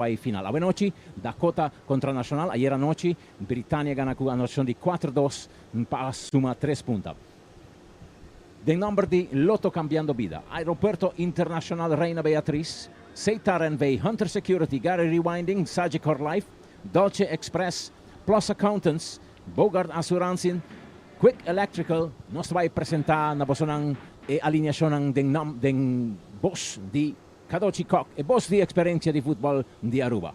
Bai final. Awenochi, Dakota kontra Nacional. Ayer anochi, Britannia gana ku anotashon di kuater dos pa suma tres punta. Den nomber di Lotto Cambiando Bida, Aeropuerto Internacional Reina Beatriz, Seitar NV, Hunter Security, Gary Rewinding, Sagicor Life, Dolce Express, Plus Accountants, Bogart Assurantie, Quick Electrical, nos ta bai presenta na bosonan e alineashonnan den nom den bos di Cadochi Kock, e bos di experencia di futbol di Aruba.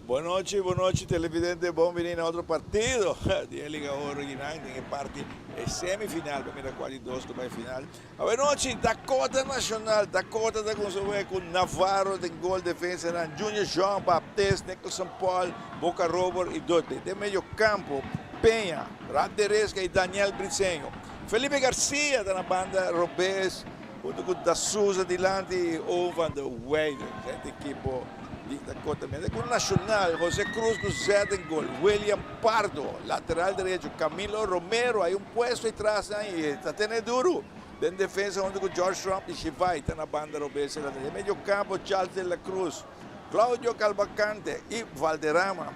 Bon nochi, bon nochi televidente, bon bini na otro partido di e Liga Oro Ginan den e parti e semifinal pa mira cual di dos lo bai final. Awe nochi Dakota Nacional, Dakota ta cuminsa wega cu Navarro den gol, defensanan Junior Jean Baptist, Nicholson Paul, Boca Robert y Dudley. Den medio campo Peña, Rad Deresca y Daniel Briceño. Felipe Garcia ta na banda robes. Hunto cu Da Souza dilanti y Owen van der Weijden. Esei ta ekipo di Dakota. Mientras cu Nacional, Jose Cruz cu zet den gol, William Pardo, lateral derecho, Camilo Romero, hay un puesto atras ahí, ta tene duro den defensa hunto cu George Trump y Shivay ta na banda robes. Den medio campo, Charles de la Cruz, Claudio Calvacante y Valderrama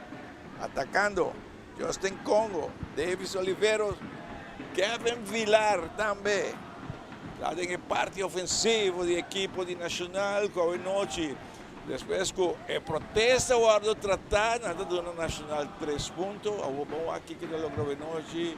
atacando. Justin Congo, Davis Oliveros, Kevin Villar tambe ta den e parti ofensivo di ekipo di Nacional ku awe nochi despues ku e protesta wordo trata nan ta duna Nacional tres punto. Awor bon wak kiko ta logra awe nochi.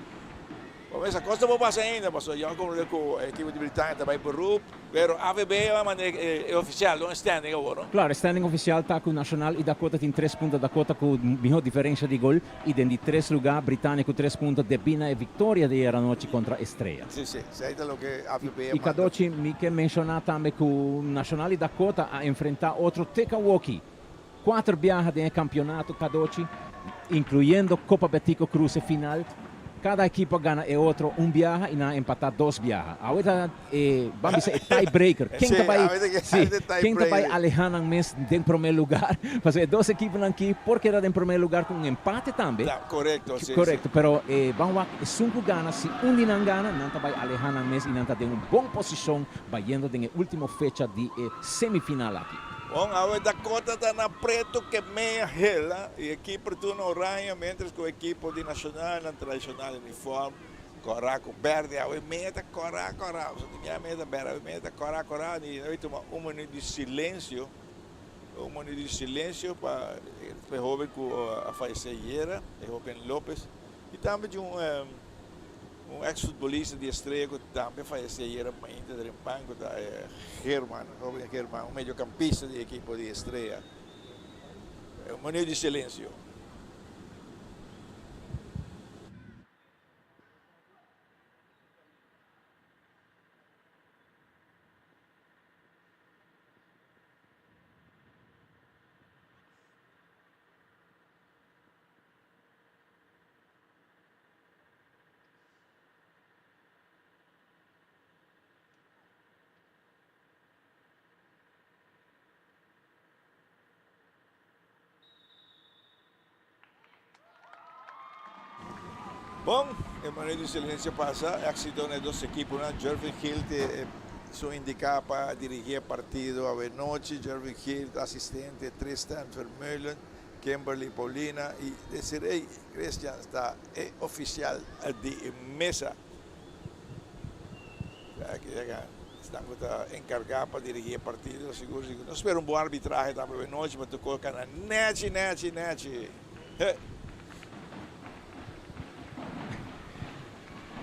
Bon esa kos ta por pasa ainda pasobra yo a komprende ku e ekipo di Britania ta bai beroep pero AVB a manda e ofisial don e standing awor no. Klaro e standing ofisial ta ku Nacional i Dakota tin tres punto Dakota ku miho diferensha di gol i den di tres luga Britania ku tres punto debí na e viktoria di ayer anochi kontra Estrella. Si si esei ta loke AVB a I manda. Kadochi mi ke menshoná tambe ku Nacional i Dakota a enfrentá otro te Kawoki Kuater biaha den e kampionato Kadochi, inkluyendo Kopa Betico Cruz e final, kada ekipo a gana e otro un biaha i nan a empatá dos biaha. Awe ta e, ban bisa e tiebreaker. Ken ta bai, sí, ken ta bai alehá nan mes den promé lugar? Pasobra e dos ekiponan aki por keda den promé lugar ku un empate tambe. Korekto, sí, sí. Korekto, pero e ban wak esun ku gana, si un di nan gana, nan ta bai alehá nan mes i nan ta den un bon posishon bayendo den e último fecha di e semifinal aki. Bon, awe Dakota ta na preto ke mea hela y e keeper tur na oranje, mientras cu ekipo di Nacional nan tradicional uniform cora cu berde. Awe mea ta cora cora, pasobra di mea mea ta berde, awe mea ta cora cora y nan tuma un minuut di silencio, un minuut di silencio pa e hoben cu a fayece ayera, e hoben Lopez y tambe di un. Un ex futbolista di Estrella cu tambe fayece ayer mainta den banco ta German, Robin German, un mediocampista di ekipo di Estrella. Un minuut di silencio. Bon, e manera di silencio pasa, exito na e dos ekiponan. Jervin Gil te su indica pa dirigi e partido awe nochi. Jervin Gil ta asistente Tristan Vermeulen. Kimberly Paulina y Desiree Christians ta e oficial di mesa. Aki esnan cu ta encarga pa dirigi e partido sigur sigur. Nos spera un bon arbitrahe tambe awe nochi pa tur cos cana nechi nechi nechi.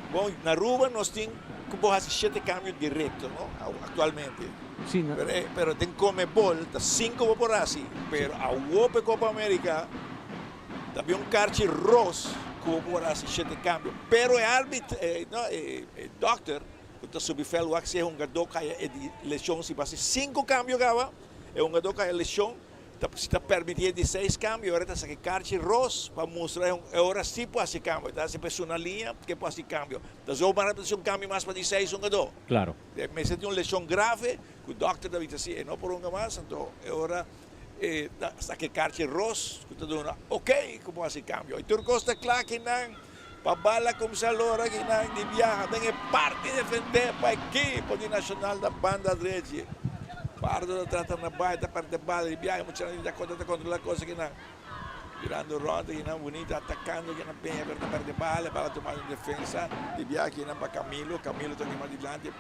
Bon, na Aruba nos tin cu bo haci shete cambio directo, no? Actualmente. Sí, na. Pero, pero den Conmebol ta cinco bo por haci. Pero awo p'e Copa America ta bin un carchi ros cu bo por haci shete cambio. Pero e arbit, e, no, e, e dokter cu ta subi veld wak si e hungador caya e di lesion, si bo haci cinco cambio caba, e hungador caya lesion, Ta si ta permiti e di seis cambio ora ta saki karchi ros pa mustra e ora si por hasi cambio. Ta hasi pa esun na liña ke por hasi cambio. Ta zomaar ta hasi un cambio mas pa di seis hungador. Claro. E mester tin un lesion grave cu dokter ta bisa si e no por hunga mas anto e ora e ta saki karchi ros cu ta duna ok cu por hasi cambio. Y tur cos ta cla kinan pa bala cuminsa lora kinan di biaha den e parti defende pa ekipo di Nacional na banda drechi. Pardo ta trata na bai, ta perde bala di biaha. Muchanan di Dakota ta controla cos akinan. Birando rond akinan bunita, atacando akinan Peña pero ta perde bala. Bala tuma den defensa di biaha akinan pa Camilo. Camilo ta kima dilanti,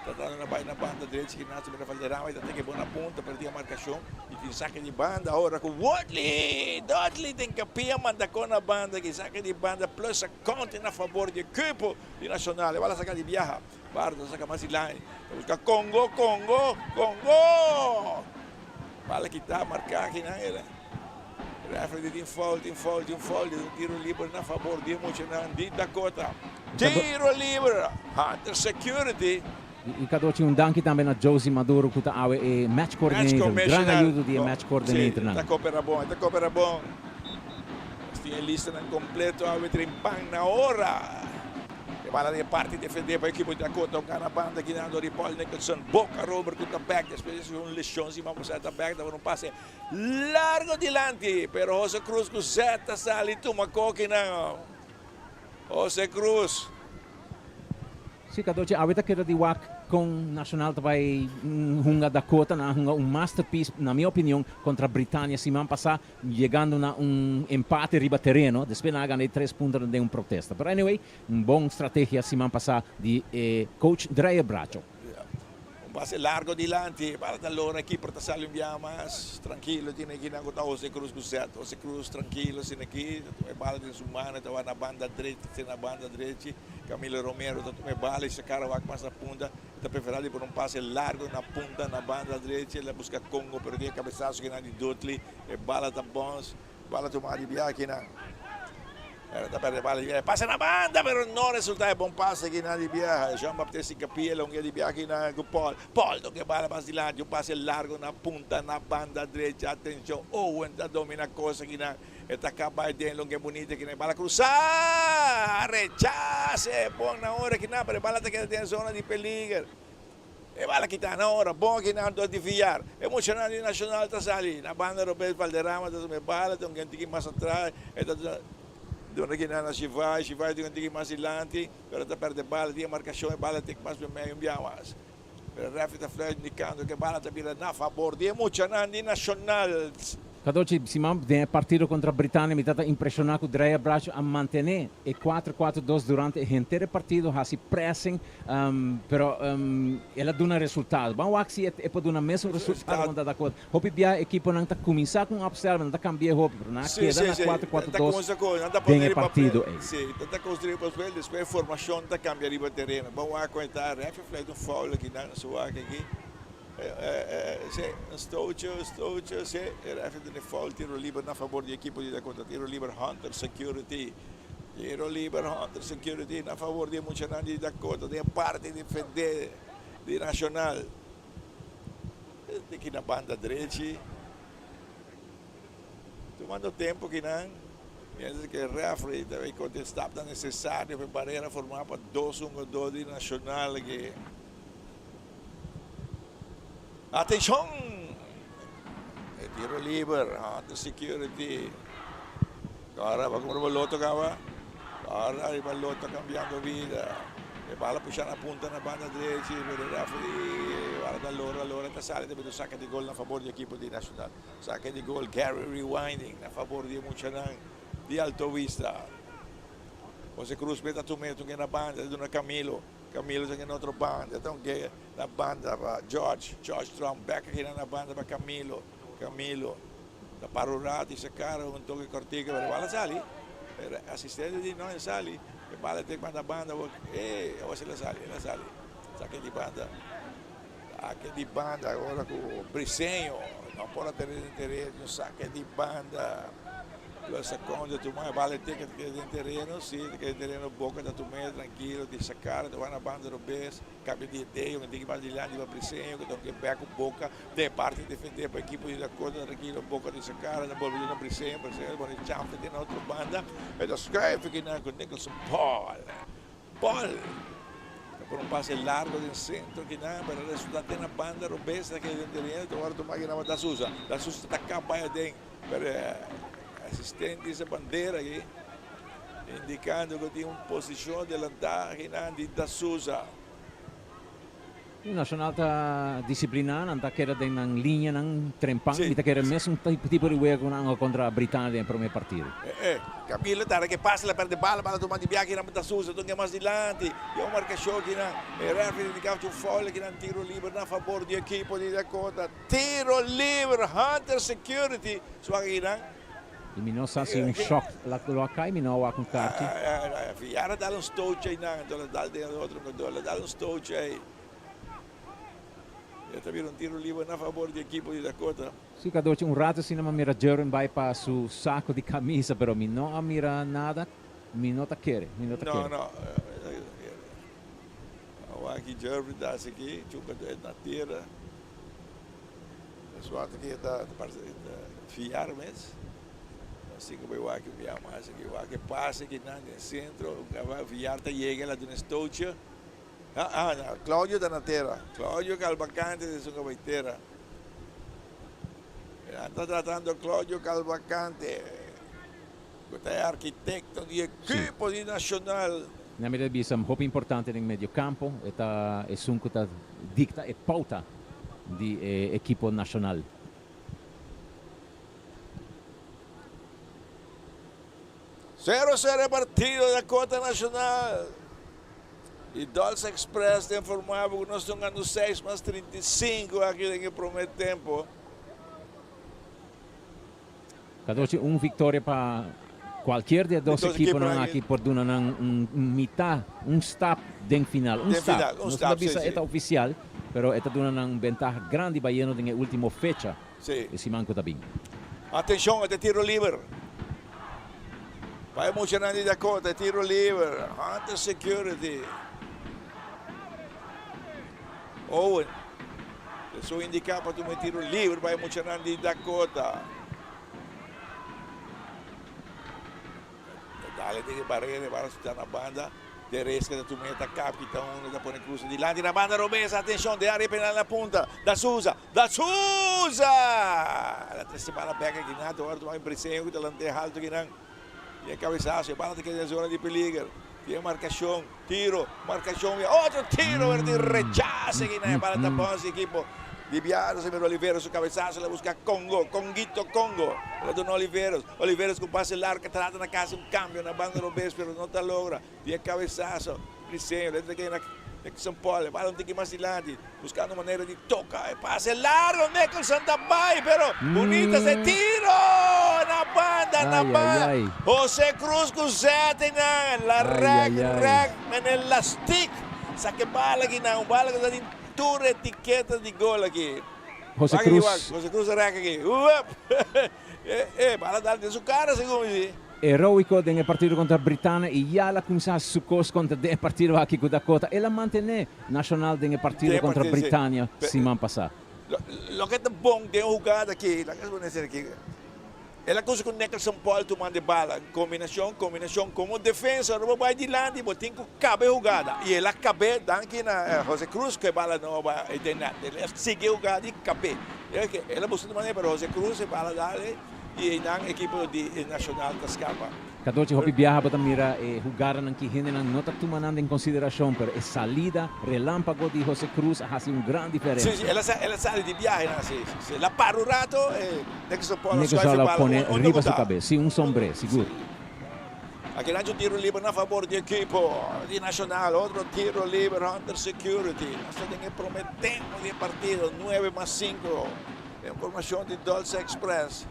tratando na bai na banda drechi akinan. Su mira Valderrama y ta teke bon na punta, pero tin e marcacion y tin sake di banda ora cu Woodley! Dudley den capia manda con na banda aki. Sake di banda plus a conte na favor di equipo di Nacional. E bala saca di biaha. Bardo ta saca mas dilanti. Ta busca Congo, Congo, Congo! Bala kita marca akinan era. Referee di tin foul, tin foul, tin foul. Di un tiro liber na favor di e muchanan di Dakota. Tiro liber! Hunter Security. Y Cadochi un danki tambe na Josie Maduro cu ta awe e match coordinator. Gran ayudo di e match coordinator nan. Si, ta coopera bon, e ta coopera bon. Nos tin e listanan completo awe tren pan na ora. E bala den e parti defendé pa ekipo di Dakota. Un gana banda ginando di Paul Nicholson. Boca Robert ku ta bek despues di un leshon siman pasá ta bek. Tabata un pase largo dilanti pero Jose Cruz ku zet ta sali tuma kokinan. Jose Cruz. Sí, Cadochi, awe ta keda di wak con Nacional ta bay hunga Dakota. Nan a hunga un masterpiece, na mi opinion, contra Britannia siman pasa. Yegando na un empate riba tereno, despues nan a gana e tres puntonan den un protesta. Pero anyway, un bon strategia siman pasá di e coach Dreyer Bracho. Un pase largo dilanti, bala ta lora, keeper ta sali un biaha mas trankilo, tin aki nan ku ta Jose Cruz ku Zet. Jose Cruz trankilo asina aki, ta tuma e bala den su mano, e ta wak na banda drechi, ta na banda drechi. Camilo Romero ta tuma e bala i sa kara wak mas na punta. E ta preferá di pone un pase largo na punta na banda drechi, el a buska Congo pero tin e cabesazo kinan di Dudley, e bala ta bons, bala tuma di biaha kinan. Pero ta perde bala di biaha, e pase na banda pero no resulta e bon pase kinan di biaha. Jean Baptiste Hincapie el a di biaha kinan cu Paul, Paul toca e bala mas dilanti, un pase largo na punta na banda drechi, atencion Owen ta domina cosa kinan. E ta caba e den longe bunita kinan e bala cruza! Rechase! Bon na ora kinan pero e bala ta keda den zona di peliger. E bala kita na ora bon kinan dor di Villar. E muchanan di Nacional ta sali na banda Robert Valderrama ta tuma e bala ta un tiki mas atras e ta duna kinan na Shivay, Shivay ta un tiki mas dilanti pero ta perde bala tin e marcacion e bala ta mas meimei un bia mas. Pero referee ta fluit indicando cu e bala ta bira na fabor di e muchanan di Nacional. Cadochi, siman den e partido contra Britania mi tata impresiona cu Dreyer Bracho a mantene e cuatro cuatro dos durante e henter e partido, haci pressing, pero el a duna resultado. Ban wak si e por duna mesun resultado contra Dakota. Hopi bia ekiponan ta cuminsa cu un opstel, nan ta cambia hopi, pero nan a keda na cuatro cuatro dos den e partido ey. Si, nan ta construi pa spel, despues e formacion ta cambia riba tereno. Ban wak con e ta, referee fluit un foul aki nan, su wak aki. Si, un stootje, un stootje, si, e referee duna e foul, tiro liber na fabor di ekipo di Dakota, tiro liber Hunter Security, tiro liber Hunter Security na fabor di e muchanan di Dakota den e parti defende di Nacional. Di ki na banda drechi, tumando tempo kinan, mientras ke referee ta bay konta e stapnan necesario pa e barera forma pa dos hungador di Nacional aki. Atenshon! E tiro liber, Hunter Security. Ora pa kumpra bo loto kaba. Ora riba loto kambiando bida. E bala pusha na punta na banda drechi, pero e referee bala ta lora, lora ta sali ta bira un saka di gol na fabor di ekipo di Nacional. Saka di gol Gary Rewinding na fabor di e muchanan di Alto Vista. Jose Cruz meta tum'e tung'e na banda, ta duna Camilo. Camilo ta na otro banda, ta un na banda pa George, George Trump, bek aki na banda pa Camilo, Camilo ta para un rato y sa cara un toke cortico, pero bala sali, pero asistente di no e sali, e bala te banda banda, eh, awor si el a sali, el a sali, sake di banda, sake di banda, ora cu Briseño no por a tene den tereno, sake di banda. Lo secondo tu mai vale te que keda den tereno, si te keda den tereno boca ta tum'é trankilo di sacar ta bai na banda robes, cambia di idea, un tiki mas dilanti pa Briseño cu ta un bek cu boca den parti defende pa ekipo di Dakota trankilo boca di sacar ta bolbe duna Briseño, Briseño ta pone chanfe den otro banda e ta schuif akinan cu Nicholson Paul, Paul ta pone un pase largo den centro akinan pero resulta te na banda robes ta keda den tereno ta worde tuma akinan pa Da Souza, Da Souza ta caba aden. Pero e asistente di esa bandera aki indicando cu tin un posicion adelanta akinan di Da Souza. E Nacional ta disciplina, nan ta keda den nan liñanan trempan. Mi ta kere mesun tipo di wega cu nan a contra Britania den e prome partido. Camilo ta ke pasa, la perde bala, bala tuma di biaha kinan ta Sousa, tun ke mas dilanti, y un marcacion kinan, e referee indica un foul kinan, tiro liber na fabor di ekipo di Dakota, tiro liber, Hunter Security, suak kinan. Y mi no sa si un shock lo a cay, mi no a wak un carchi. Villar a dal un stootje eynan, enton a dal den otro jugador, a dal un stootje ey. E ta bira un tiro liber na fabor di ekipo di Dakota. Si Cadochi, un rato asina mi a mira Jerwin bay pa su saco di camisa, pero mi no a mira nada, mi no ta kere, mi no ta kere. No, no, awor aki Jerwin ta haci aki, chupa na tera. Swart aki ta parse fiar mes. Así que voy wak un bia mas aki. Wak e pase aki nan den centro. Fiar ta yega la duna stootje. Ah, ah, no. Claudio ta na tera. Claudio Calvacante ta esun ku bai tera. Nan ta tratando Claudio Calvacante, ku ta e arkitekto di ekipo di Nacional. Na mi ta bisa hopi importante den medio campo, e ta esun cu ta dicta e pauta di e ekipo nacional. Sero sero e partido Dakota Nacional y Dolce Express ta informa bo cu nos ta hungando seis mas 35 aki den e prome tempo. Catorce un victoria pa cualkier di e dos ekiponan aki por duna nan un mita, un stap den final. Un stap. Nos no ta bisa e ta oficial, pero e ta duna nan un bentaha grandi bayendo den e ultimo fecha e siman cu ta bin. Atencion, e ta tiro liber. Pa e muchanan di Dakota, e tiro liber. Hunter Security. Owen. Esun indiká pa tuma e tiro liber pa e muchanan di Dakota. Ta dale den e barera, e bara suta na banda. De Reis ta tuma e ta kap, kita uno, ta pone krusa dilanti na banda robes. Atenshon, den área penal na punta. Da Souza, Da Souza! El a trese bala bek aki nan, ta wòrdu tuma e Briseño ku ta lant'é haltu aki nan. I e kabesaso, e bala ta keda den zona di peliger. Tin e markashon. Tiro, marcacion y otro tiro, pero tin rechace aki na e bala ta bon si equipo di Biado. Se mira Oliveros su cabezazo, la busca Congo, Conguito Congo, la duna Oliveros, Oliveros cu pase largo trata na casi un cambio na banda robes pero no ta logra. Tin e cabezazo, Briseño, la entra aki na Nixon Paul, e bala un tiki mas dilanti, buscando manera di toca e pase largo, Nicholson ta bay, pero bunita se tiro na banda, na banda. Jose Cruz cu zete nan, la rek, rek, mene lastik, saca e bala aki nan, un bala cu ta tin tur etiketa di gol aki. Jose Cruz. Jose Cruz a rek aki, uep, e, e, bala dal den su cara segun mi si. Heroico den e partido contra Britania y ya el a cuminsa haci su cos contra den e partido aki cu Dakota. El a mantene Nacional den e partido contra Britania siman pasa. Loke ta bon den e hugada aki, laga nos pone esaki, el a cuminsa cu Nicholson Paul tumando e bala, combinacion, combinacion, como defensa ora bo bay dilanti bo tin cu caba e hugada y el a cabe danki na Jose Cruz cu e bala no a bay den net, el a sigui e hugada y cabe, el a busca di manera pero Jose Cruz e bala dale. Y einan ekipo di Nacional ta scapa. Catorce hopi biaha bo ta mira e hugadanan ki hendenan no ta tuma nan den consideracion, pero e salida relampago di Jose Cruz a haci un gran diferencia. Si, si, el a sali di biahenan si, si, el a para un rato e Nicholson Paul a schuif e bala pone riba su cabes, si, un sombre, sigur. Aki nan un tiro liber na fabor di ekipo di Nacional, otro tiro liber Hunter Security. Nos ta den e prome tempo di e partido, nuebe mas cinco. Informacion di Dolce Express.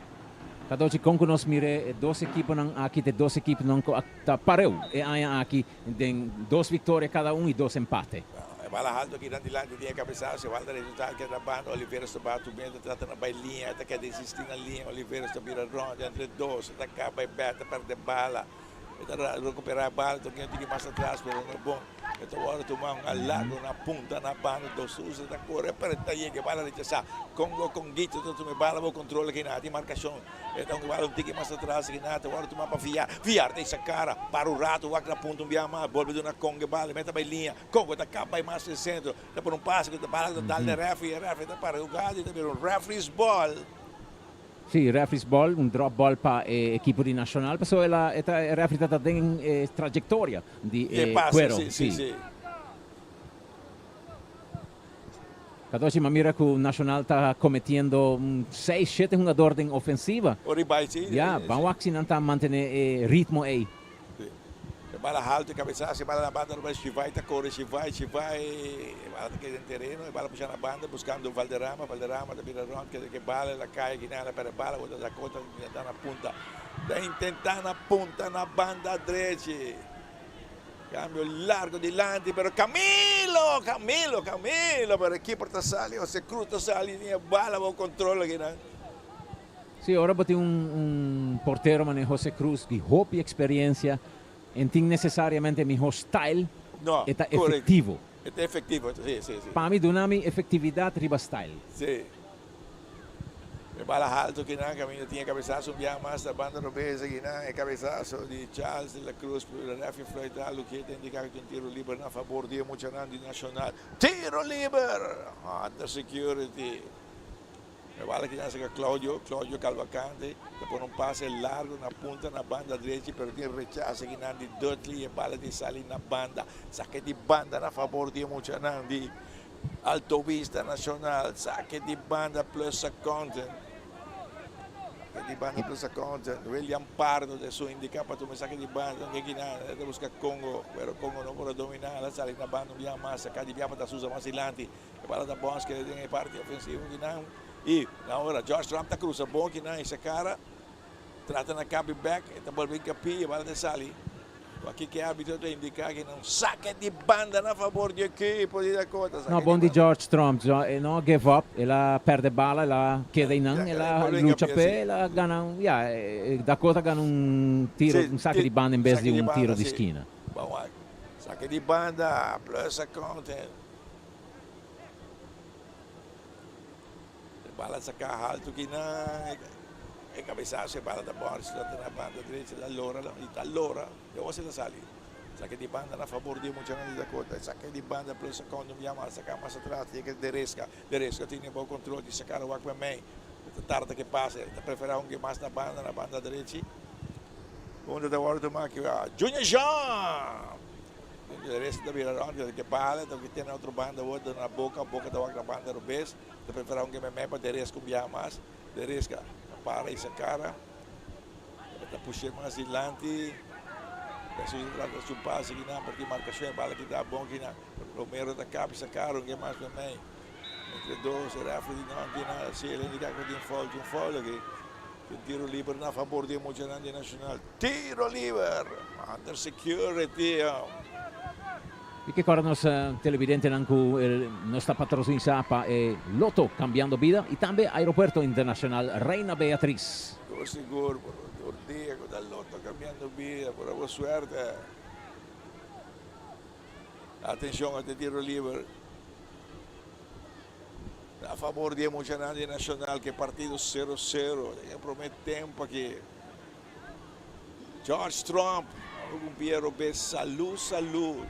Cadochi, Con cu nos mire e dos ekiponan aki ta e dos ekiponan cu a ta pareu e aña aki den dos victoria cada un y dos empate. E bala halto aki nan dilanti tin e cabesazo, e bala ta resulta aki na banda, Oliveros ta batu bien, ta trata na bay liña, e ta keda insisti na liña, Oliveros ta bira rond entre dos, e ta caba e bek, ta perde bala. E ta recupera e bala, ta tiki mas atras, pero no bon. E ta worde tuma un alargo na punta na banda, dos Sousa ta core, pero ta yega e bala rechasa. Congo Conguito ta tuma e bala bo controla kina, tin marcacion. E ta un bala un tiki mas atras kina, ta worde tuma pa Villar. Villar ta isa cara, para un rato, wak na punta un bia mas, bolbe duna Congo e bala, meta bay liña. Congo ta caba bay mas den centro, ta pone un pase cu ta bala ta dal den referee, e referee ta para jugada y ta bira un referee's ball. Sí, referee's ball, un drop ball pa e ekipo di Nacional, pasobra el a, e ta, e referee ta ta den e trayectoria di E e pase, cuero, sí, sí, sí. sí. Cadoshi, m'a mira cu Nacional ta cometiendo seis, shete hungador den ofensiva. Ora y bay, si. Ya, ban wak si nan ta mantene e ritmo ey. Si. E bala halto, e cabesazo, e bala na banda, Rubén Shivay ta core, Shivay, Shivay, e bala ta keda den tereno, e bala pusha na banda buscando Valderrama, Valderrama ta bira rond, keda ke bala, el a cay aki nan, pero e bala bo ta Dakota ta na punta, ta intenta na punta na banda drechi. Cambio largo dilanti, pero Camilo, Camilo, Camilo, pero e keeper ta sali, Jose Cruz ta sali, ni e bala bo control aki nan. Sí, ora bo tin un un portero manera Jose Cruz di hopi experiencia, en tin necesariamente miho style, No, e ta correcto. efectivo. E ta efectivo, sí, sí, sí. Pa mi duna mi efectividad riba style. Sí. E bala halto kinan caminda tin e cabesazo un biaha mas ta banda robes akinan e cabesazo di Charles de la Cruz pero e refi fluit algo ki ta indica cu ta un tiro liber na fabor di e muchanan di Nacional. Tiro liber! Hunter Security. E bala kinan saca Claudio, Claudio Calvacante ta pone un pase largo na punta na banda drechi pero tin rechazo akinan di Dudley e bala tin sali na banda. Saca di banda na fabor di e muchanan di Alto Vista Nacional, sake di banda plus accountant. Sake di banda plus accountant. William Pardo de su indica pa tuma sake di banda. No ke nada. Ta busca Congo, pero Congo no por a domina. La sali na banda un bia mas. Saka di bia pa ta Souza mas dilanti. E bala ta bons keda den e parti ofensivo kinan. Y na ora George Trump ta cruza bon kinan y sa cara. Trata na capi bek. E ta bolbe incapi. E bala ta sali. Aki ke arbitro ta indica ki na un sake di banda na fabor di ekipo di Dakota. No, bon di George Trump, e no a give up, el a perde bala, el a keda einan, el a lucha p'e, el a gana un, ya, Dakota gana un tiro, un sake di banda en bes di un tiro di skina. Bon wak, sake di banda, plus accountant. E bala saca halto ki nan e cabesazo e bala ta bòrchi ta na banda drecha ta lora y ta lora y awor si ta sali saki di banda na fabor di e muchanan di Dakota e saki di banda plus secondo un bia mas saca mas atras yega Deresca Deresca tene bon control di saca wak pa mei ta tarda ke pase ta prefera hunga mas na banda na banda drechi unda ta wòrdu tuma aki Junior Jean. De resto ta bira rond, ke bala ta ke tene otro banda awor ta na boca, boca ta wak na banda robes, ta prefera un ke meme pa Deresca un biaha mas, Deresca ta para y sa cara, ta pushe mas dilanti, Jesus ta trata su pase kinan por tin marcacion e bala kita bon kinan, Romero ta capi sa cara un ke mas meme, entre dos e referee di no tin nada, si el indica cu tin foul, tin foul aki. Tin tiro liber na fabor di e muchanan di Nacional. Tiro liber! Hunter Security. Y ke kòrda nos televidentenan ku nos ta patrosinsa pa e Lotto Cambiando Bida y tambe Aeropuerto Internacional Reina Beatriz. Por sigur, por tur dia ku ta Lotto Cambiando Bida, por abo suerte. Atencion, ate tiro liber. A fabor di e muchanan di Nacional ku e partido sero sero den e prome tempo aki. George Trump ku un pie robes salu salu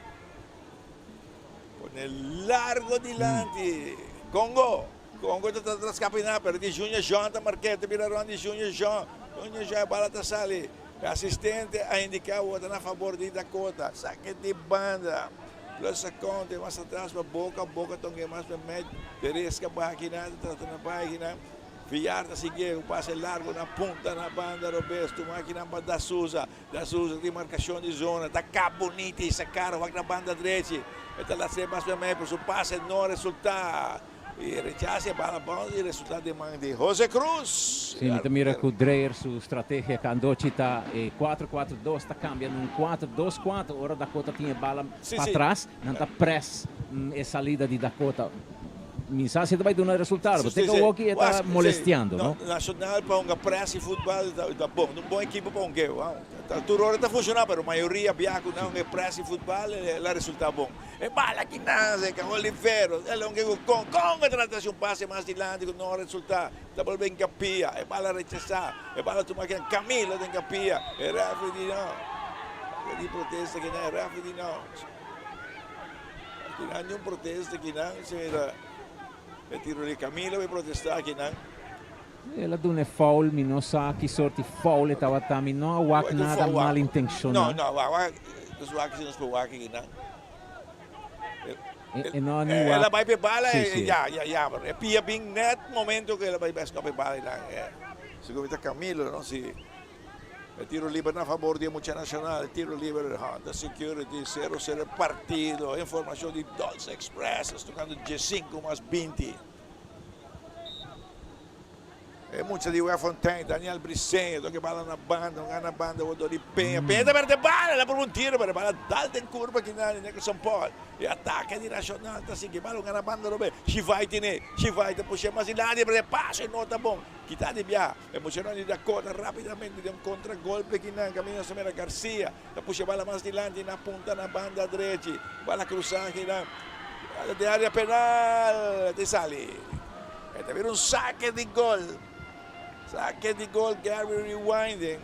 pone largo dilanti Congo Congo ta trata skapi nan pero di Junior Jean ta mark'é ta bira rond di Junior Jean Junior Jean e bala ta sali e asistente a indiká wou ta na fabor di Dakota sake di banda. Plus a konta e mas atras pa Boca, Boca ta un mas pa Med, Teresca baha kinan, ta trata na bai kinan, Villar ta sigui un pase largo na punta na banda robes, tuma kinan pa Da Souza, Da Souza tin marcacion di zona, ta kap bunita y saca wak na banda drechi, e ta lats'e mas pa Med, pero su pase no resulta. E rechase e bala bounce y resulta den man di Jose Cruz. Si, mi ta mira cu Dreyer su strategia candochi ta e cuatro cuatro dos ta cambia na un cuatro dos cuatro ora Dakota tin e bala patras nan ta press e salida di Dakota. Mi sa si e ta bay duna resultado pero te cu awoki e ta molestiando no. Nacional pa hunga press y futbal ta bon, un bon ekipo pa hunga. Tur ora ta funciona pero mayoria bia cu nan hunga press y futbal la resulta bon. E bala ki nace ka Olivero, el hombre ku con con a trata haci un pase mas dilanti ku no resulta, ta bolbe den capilla, e bala rechasa, e bala tuma ken Camilo den capilla, e referee di no, e di protesta kinan, e referee di no, kinan ni un protesta kinan, si mira e tiro di Camilo bay protesta kinan. El a duna e foul, mi no sa ki sorti foul e tabata, mi no a wak nada malintenciona. No, no, wak, wak, nos wak si nos por wak akinan. E no ni El a wak. bai p'e bala Sí, e sí. ya, ya, ya. E pia bin net momento ku el a bai bai skòp e bala einan. Segun mi ta Camilo, no? Si. E tiro liber na fabor di e mucha Nacional. E tiro liber Honda Security, sero sero e partido. Informacion di Dolce Express, es tocando diesinco mas binti. E mucha di Werffontein, Daniel Briceño, toca e bala na banda, un gana banda, word door di Peña. Peña ta perde bala, el a proba un tiro, pero e bala dal den curva kinan di Nicholson Paul. E atake di Nacional ta sigui, bala un gana banda robe. Shivay tene, Shivay ta pusha mas dilanti, pero e paso e no ta bon. Kita di biaha. E muchanan di Dakota rapidamente den un contra golpe kinan caminda Samira Garcia ta pusha bala mas dilanti na punta na banda drechi. Bala cruza kinan den area penal ta sali. E ta bira un sake di gol. Sake di gol Gary Rewinding.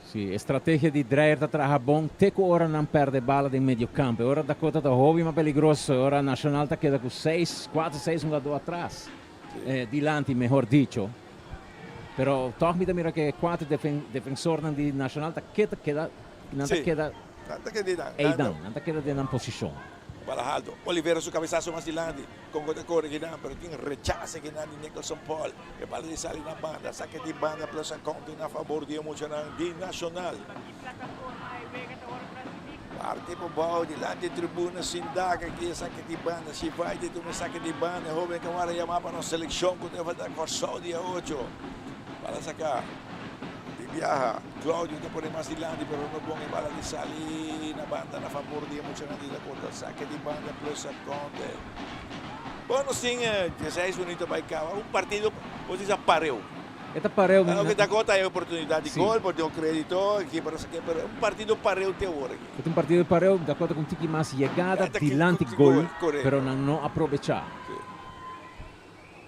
Si, e strategia di Dreyer ta traha bon te cu ora nan perde bala den medio campo. E ora Dakota ta hopi mas peligroso. E ora Nacional ta keda cu seis, cuatro, seis hungador atras. Dilanti mehor dicho. Pero tog mi ta mira ke kuater defensornan di Nacional ta keda keda nan ta keda einan, nan ta keda den nan posishon. Bala halto, Olivera su kabesaso mas dilanti, Congo ta kore kinan pero tin rechase kinan di Nicholson Paul, e bala di sali na banda, sake di banda Plaza Conte na fabor di e muchanan di Nacional. Parti por bou dilanti e tribuna sin dak aki esaki di banda si bai di tuma esaki di banda e hoben kawara yama pa nos selekshon ku ta enfrenta Kòrsou dia ocho bala saka di biaha Claudio ta pone mas dilanti pero no bon e bala di sali na banda na fabor di e muchanan di Dakota saki di banda plus a Conte bon nos tin dieseis minuto bai kaba un partido bo bisa pareu. E ta pareu. Aunke Dakota hay oportunidad di gol, por tin un credito, ekipo no sa ke, pero un partido pareu te awor aki. E ta un partido pareu, Dakota ku un tiki mas yegada dilanti gol, pero nan no a probecha.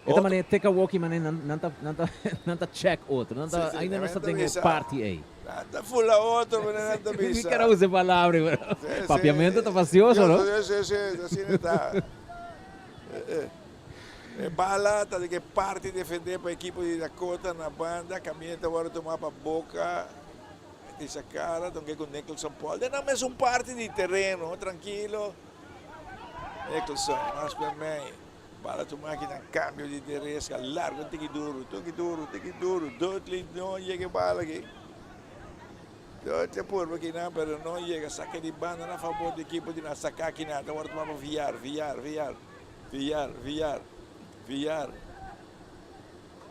E ta manera te kawoki manera nan ta nan ta nan ta check otro, nan ta ainda no sa den e parti ei. Nan ta fula otro manera nan ta bisa. Mi ker a usa e palabra ei, pero papiamento ta fastioso, no? Si, si, si, asina ta. E bala ta di ke parti defendé pa ekipo di Dakota na banda kaminda ta wòrdu tumá pa Boca di Sacara donke ku Nicholson Paul den nan mesun parti di tereno trankilo Nicholson mas pa mei bala tumá aki nan kambio di dereska largo tiki duru tiki duru tiki duru Dudley no yega e bala aki Dudley a purba kinan pero no yega saka di banda na fabor di ekipo di nan saka kinan ta wòrdu tumá pa Villar Villar Villar. Villar, Villar, Villar.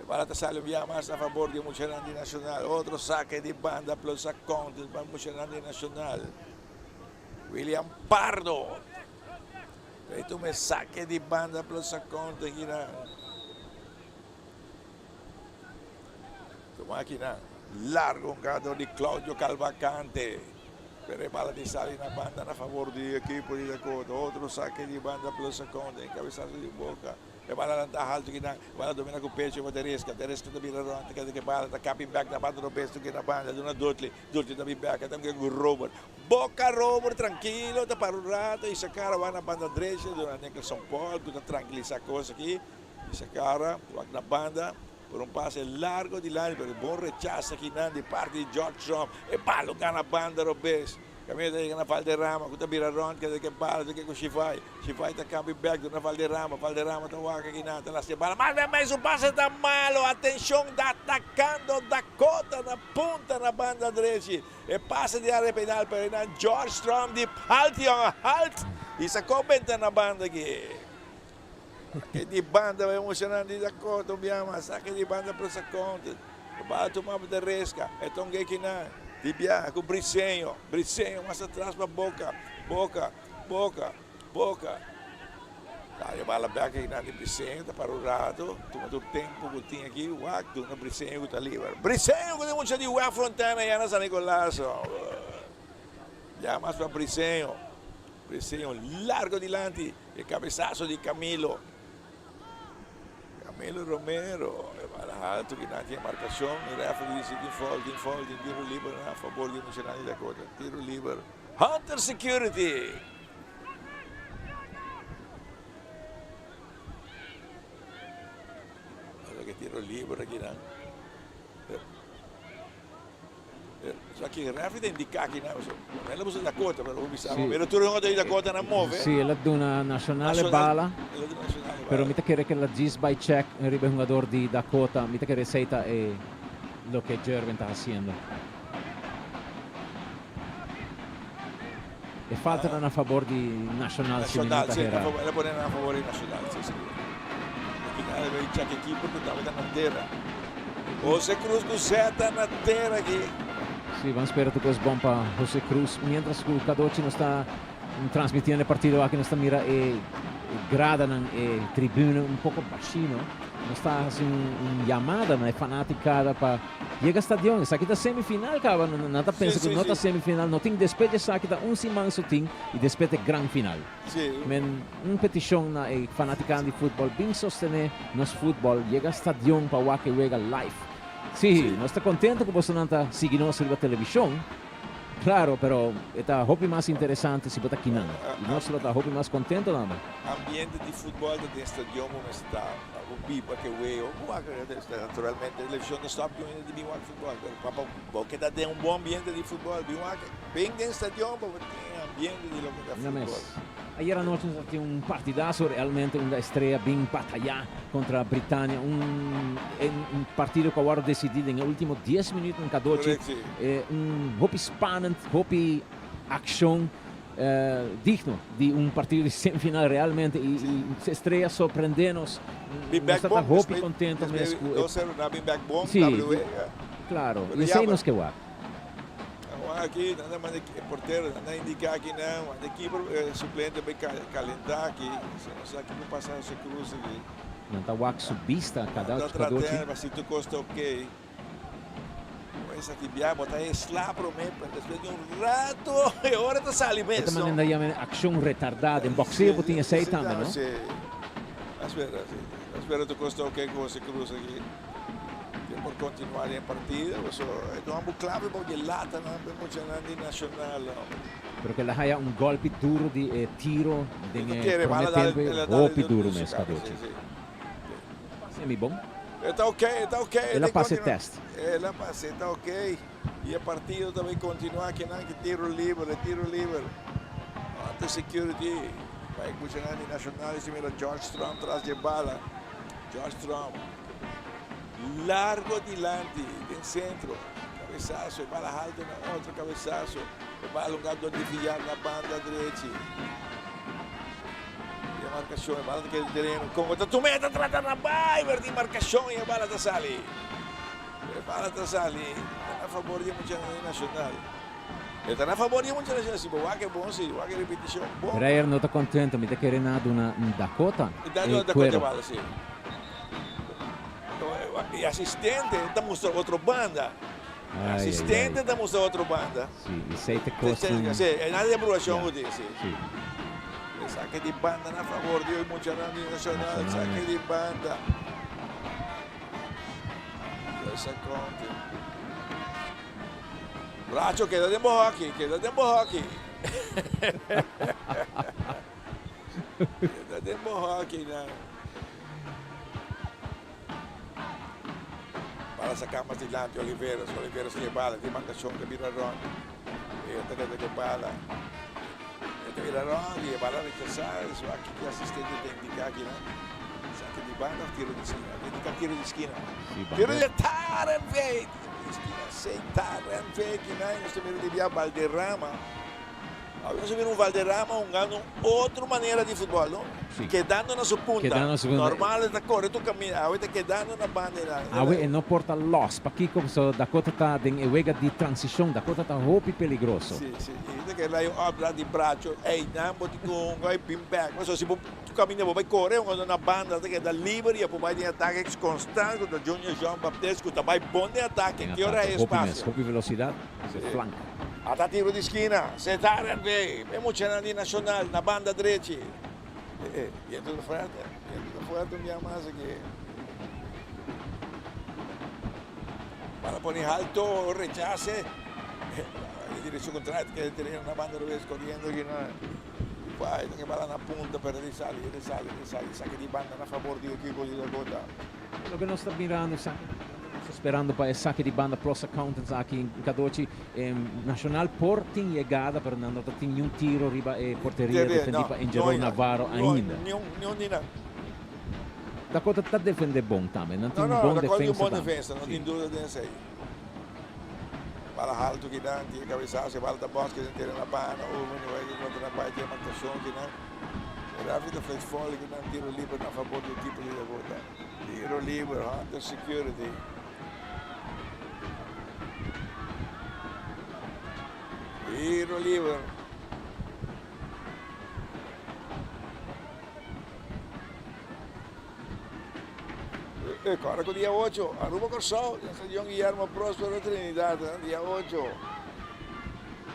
E bala ta sali un bia mas na fabor di e muchanan di Nacional. Otro sake di banda plus a counter pa e muchanan di Nacional. William Pardo. Ta tuma e sake di banda plus a counter kinan. Tuma kinan. Largo un ganador di Claudio Calvacante. Pero e bala di sali na banda na favor di ekipo di Dakota. Otro sake di banda plus a Conde. Cabesazo di Boca. E bala nan ta halto kinan. E bala domina cu pecho pa Teresca. Teresca ta bira rond. Ta keda cu e bala. Ta capi bek na banda robes. Toke na banda. Duna Dudley. Dudley ta bin bek. E ta hunga cu Robert. Boca Robert trankilo. Ta para un rato. Isakara wak na banda drecha. Duna Nicholson Paul cu ta trankilisa cos aki. Isakara wak na banda. Por un pase largo dilanti pero bon rechazo akinan di parti di George Trump. E balo gana banda robes. Caminda ta yega na Valderrama cu ta bira rond keda ke bala ta ke cu Shivay. Shivay ta cambia bek duna Valderrama. Valderrama ta wak akinan ta lastia bala. Mas den mes su pase ta malo. Atencion ta atacando Dakota na punta na banda drechi. E pase di area penal pero einan George Trump di halt yonga halt y sacó benta na banda aki. Sake di banda pa emocionan di Dakota un bia mas. Sake di banda pa Saconte. E bala tuma pa Teresca. E tonga ekinan. Di bia ku Briseño. Briseño mas atras pa Boca. Boca. Boca. Boca. Ta e bala bek ekinan di Briseño. Ta para un rato. Tuma tur tempo ku tin aki. Wak duna Briseño ku ta liber. Briseño ku tin mucha di wak Frontena ya na San Nicolas. Bia mas pa Briseño. Briseño largo dilanti. E cabesazo di Camilo. Camilo Romero. E bala alto ki nan tin e marcacion. E referee dici tin foul, tin foul, tin tiro liber na favor di Muchanan di Dakota. Tiro liber. Hunter Security. Ora ke tiro liber aki nan. Esaki referee ta indica aki nan, so el a buska Dakota pero bo bisa pero tur hungador di Dakota nan move. Si, el a duna Nacional e bala, pero mi ta kere cu el a djis bay check riba e hungador di Dakota, mi ta kere esey ta e loke Jerwin ta haciendo. E falta ta na fabor di Nacional si mi no ta hera. El a pone na fabor di Nacional, si sigur. E final e bay check e keeper cu tabata na tera. Jose Cruz cu zeta na tera aki. Si, ban spera tur cos bon pa Jose Cruz. Mientras cu Cadochi nos ta transmitiendo e partido aki nos ta mira e gradanan, e tribuna un poco bashino. Nos ta haci un yamada na e fanaticada pa Yega stadion, esaki ta semifinal caba, nan ta pensa cu no ta semifinal, no tin despues di esaki ta un siman so tin y despues ta e gran final. Men un peticion na e fanaticanan di futbol, bin sostene nos futbol, yega stadion pa wak e wega live. Si, nos ta contento cu bosonan ta sigui nos riba television, claro, pero e ta hopi mas interesante si bo ta kinan y nos lo ta hopi mas contento tambe. Ambiente di futbol ta den stadion bo mester ta. Bo biba ke weo bo wak naturalmente televishon ta stop di un hende di bin wak futbol pero pa bo keda den un bon ambiente di futbol bin wak bin den stadion pa bo tin ambiente di loke ta futbol. Ayer anochi nos a tin un partidazo realmente unda Estrella bin bataya contra Britannia un un partido cu a wordo decidi den e ultimo dies minuut un cadochi un hopi spannend hopi accion. Digno di un partido di semifinal realmente y Estrella sorprende nos. Nos ta ta hopi contento mes cu e. Si, claro, y esey nos ke wak. Aki nan ta manda e portero, nan ta indica aki nan, manda e keeper suplente bay calenta aki, si no sa kico pasa Jose Cruz aki. Nan ta wak su bista cada Nan ta trata pa si tur cos ta ok. Esaki bia bo ta e sla prome pero despues di un rato e ora ta sali mes. E ta manera yama accion retardada. Den boxeo bo tin esey tambe no? Si, a spera si. A spera tur cos ta ok cu Jose Cruz aki. Tin por continua den e partido paso e ta un ambu clave bou di e latanan pa e muchanan di Nacional. Pero ke la haya un golpi duro di e tiro den e prome tempo hopi duro mes Cadochi. Pase mi bon. E ta ok, e ta ok. El a pasa e test. El a pasa, e ta ok. Y e partido ta bay continua akinan ki tiro liber, e tiro liber. Ante security bay escucha nan di Nacional y si mira George Trump tras di e bala. George Trump largo dilanti den centro. Cabezazo, e bala halto na otro cabezazo. E bala un gato di Villar na banda drechi. E marcacion, e bala ta keda tereno. Congo ta tuma e ta trata na bai, pero tin marcacion y e bala ta sali. E bala ta sali. Ta na favor di e muchanan di Nacional. E ta na favor di e muchanan di Nacional. Si bo wak e bon, si wak e repeticion bon. Dreyer no ta contento, mi ta kere na duna Dakota e cuero. Da Dakota e bala, si. E asistente ta mustra otro banda. Asistente ta mustra otro banda. Si, esey ta cos. Si, e nada di aprobacion cu tin, si. E sake di banda na favor di e muchanan di Nacional, sake di banda. Esa conte. Bracho, keda den bo hockey, keda den bo hockey. Keda den bo hockey nan. Bala saca mas dilanti Oliveras, Oliveras tin e bala, tin marcacion ta bira rond. E ta keda cu e bala. E ta bira rond y e bala rechasa. Eso aki ki asistente ta indica aki nan. Saque di banda of tiro di skina? Ta indica tiro di skina. Tiro di Tarenvee! Tiro di skina. Sei Tarenvee ki nan. Nos ta mira di bia Valderrama. Awe nos a mira un Valderrama hungando un otro manera di futbol, no? Sí. Kedando na su punta. Kedando na su punta. Normal e ta kore tur kaminda, awe ta kedando na banda e la. Awe e no por ta los. Pakiko? Pasobra Dakota ta den e wega di transishon. Dakota ta hopi peligroso. Sí, sí. I ta keda un opdracht di bracho. Einan bo tin ku hunga i bin bek. Pasobra si bo tur kaminda bo bai kore hungando na banda ta keda liber i a por bai den atake konstant ku ta Junior Jean Baptiste ku ta bai bon den atake. Den Ki ora atake. e Hopi mes. espasio. Hopi velosidat. Se flank. Ata tiro di skina, Cesar RV, e muchanan di Nacional na banda drechi. E biento ta fuerte, biento ta fuerte un bia mas aki. Bala pone halto, rechase. E direccion contrario, ta keda tereno na banda revés corriendo aki na. Bai, ta ke bala na punta, pero di sali, di sali, di sali. Saki di banda na favor di ekipo di Dakota. Loke nos ta mirando, saki di banda. Sperando pa e sake di banda Plus Accountants aki Cadochi. Nacional por tin yegada pero nan no ta tin niun tiro riba e porteria defendi pa Angelo Navarro ainda. Dakota ta defende bon tambe, nan tin un bon defensa tambe. No tin duda den esey. Bala halto kinan tin e cabesazo e bala ta bons keda entera na banda Owen wega contra na bay tin e marcacion kinan. E referee ta fluit foul kinan tiro liber na fabor di ekipo di Dakota. Tiro liber Hunter Security. Tiro liber. E kòrda ku dia ocho, Aruba Kòrsou, den Stadion Guillermo Prospero Trinidad, dia ocho.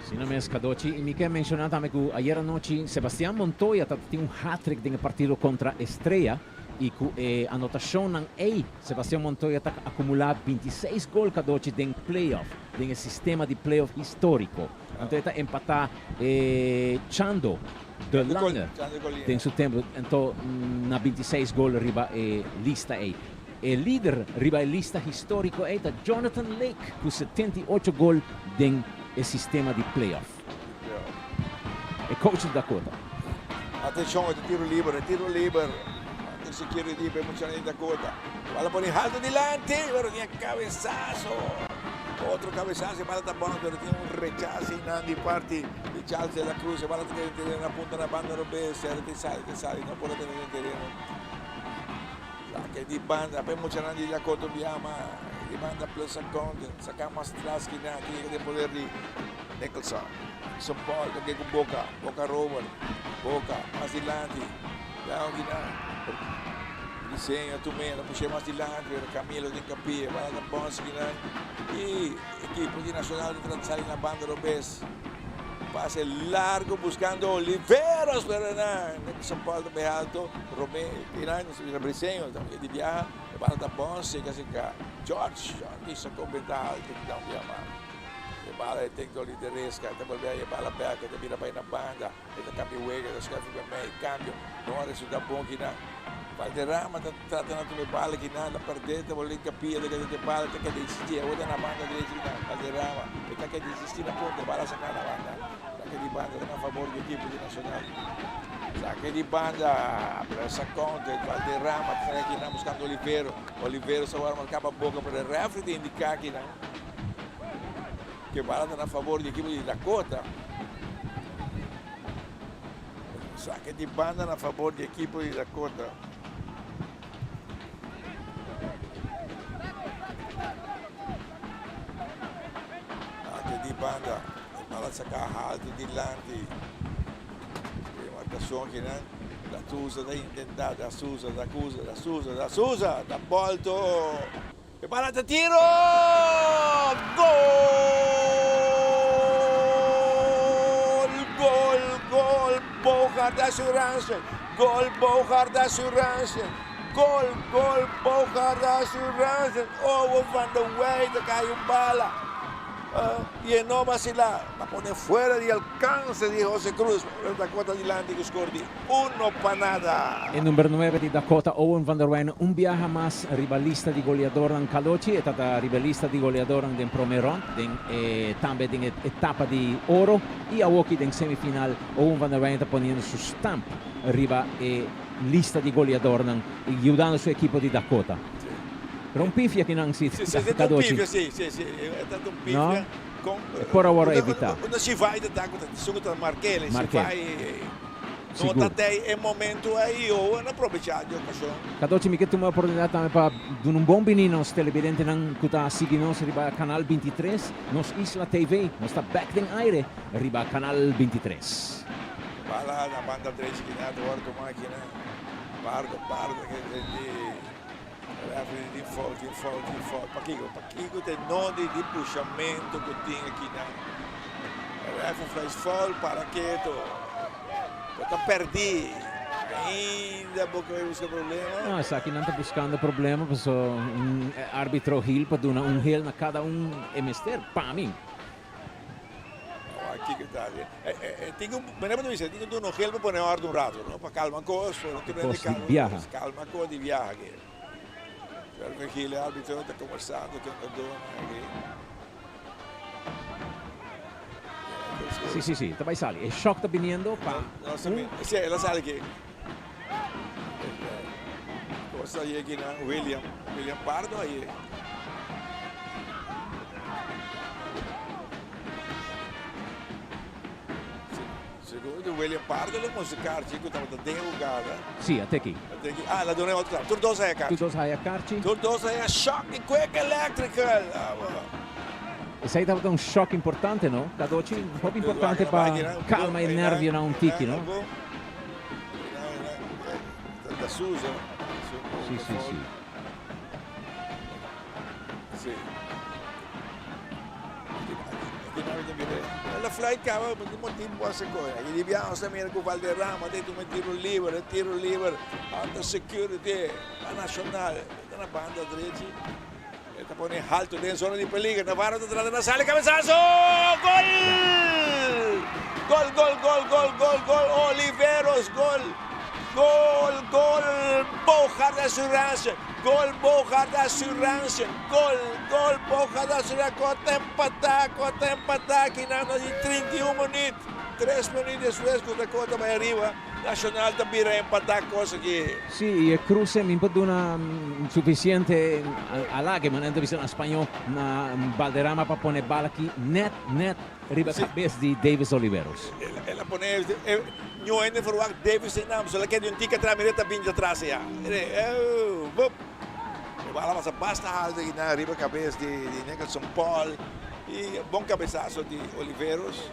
Asina mes, Cadochi. I mi ke menshoná tambe ku ayer anochi Sebastian Montoya ta tin un hat-trick den e partido kontra Estrella i ku e anotashonnan ei Sebastian Montoya ta akumulá 26 gol Cadochi den playoff, den e sistema di playoff históriko. Anto e ta empatá e Chando de Lange den su tempu anto na 26 gol riba e lista ei. E lider riba e lista históriko ei ta Jonathan Lake ku 78 gol den e sistema di playoff. E coach di Dakota. Atenshon, e ta tiro liber, e tiro liber. Hunter Security pa e muchanan di Dakota. Bala pone halto dilanti, pero tin e cabezazo. Otro cabezazo, e bala ta bon, pero tin un rechazo einan di parti di Charles de la Cruz. E bala ta keda den tereno, a punta na banda robes, sera te sali, te sali, no por a tene den tereno. Saque di banda pa e muchanan di Dakota biama di banda Plus Accountant. Saca mas tras kinan, tin yega den poder di Nicholson. Nicholson Paul ta ke ku Boca, Boca Robert, Boca mas dilanti. Down kinan. Briseño tum'é, ta push'é mas dilanti, pero Camilo den kapia, bala ta bòns kinan. I ekipo di Nacional ta trata sali na banda robes. Pase largo buscando Oliveros, pero nan Nicholson Paul ta bay alto. Romé kinan, Briseño ta di biaha, e bala ta bòns, seka seka George, George saka un bentaha alto kinan biaha mas. E bala e ten Lideresca, ta bolbe a e bala bek, e ta bira bay na banda. E ta cambia wega, ta scuef riba mei. Cambio no a resulta bon kinan. Valderrama ta trata na tuma e bala kinan, ta perde, ta bolbe hincapia, ta keda ku e bala, ta keda insisti. Awor ta na banda drechi kinan. Valderrama e ta keda insisti na punta, e bala a saca na banda. Saca di banda ta na favor di ekipo di Nacional. Saca di banda, presa conte, Valderrama ta saca kinan buscando Olivero. Olivero sa wòrdu marca pa Boca, pero e refri ta indica kinan ku e bala ta na favor di ekipo di Dakota. Saque di banda na favor di ekipo di Dakota. Saque di banda. E bala saca halto dilanti. E marcacion kinan. Da Souza ta intenta. Da Souza, da Souza, da Souza, da Souza. Da bolto. E bala ta tiro! Gol! Gol! Gol! Bogart Assurance! Gol Bogart Assurance! Gol! Gol Bogart Assurance! Owen van der Weide ta kai un bala. Y e no vacila, ta pone fuera di alcance di Jose Cruz. Pero Dakota dilanti cu score di uno pa nada. E number nuebe di Dakota, Owen van der Wijnen, un biaha mas riba lista di goleadornan Calochi. E ta ta riba e lista di goleadornan den prome rond, den e tambe den e etapa di oro y awoki den semifinal. Owen van der Wijnen ta poniendo su stamp riba e lista di goleadornan y yudando su ekipo di Dakota. Pero un pifia kinan si Sí, sí, Cadochi. Un pifia, sí, sí, sí. E ta un pifia. No? Con, E por awor evita. Unda Shivai ta ta, su cu ta mark'é, Mark'é. Shivai no Sigur. ta tei e momento ei, o a aprovecha di ocasion. Cadochi, mi ke tuma e oportunidad tambe pa duna un bon bini nos televidentenan cu ta sigui nos riba Canal 23, Nos Isla TV. Nos ta bek den aire riba Canal 23. Bala na banda drechi kinan ta wòrdu tuma kinan. Pardo, pardo ke di. Referee tin fout, tin fout, tin fout. Pakiko? Pakiko ta e nodi di pushamento ku tin akinan? Referee fluis foul, para keto. Bo ta pèrdí. Ainda bo ke bai buska problema? No, esakinan ta buskando problema paso un arbitro hil pa duna un hel na kada un e mester, pa mi. Awor kiko ta haci? E tin cu, manera bo ta bisa, e tin cu duna un gel pa pone orde un rato, no? Pa calma cos, pa no tur hende Cos di biaha. Calma cos di biaha aki. Kelvin Gil, e arbitro, ta conversando cu e donan aki. Si, si, si, ta bay sali. E shock ta biniendo pa No, no, si, el a sali aki. Cosa yegi na William, William Pardo aye. Segun di William Pardo lo mustra karchi ku tabata den hugada. Si, a teki. A teki. Ah, el a duna e otro kar. Tur dos haya karchi. Tur dos haya karchi. Tur dos haya shock di Quick Electrical. Esei tabata un shock importante, no, Cadochi? Un hopi importante pa calma e nervionan un tiki, no? Si, si, si. Si. La fly caba di motivo pa se coge. Aki di biaha nos ta mira cu Valderrama ta tuma e tiro liber, e tiro liber. Anta security pa Nacional. Ta na banda drechi. E ta pone halto den zona di peligro. Navarro ta trata na sali cabezazo! Gol! Gol, gol, gol, gol, gol, gol. Oliveros, gol. Gol, gol. Bogarde Assurance. Gol Bogart Assurance. Gol, gol Bogart Assurance. Kota empatá, kota empatá. Kinando di 31 minuut. 3 minuut despues ku Dakota bai ariba. Nacional ta bira empatá kos aki. Sí, i e cruce mi por duna suficiente alague, manera ta bisa na spañó, na Valderrama pa pone bal aki net, net riba cabes di Davis Oliveros. El a pone ño hende verwagt Davis den naam, so el a keda di un tiki atras, mira ta bini atras ya. Wup! E bala pasa basta alto aki nan riba cabes di Nicholson Paul i bon cabesazo di Oliveros.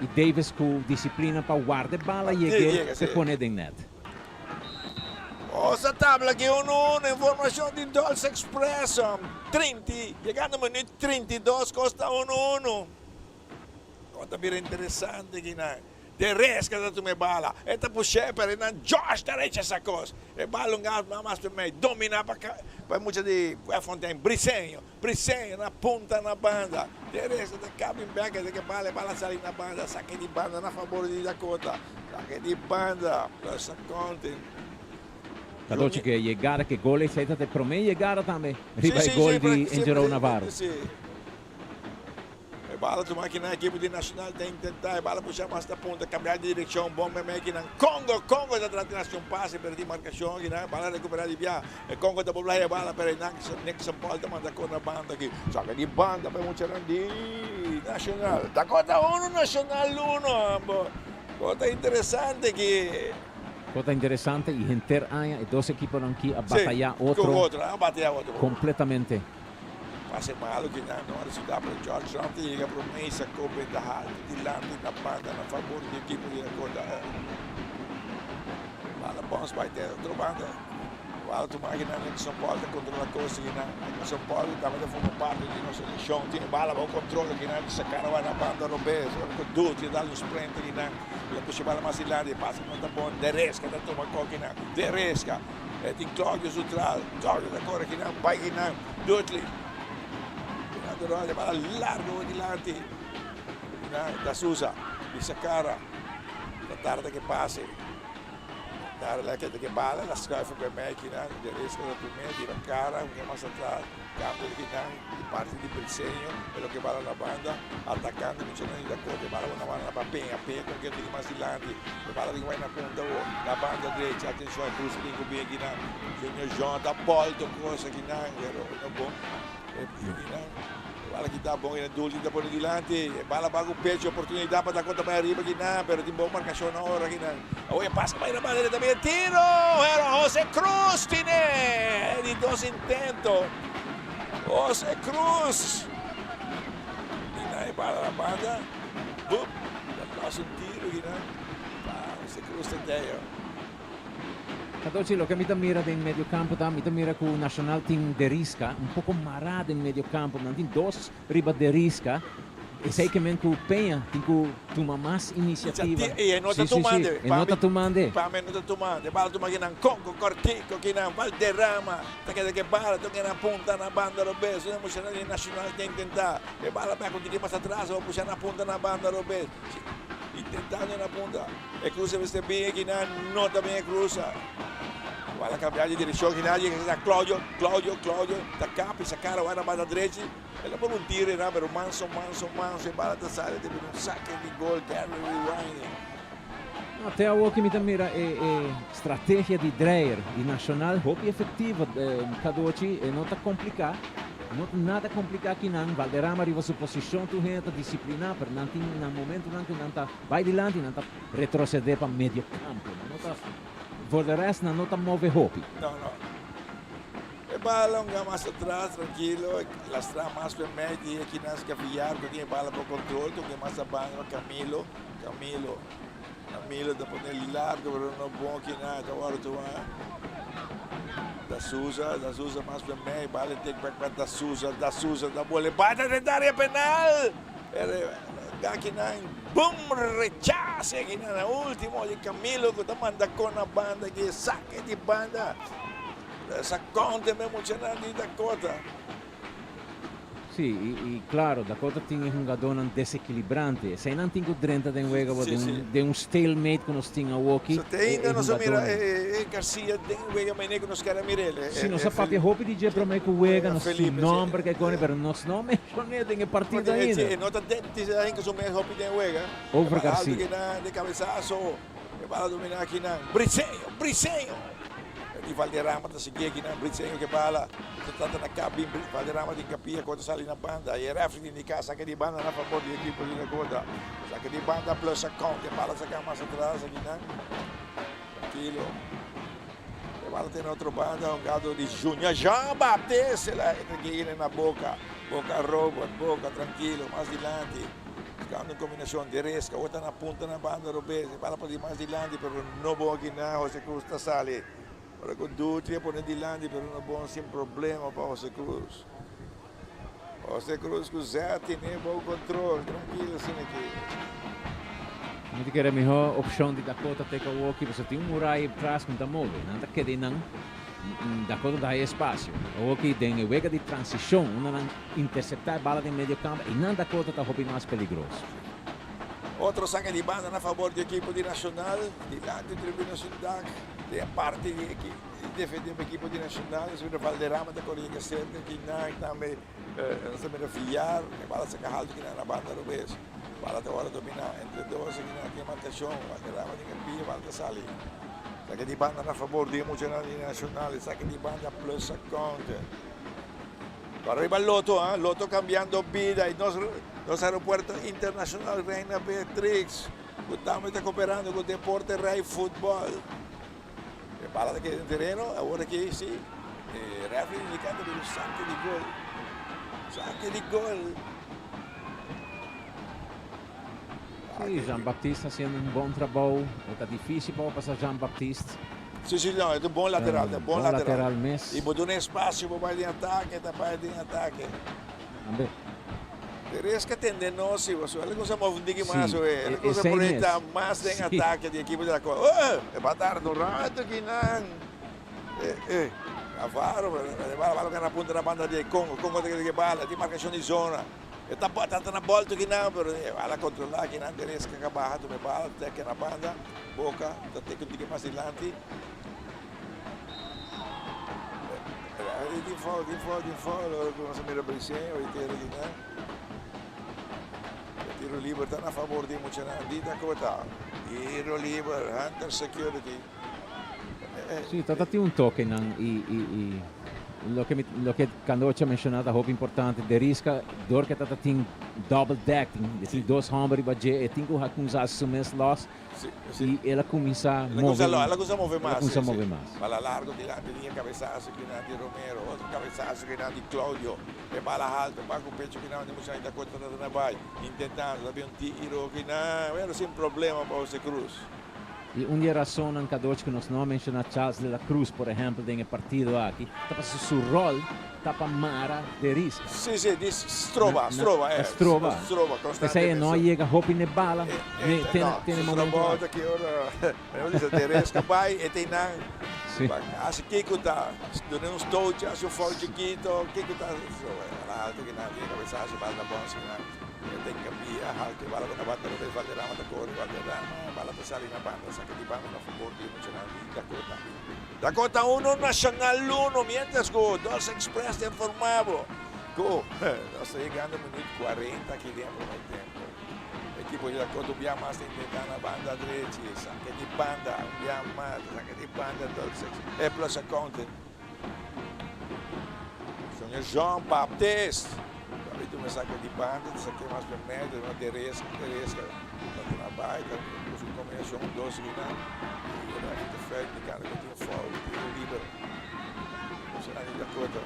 I Davis ku disiplina pa warda e bala yeg'é te pone den nèt. Nos a tabla aki unu unu informashon di Dolce Express trinta yegando minüt 32 kos ta unu unu. Kon ta bira interesante aki nan. De Resca ta tuma e bala e ta push'é pero nan Josh ta rechasá kos. E bala un gas mas pa mei dominá pa e mucha di Fontein Briseño. Briseño na punta na banda. De Resca ta cambia bek e ke bala e bala sali na banda. Sake di banda na fabor di Dakota. Sake di banda. Russell Conte. Cadochi ke yegada ke gol esei ta e prome yegada tambe riba e gol di Angelo Navarro. E bala tuma kinan ekipo di Nacional ta intenta e bala pusha mas na punta cambia di direccion bon meme kinan Congo Congo ta trata di haci un pase pero tin marcacion kinan bala recupera di bia e Congo ta bobla e bala pero Nixon Paul ta manda con na banda aki saca di banda pa e muchanan di Nacional Dakota uno Nacional uno ambo Kota interesante aki. Kota interesante y henter aña e dos ekiponan aki a bataya otro completamente. Pase malu ki nan no a resultá, pero George Trump ta yega promesa ku bentaha altu dilanti na banda na fabor di ekipo di Dakota. Bala bons bai te otro banda. Bala tuma aki nan Nixon Paul ta kontrola kos aki nan. Nixon Paul tabata forma parti di nos selekshon. Tin e bala bou kontrol aki nan. Sakara bai na banda robes. Ora ku Duty a dal un sprint aki nan. El a pusha bala mas dilanti. E pase no ta bon. Dereska ta tuma kok aki nan. Dereska. E tin Claudio su tras. Claudio ta kore kinan, bai kinan. Dudley. Kinan ta ròl e bala largo dilanti. Kinan da Souza. Bisa kara. Ta tarda ke pase. Tarda ke ke bala la schuif bij mij kinan. De riesgo ta primer tira kara. Un ke mas atras. Cambio di kinan di parti di Briseño. E loke bala na banda. Atacando muchanan di Dakota. E bala bo na banda pa Peña. Peña con ke tiki mas dilanti. E bala tin bai na punta bo. Na banda drecha. Atencion e cruce tin cu bin akinan. Junior Jean ta bolto cos akinan. Pero no bon. E kinan. E bala kita bon. E Dulce ta pone dilanti. E bala ba cu pecho. Oportunidad pa Dakota bai ariba akinan. Pero tin bon marcacion na ora akinan. Awo e pasa bai na banda derecha. Tambe e tiro. Pero Jose Cruz tine. Di dos intento. Jose Cruz. Gina e bala na banda. Boep. Ta los un tiro gina. Pa Jose Cruz ta deyo. Cadochi, loke mi ta mira den medio campo ta, mi ta mira cu Nacional tin Derisca un poco mara den medio campo. Nan tin dos riba Derisca. Esey ke men cu Peña tin cu tuma mas iniciativa. Y e no ta Sí, sí, sí. tumande. E no ta tumande. Pa mi e no ta tumande. E bala tuma kinan Congo, Cortico, kinan Valderrama. Ta keda ke bala ta keda punta na banda robes. Un emocional di Nacional ta intenta. E bala bai ku tiki mas atras o pusha na punta na banda robes. Intentando na punta. E cruza mester bin akinan, no ta bin e cruza. Bala cambia di direccion y nadie ta Claudio, Claudio, Claudio, ta capi, sa cara na banda drechi. El a pone un tiro na, pero manso, manso, manso, e bala ta sali di un saque di gol, Gary Rewind. No, te awor cu mi mira e strategia di Dreyer y Nacional hopi efectivo, Cadochi, no ta complica, no ta nada complica aki nan. Valderrama riba su posicion, tur hende ta disciplina, pero nan tin na momento nan cu nan ta bay dilanti, nan ta retrocede pa medio campo. Nan no ta, for the rest, nan no ta move hopi. No. E bala un mas atras, trankilo, lastra mas pa medio, y aki nas Cavillar, cu tin e bala pa control, cu mas abanda Camilo, Camilo, Camilo ta pone largo, pero no bon aki nada, awor tu Da Souza, Da Souza mas pa medio, bala take back pa Da Souza, Da Souza, da bola, bate den area penal! Aki nan, boom, rechace aki na ultimo di Camilo, cu ta manda con na banda, cu saque di banda. Esa conte me mucha di Dakota. Si, y claro, Dakota tin un hungador desequilibrante. Si nan tin cu drenta den wega den un stalemate cu nos tin awoki. So te ainda nos mira Garcia den wega mene cu nos kier mir'e. Si, nos a papia hopi di dje prome cu wega, nos nomber cu cone, pero nos no menciona den e partido ainda. No ta den cu su mes hopi den wega. Over Garcia. Di cabezazo, e bala domina aki nan. Briseño, Briseño. Di Valderrama ta sigui aki nan, Briseño cu bala. Ta trata na cabin, Valderrama di capia, contra sali na banda. E referee indica, saca di banda na favor di equipo di Dakota. Saca di banda plus a count, e bala saca mas atras aki nan. Tranquilo. E bala tin otro banda, hungado di Junior Jean Baptiste, la entra na Boca. Boca Robert, Boca tranquilo, mas dilanti. Buscando combinacion de Resca, otro na punta na banda robes, bala pa di mas dilanti, pero no bon aki na José Cruz ta sali. Ora cu Dutri a pone dilanti, pero no bon, sin problema pa José Cruz. José Cruz cu Zé tiene bon control, trankilo asina aki. Mi ta kere mihor opcion di Dakota take awoki, pasobra tin un muraya atras cu ta move. Nan ta keda nan Dakota ta haya espacio. Awoki den e wega di transicion, unda nan intercepta e bala den medio campo, y nan Dakota ta hopi mas peligroso. Otro saque di banda na favor di equipo di Nacional, dilanti tribuna Sundak, de parte di defende e equipo di Nacional, sobre Valderrama ta corre cerca, aki nan tambe nos mira Villar, e bala saca alto aki na banda robes. Bala ta awor domina entre dos, aki nan tin marcacion, Valderrama tin pia, bala ta sali. Saque di banda na favor di mucha di Nacional, saque di banda plus a counter. Arriba Lotto, eh? Lotto cambiando bida y nos aeropuerto internacional Reina Beatrix. Estamos cooperando cu Deporte Rey Fútbol. E bala aki den tereno, awor aki si. E referee indicando cu saque di gol. Saque di gol. Si, Jean Baptiste haciendo un bon trabou. Ta dificil pa pasa Jean Baptiste. Si, no, e un bon lateral, un bon bon lateral. Lateral mes. Y bo un espacio pa bay di atake, ta bay di atake. Tambe. Teres que tende no, si, bo el cosa move un tiki mas, el cosa sei por mes. Ta mas den atake di equipo di la Oh, e va tarda un rato aki nan. Navarro, bala bala na punta na banda di Congo, Congo tin cu bala, tin marcacion di zona. E ta ta na volta aki nan, pero bala controla aki nan, Teres que baha, tuma bala, teke na banda, Boca, ta teke un tiki mas dilanti. Tin foul, tin foul, tin foul. Awor cu nos mira Briseño, y tira aki nan. Tiro liber ta na favor di mucha di Dakota. Tiro liber, Hunter Security. Si, ta tin un toque nan y loke Candocha menciona ta hopi importante. De Risca, door cu ta tin double deck, tin dos homber riba dje, e tin cu cuminsa su mes los. Si. Y el a cuminsa El a move. El a cuminsa move El a mas. cuminsa Si. Move mas. Bala largo dilanti, liña cabezazo aki na di Romero, otro cabezazo aki na di Claudio. E bala alto, pa cu pecho aki na di mucha Dakota ta na bay, intentando, tambe un tiro aki na, pero sin problema pa José Cruz. Y un di rason nan, Cadoch, cu nos no a menciona Charles de la Cruz, por ehempel, den e partido aki, ta pa su rol, ta pa mara de Risca. Si, di stroba, stroba, Stroba. Stroba, Esey no constantemente. yega hopi ne bala, ne No, tin momento. stroba aki ora, pero dice Teresca bay, e tin nan, Así Kiko ta, duna un stootje, haci un foul chikito, Kiko ta, so, alto aki nan, tiene cabezazo, bala bon, si nan, e tin capia. Bia haltu e bala ta na banda robes, Valderrama ta kore, Valderrama, bala ta sali na banda, saka di banda na fabor di e muchanan di Dakota. Dakota uno, Nacional uno, mientras ku Dos Express ta informa bo ku nos ta yegando minuut 40 aki den e prome tempo. Ekipo di Dakota un bia mas ta intenta na banda drechi, saka di banda, un bia mas, saka di banda Dos Express, e Plus Accounting. Señor Jean Baptiste. David tuma esaki di banda, ta saké mas pa medio, ta duna dereska, ta duna bai, ta usa un kombinashon un dos rinan. I e refi ta fluit indikando ku tin foul, tiro liber. Personal di Dakota.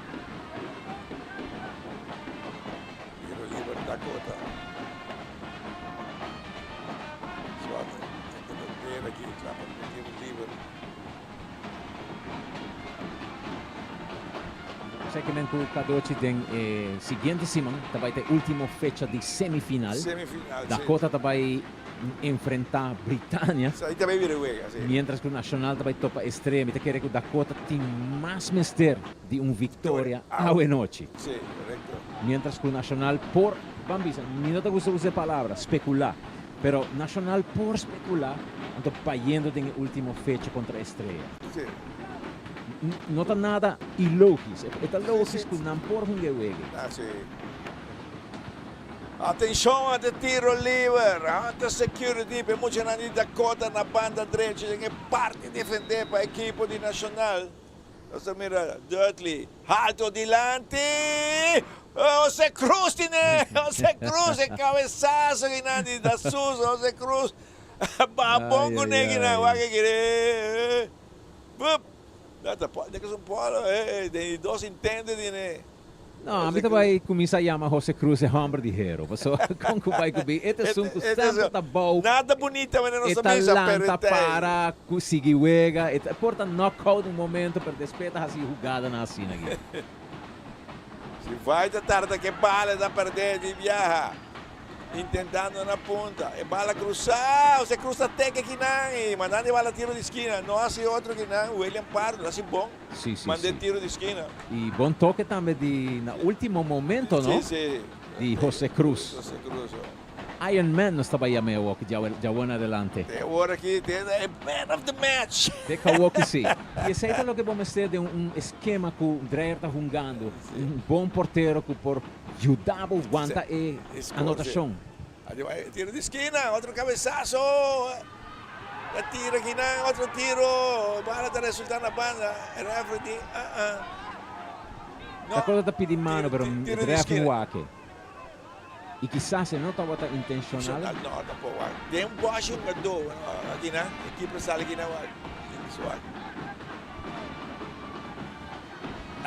Tiro liber Dakota. Zwart, ta dera aki, klapa tiro liber. Sekimen ku Kadochi den e siguiente siman ta bai ta e ultimo fecha di semifinal. Semifinal, si. Dakota ta bai enfrenta Britania. Sa ta bai bira wega, si. Mientras ku Nacional ta bai topa Estrella. Mi ta kere ku Dakota tin mas mester di un viktoria awe nochi. Si, korekto. Mientras ku Nacional por, ban bisa, mi no ta gusta usa e palabra, spekulá. Pero Nacional por specula anto bayendo den e ultimo fecha contra Estrella. Sí. No ta nada ilogis. E ta logis cu nan por hunga e wega. Ah, sí. Atencion ante tiro liber. Ante security pa e muchanan di Dakota na banda drechi den e parti defende pa ekipo di Nacional. Nos ta mira Dudley halto dilanti. Jose Cruz tine! Jose Cruz e cabezazo kinan di da Souza. Jose Cruz baha bon cu ne kinan. Wak e kere. Bup! Dat ta de un polo. Eh, den di dos intento tine. No, ami ta bai cuminsa yama Jose Cruz e homber di hero. Paso con cu bai cu bin, e ta esun cu semper ta bou. Nada bunita manera nos E ta ta bisa, pero lanta e ta. para cu sigui wega. E ta por ta knockout un momento, pero despues e ta haci hugadanan asina aki. Si vai ta tarda ke bala ta perde di biaha. Intentando na punta. E bala cruza. Jose Cruz ta teke kinan y mandando e bala tiro di skina. No haci otro kinan. William Pardo lo haci bon. Sí, sí, Manda e sí. tiro di skina. Y bon toke tambe di na ultimo momento, no? Sí, sí. Di Jose Cruz. Jose Cruz. Oh. Iron Man nos taba yama e awor djawe en adelante. Te awor aki te e man of the match. Te kawor ki si. Y esey ta loke bo mester den un eskema cu Dreyer ta hungando. Un bon portero cu por yuda bo wanta e anotacion. Tiro di skina, otro cabezazo. Ta tira kinan, otro tiro. Bala ta resulta na banda. E referee di ah ah. Ta cosa ta pidi mano pero e referee wak. Y kisas e no tabata intencional. No, tampoco. Den un boshi hungadó, aki nan, e keeper sali aki nan, wak.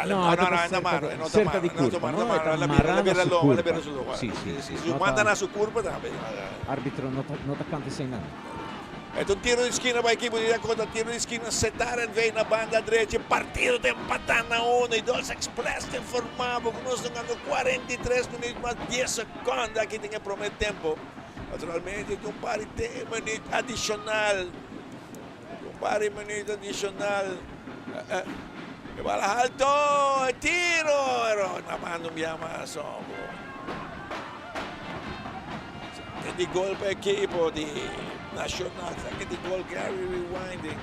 No, no, no, no, cerca di curpa, no? E ta marando su curpa. Si, si, si. Si manda na su curpa tambe. Arbitro no ta, no ta canta esei nan. E ta un tiro di skina pa ekipo di Dakota. Tiro di skina Setar NV na banda drechi. Partido ta empatá na uno i dos. Express ta informá bo ku nos ta gana 43 minuut mas 10 sekonda aki den e promé tempo. Naturalmente tin un par di minuut adishonal. Un par di minuut adishonal. E bala halto, e tiro, pero na banda un bia mas. Saque di gol pa equipo di Nacional. Saque di gol Gary Rewinding.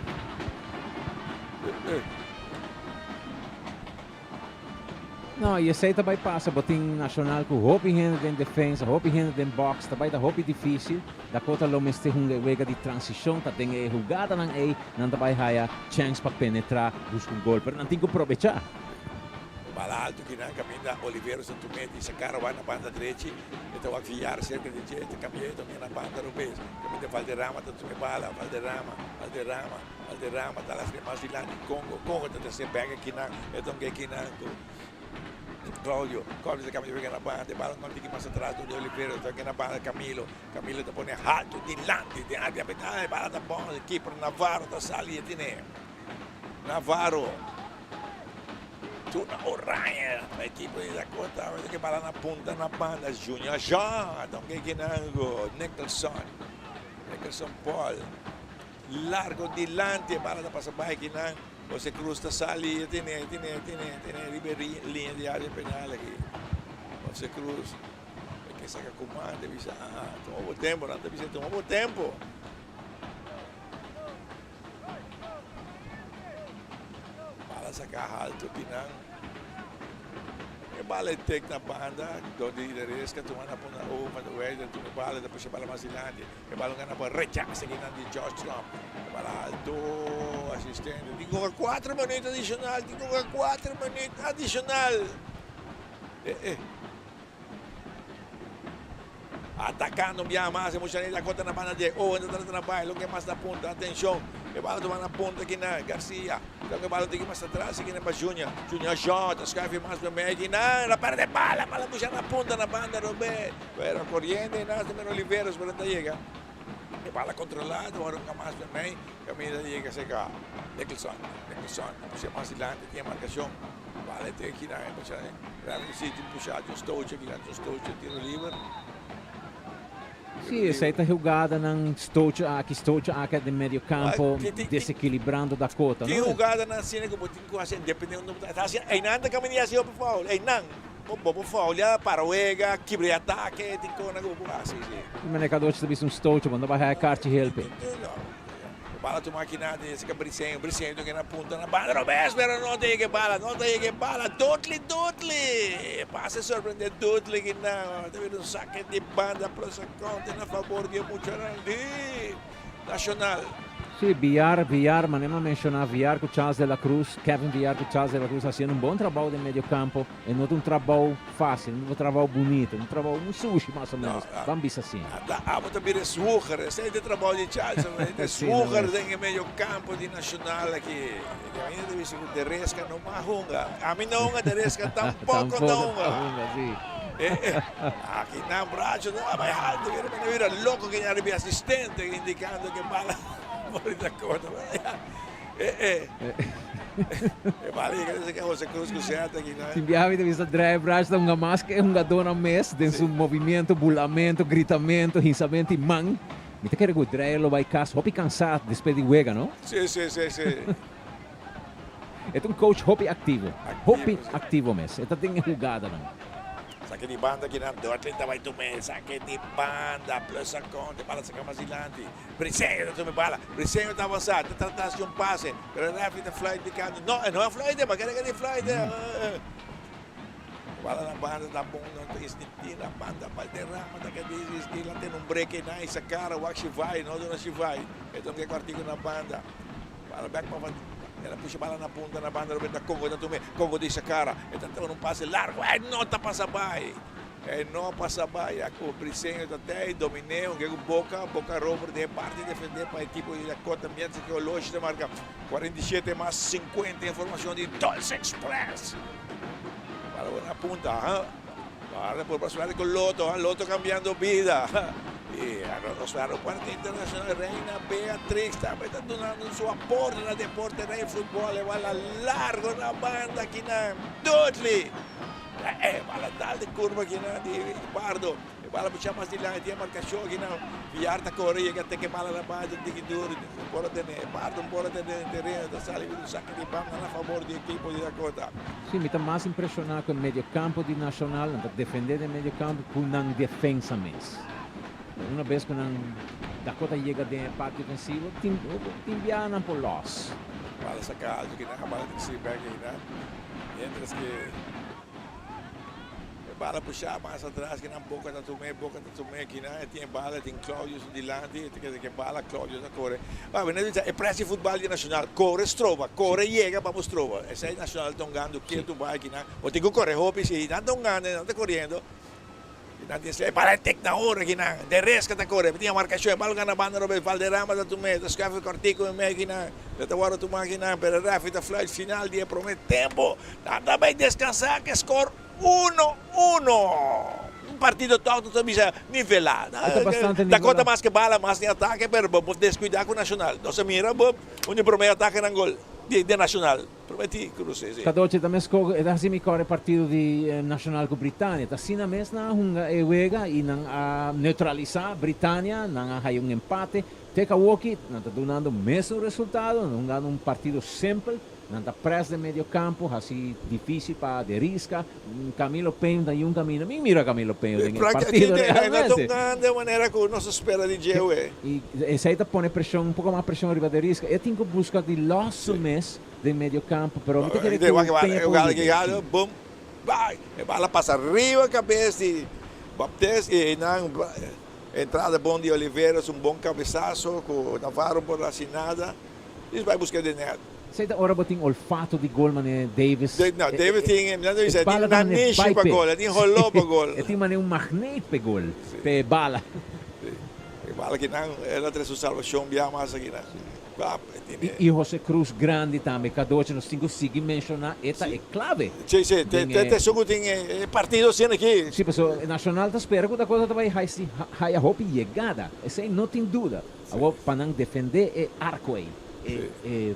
No, y esey ta bay pasa, bo tin Nacional cu hopi hende den defensa, hopi hende den box, ta bay ta hopi dificil. Dakota lo mester hunga e wega di transicion, ta den e hugadanan ey nan ta bay haya chance pa penetra, busca un gol, pero nan tin cu probecha. Bala alto kinan caminda Oliveros ta tum'e di sacar awor na banda drechi e ta wak Villar cerca di dje ta cambia e tambe na banda robes caminda Valderrama ta tuma e bala Valderrama Valderrama Valderrama ta las mas dilanti Congo Congo ta trece bek akinan e ta hunga akinan cu Claudio Claudio ta cambia bek na banda e bala no tiki mas atras dor di Oliveros ta hunga na banda Camilo Camilo ta pone alto dilanti den area e bala ta bon e keeper Navarro ta sali e tine Navarro. Tuna Oranje, pa ekipo di Dakota, awor ke bala na punta na banda Junior Jean, don ke kinango Nicholson, Nicholson Paul, largo dilanti, e bala ta pasa bai kinan, Jose Cruz ta sali, e tene, e tene, e tene, e tene riba e liña di area penal aki, Jose Cruz. Ke saka ku man ta bisa, ah, tuma bo tempo, nan ta bisa tuma bo tempo. Bala saka haltu kinan. E bala e tek na banda, donde Idaresca tuma na puna o van der Weijden tuma e bala ta pusha bala mas dilanti. E bala gana pa rechace kinan di Josh Trump. E bala haltu, asistente. Tin ku 4 minuut adicional, tin ku 4 minuut adicional. Eh, eh. Atacando un biaha mas e muchanan di Dakota na banda di Owen ta trata na bai loke mas na punta atencion e bala tuma na punta aki na Garcia loke bala tiki mas atras aki na pa Junior Junior Shaw ta schuif mas pa mei aki na la perde bala bala busha na punta na banda Robert pero coriendo e nas tambe Oliveros pero ta yega e bala controla ta worde mas pa mei caminda ta yega cerca Nicholson Nicholson ta pusha mas dilanti tin e marcacion. Bala te aki na e mucha Referee si tin pusha John Stoche aki na John Stoche tiro liber. Si, esei ta hugadanan Stoche aki, Stoche aki den medio campo desequilibrando Dakota, no? Tin hugadanan asina ku bo tin ku hasi depende unda bo ta hasi. Einan ta kaminda hasi hopi foul, einan bo por foul ya para wega, kibra e atake, tin kosnan ku bo por hasi, si. Si manekador ta bisa un Stoche bo no bai haya karchi helpe. Bala tuma kina di esaki Briseño, Briseño ta kina punta na banda robes pero no ta yega e bala, no ta yega e bala, Dudley, Dudley! Pase sorprende Dudley kina, ta bira un sake di banda plus a konta na fabor di e muchanan di Nacional. Si, Villar, Villar, manera mi a menciona, Villar cu Charles de la Cruz, Kevin Villar cu Charles de la Cruz haciendo un bon trabao den medio campo. E no ta un trabou fácil, no ta un trabou bunito, un trabou un sushi mas o ménos, ban bisa asina. Ata abo ta bira zwoeger, esei ta e trabou di Charles, e ta zwoeger den e medio campo di Nacional aki. E ainda ta bisa cu Deresca no mas hunga. Ami no hunga, Deresca tampoco no hunga. Tampoco ta hunga, si. Aki nan bracho no a bai halto, bira mene bira loco ke ña riba e asistente indicando ke bala por di Dakota. E bala yega desde ke Jose Cruz ku seta aki nan. Tin biaha mi ta bisa Drey Bracho ta hunga mas ke e hungadónan mes den su movimiento, bulamento, gritamento, hinsamento i man. Mi ta kere ku Drey lo bai kas hopi kansá despues di wega, no? Si, si, si, si. E ta un coach hopi aktivo, hopi aktivo mes. E ta den e hugadanan. Sake di banda kinan Dudley ta bai tum'é. Sake di banda, plus a konta, e bala saka mas dilanti. Briseño ta tuma e bala. Briseño ta avansa, ta trata hasi un pase, pero e referee ta fluit indicando, no, e no a fluit, ma kere di fluit. E bala na banda ta bon, no ta instinti na banda, Valderrama ta keda insisti, la tene un break einan, y sacara, wak si vai, no duna si vai. E ta un ke kwartico na banda. Bala bek pa El a pusha bala na punta na banda, Roberto Congo ta tuma, Congo di sacara, e ta tuma un pase largo, e no ta pasa bai. E no a pasa bai ya cu Briseño ta tey domin'e un cu Boca, Boca Rover den e parti defende pa ekipo di Dakota mientras cu Oloshi ta marca 47 mas 50 en formacion di Dolce Express. Bala por na punta, ha? Bala por pa suerte cu Lotto, ha? Lotto cambiando bida. Y nos aeropuerto internacional Reina Beatrix tambe ta dunando su aporte na deporte rey futbol. E bala largo na banda aki na Dudley. E bala dal di curva aki na di Pardo. E bala pucha mas dilanti tin e marcacion aki na Villar ta core yega te ke bala na banda tiki duro. Por a tene e Pardo por a tene den tereno ta sali un saque di banda na favor di ekipo di Dakota. Si, mi ta mas impresiona cu e mediocampo di Nacional. Nan ta defende den mediocampo cu nan defensa mes. Una bes cu nan Dakota yega den e parti ofensivo tin tin biaha nan por los. Bala saca alto aki nan, bala trece bek aki nan. Mientras que e bala pusha mas atras ki nan Boca ta tum'é, Boca ta tum'é ki nan e tin e bala, tin Claudio su dilanti, e ta keda ke bala Claudio ta kore. Ba, mi ta bisa e pres di futbal di Nacional, kore stroba, kore yega pa bo stroba. Esei Nacional ta hungando ketu bai ki nan, bo tin ku kore hopi si nan ta hungando, nan ta koriendo. Nan tin e bala e tek na ora ki nan de res ka ta kore tin markashon e bal gana banda robes Valderrama ta tum'é ta skèf e kòrtiku en mei ki nan e ta wòrdu tumá ki nan pero rèfri ta fluit final di e promé tempu nan ta bai deskansá ku e skor uno uno un partido tòg nos ta bisa nivelá Dakota mas ke bala mas den atake pero bo por deskuidá ku Nacional nos a mira bo un di promé atakenan gol di Nacional. Prometí ku nos esei. Cadochi ta mes kogo e ta hasi mi kòrda e partido di Nacional ku Britania. Ta asina mes nan a hunga e wega i nan a neutralisá Britania, nan a haya un empate. Te ku awoki nan ta dunando mesun resultado, nan ta hungando un partido simpel. Nan ta press den medio campo, haci dificil pa Derisca. Camilo Peño ta yun camino. Mi mira Camilo Peño den e partido realmente. Na ta un grande manera cu nos a spera di dje. Y esey ta pone presion, un poco mas presion riba Derisca. E tin cu busca di los su mes den medio campo, pero mi ta kere cu Peña por lider. Boom, bay! E bala pasa riba cabes di Baptist y eynan entrada bon di Oliveras, un bon cabesazo cu Navarro por haci nada. Dios bai buska den net. Esei ta ora bo tin olfato di gol manera Davis. No, Davis tin, mi ta bisa, e tin nanishi pa gol, e tin holó pa gol. E tin manera un magneet p'e gol, p'e bala. Si, e bala kinan, el a trese un salbashon bia mas akinan. I Jose Cruz grandi tambe, Cadocha, nos tin ku sigui menshoná, e ta e klave. Si, si, te esun ku tin e partido asina aki. Si, pasobra Nacional ta spera ku Dakota ta bai haya hopi yegada, esei no tin duda. Awor pa nan defendé e arko ei, e e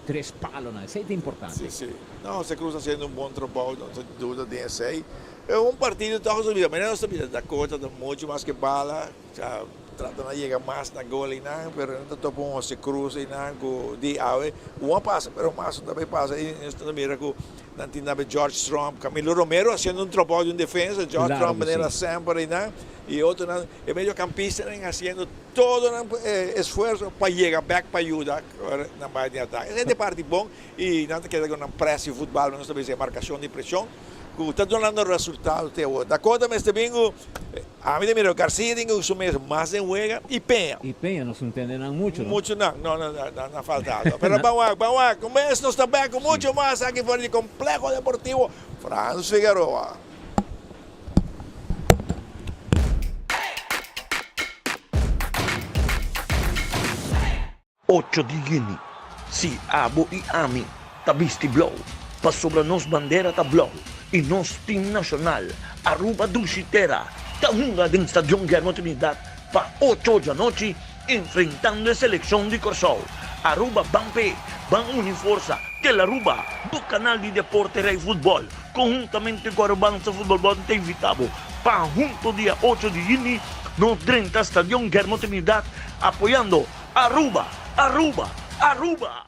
tres palonan, esei ta importante. Sí, sí. No, José Cruz haciendo un bon trabou, no tin duda den esei. E un partido toch nos ta bisa, manera nos ta bisa Dakota ta mucho mas ke bala, ta trata na yega mas na gol einan, pero nan ta topa un José Cruz einan ku di awe un a pasa, pero mas no ta bay pasa i nos ta mira ku nan tin tambe George Trump, Camilo Romero haciendo un trabou di un defensa, George Trump manera semper einan i otronan. E mediocampistanan haciendo todo nan esfuerzo pa yega bek pa yuda ora nan bai den atake. Esei ta e parti bon y nan ta keda cu nan press di futbal, nos ta bisa e marcacion di presion cu ta dunando resultado te awor. Dakota mester bin cu, ami ta mira Garcia tin cu su mes mas den wega y Peña. Y Peña nos no tende nan mucho no. Mucho nan, no no nan a falta algo. Pero ban wak, ban wak, un mes nos ta bek cu mucho mas aki for di Complejo Deportivo Frans Figaroa. Ocho di yüni, Si abo i ami ta bisti blou, pasobra nos bandera ta blou i nos tim nashonal Aruba Dushi Tera ta hunga den Stadion Guillermo Trinidad pa ocho djanochi enfrentando e selekshon di Kòrsou. Aruba ban p'e, ban uni forsa, Telaruba, bo kanal di deporte Rei Futbòl. Konhuntamente ku Arubansa Futbol Bond ta invitá bo pa hunto dia ocho di yüni nos drenta Stadion Guillermo Trinidad apoyando Aruba! Aruba! Aruba!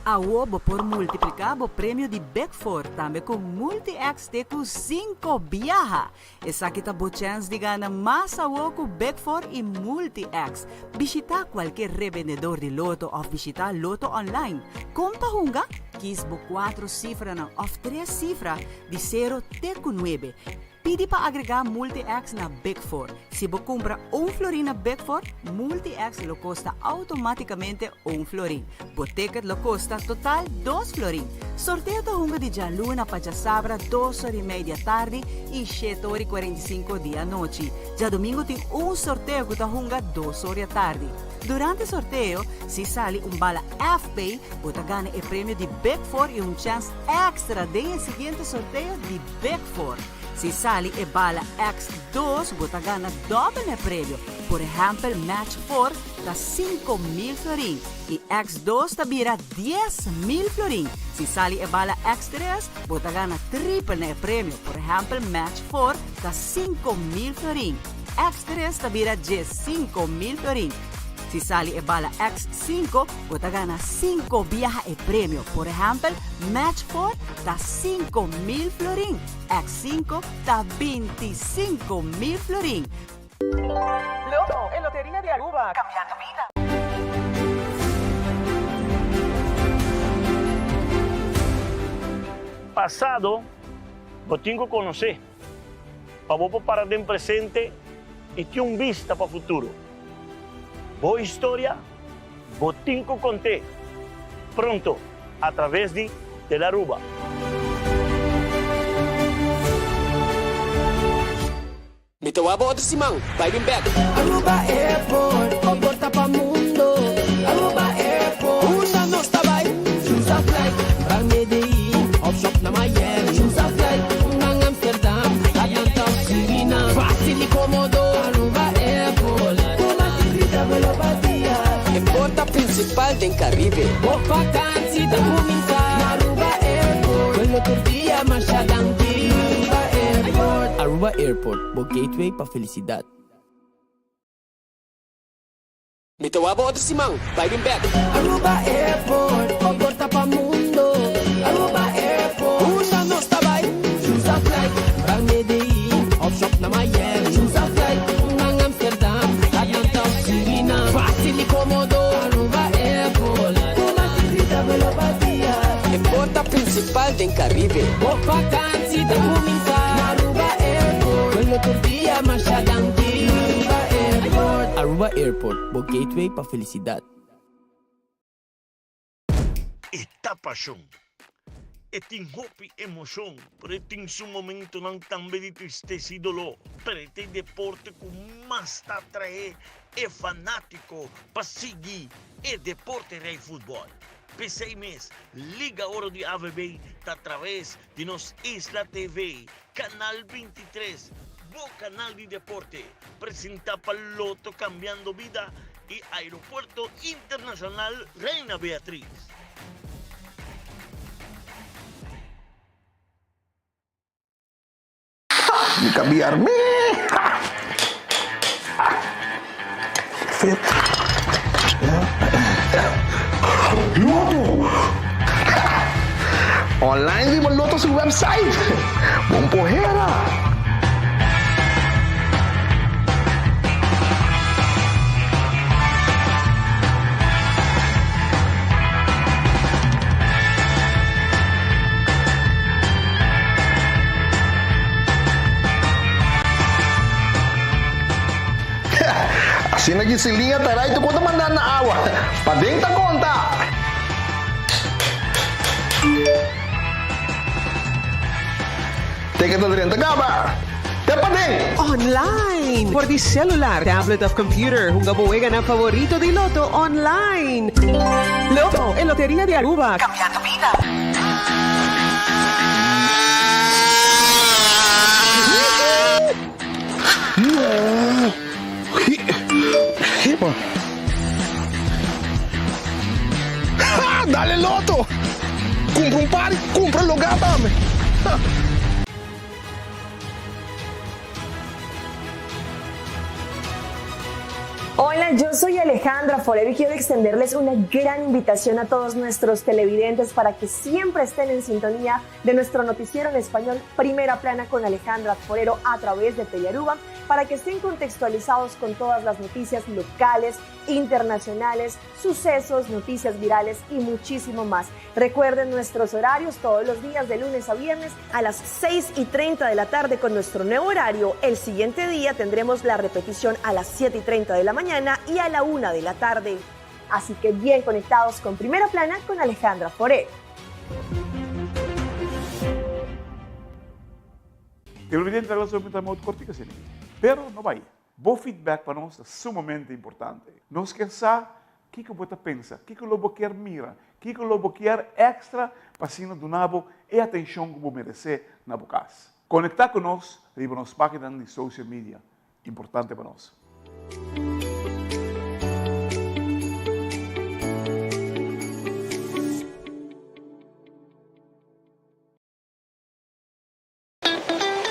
Awo bo por multipliká bo premio di Big Four tambe ku Multi-X te ku sinku biaha! Esaki ta bo chèns di gana mas awo ku Big Four i Multi-X. Bishitá kualke rebendedor di Lotto òf bishitá Lotto Online. Kon pa hunga? Kis bo kuatro sifranan òf tres sifra di sero te ku nuebe. Pidi pa agregá Multi-X na Big Four. Si bo kumpra un florin na Big Four, Multi-X lo kosta outomátikamente un florin. Bo ticket lo kosta total dos florin. Sorteo ta hunga di djaluna pa djasabra dos ora i mei di atardi i shete ora i 45 di anochi. Djadumingu tin un sorteo ku ta hunga dos ora di atardi. Durante sorteo, si sali un bala FP, bo ta gana e premio di Big Four i un chèns èkstra den e siguiente sorteo di Big Four. Si sali e bala X2 bo ta gana dòbel na e premio. Por ehèmpel Match 4 ta 5000 florin i X2 ta bira 10,000 florin. Si sali e bala X3 bo ta gana tripel na e premio. Por ehèmpel Match 4 ta 5000 florin, X3 ta bira 15,000 florin. Si sali e bala X5 bo ta gana 5 biaha e premio. Por ehèmpel Match 4 ta 5000 florin, X5 ta 25,000 florin. Lotto, e loteria di Aruba, cambiando bida. Pasado bo tin ku konosé pa bo por para den presente i tin un bista pa futuro. Bo historia bo tin ku kont'é pronto a traves di Telaruba. Mi ta wak bo otro siman. Bai bin bek. Aruba Airport, bo porta pa mundo. Aruba Airport, unda nos ta bai? Choose a flight, ban Medellin of shop na Miami. Choose a flight, ban Amsterdam, Atlanta of Suriname. Facil y comodo, Aruba Airport. Cu mas di 30 vuelo pa dia. E porta principal den Caribe. Bo vakantie ta cuminsa na Aruba Airport. Vuelo tur dia, masha danki. Aruba Airport. Aruba Airport, bo gateway pa felicidad. Mi ta wak bo otro siman. Bai bin bek. Aruba Airport, bo porta. prinsipal den Karibe. Bo vakantie ta kuminsá na Aruba Airport. Pueblo tur dia masha danki na Aruba Airport. Aruba Airport, bo gateway pa felicidad. E ta pashon. E tin hopi emoshon, pero e tin su momentonan tambe di tristesa i doló. Pero e ta e deporte ku mas ta atraé e fanátiko pa sigui e deporte rei futbòl. P'esei mes, Liga Oro di AVB ta atraves di nos Isla TV, Kanal 23, bo kanal di deporte, presentá pa Lotto Cambiando Bida i Aeropuerto Internacional Reina Beatriz. Mi ta biarmé. Fit. Loto! Online riba Lotto su website. Bon pohera! Asina ki silinga ta rai tu ku ta manda na awa. Paden ta konta. Teken ta drenta kaba. Te paden! Online! For di celular, tablet of computer, hunga bo weganan favorito di Lotto online! Lotto, e loteria di Aruba, cambiando bida! No! Ha! Dale Lotto! Cumpra un par y cumpra lugar tambe! Hola, yo soy Alejandra Forero y quiero extenderles una gran invitación a todos nuestros televidentes para que siempre estén en sintonía de nuestro noticiero en español Primera Plana con Alejandra Forero a través de Telearuba para que estén contextualizados con todas las noticias locales, internacionales, sucesos, noticias virales y muchísimo más. Recuerden nuestros horarios todos los días de lunes a viernes a las 6 y 30 de la tarde con nuestro nuevo horario. El siguiente día tendremos la repetición a las 7 y 30 de la mañana y a la 1 de la tarde. Así que bien conectados con Primera Plana con Alejandra Forero. Televidente ta laga ta modo cortico asina. Pero no bay. Bo feedback pa nos ta sumamente importante. Nos kier sa kico bo ta pensa, kico lo bo kier mira, kico lo bo kier extra pa asina duna bo e atencion cu bo merece na bo cas. Conecta cu nos riba nos paginanan di social media. Importante pa nos.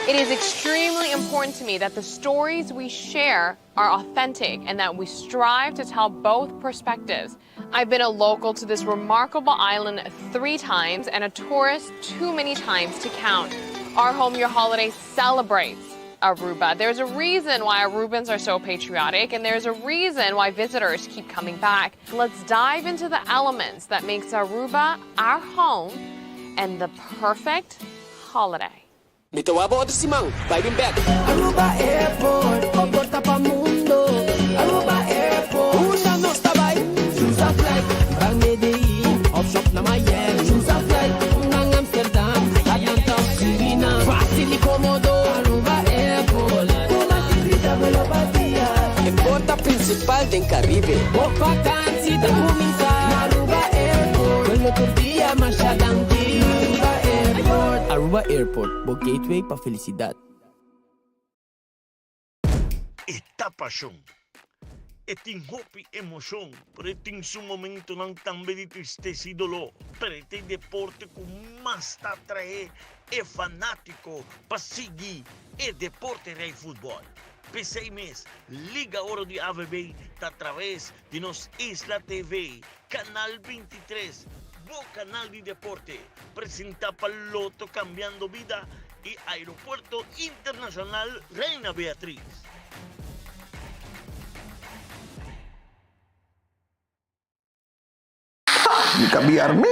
It is extremely important to me that the stories we share are authentic and that we strive to tell both perspectives. I've been a local to this remarkable island three times and a tourist too many times to count. Our Home Your Holiday celebrates Aruba. There's a reason why Arubans are so patriotic and there's a reason why visitors keep coming back. Let's dive into the elements that makes Aruba our home and the perfect holiday. Mi ta wak bo otro siman. Bai bin bek. Aruba Airport, bo porta pa mundo. Aruba Airport, unda nos ta bai? Choose a flight, pa Medellin, of shop na Miami. Choose a flight, na Amsterdam, Atlanta of Suriname. Facil y comodo, Aruba Airport. Cu mas di 30 vuelo pa dia. E porta prinsipal den Karibe. Bo vakantie ta kuminsá na Aruba Airport. Pueblo tur dia masha danki na Aruba Airport. Aruba Airport, bo gateway pa felicidad. E ta pashon. E tin hopi emoshon, pero e tin su momentonan tambe di tristesa i doló. Pero e ta e deporte ku mas ta atraé e fanátiko pa sigui e deporte rei futbòl. P'esei mes, Liga Oro di AVB ta atraves di nos Isla TV, Canal 23, bo canal di deporte, presenta pa Lotto Cambiando Bida y Aeropuerto Internacional Reina Beatriz. Mi ta biarmé.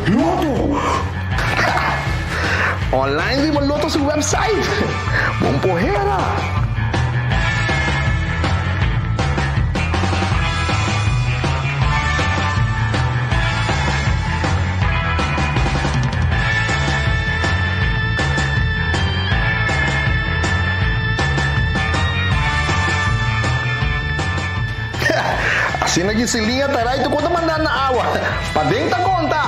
Lotto! Online riba Lotto su website. Bon pohera! Asina ki Silinga ta rai tur ku ta manda na awa. Paden ta konta.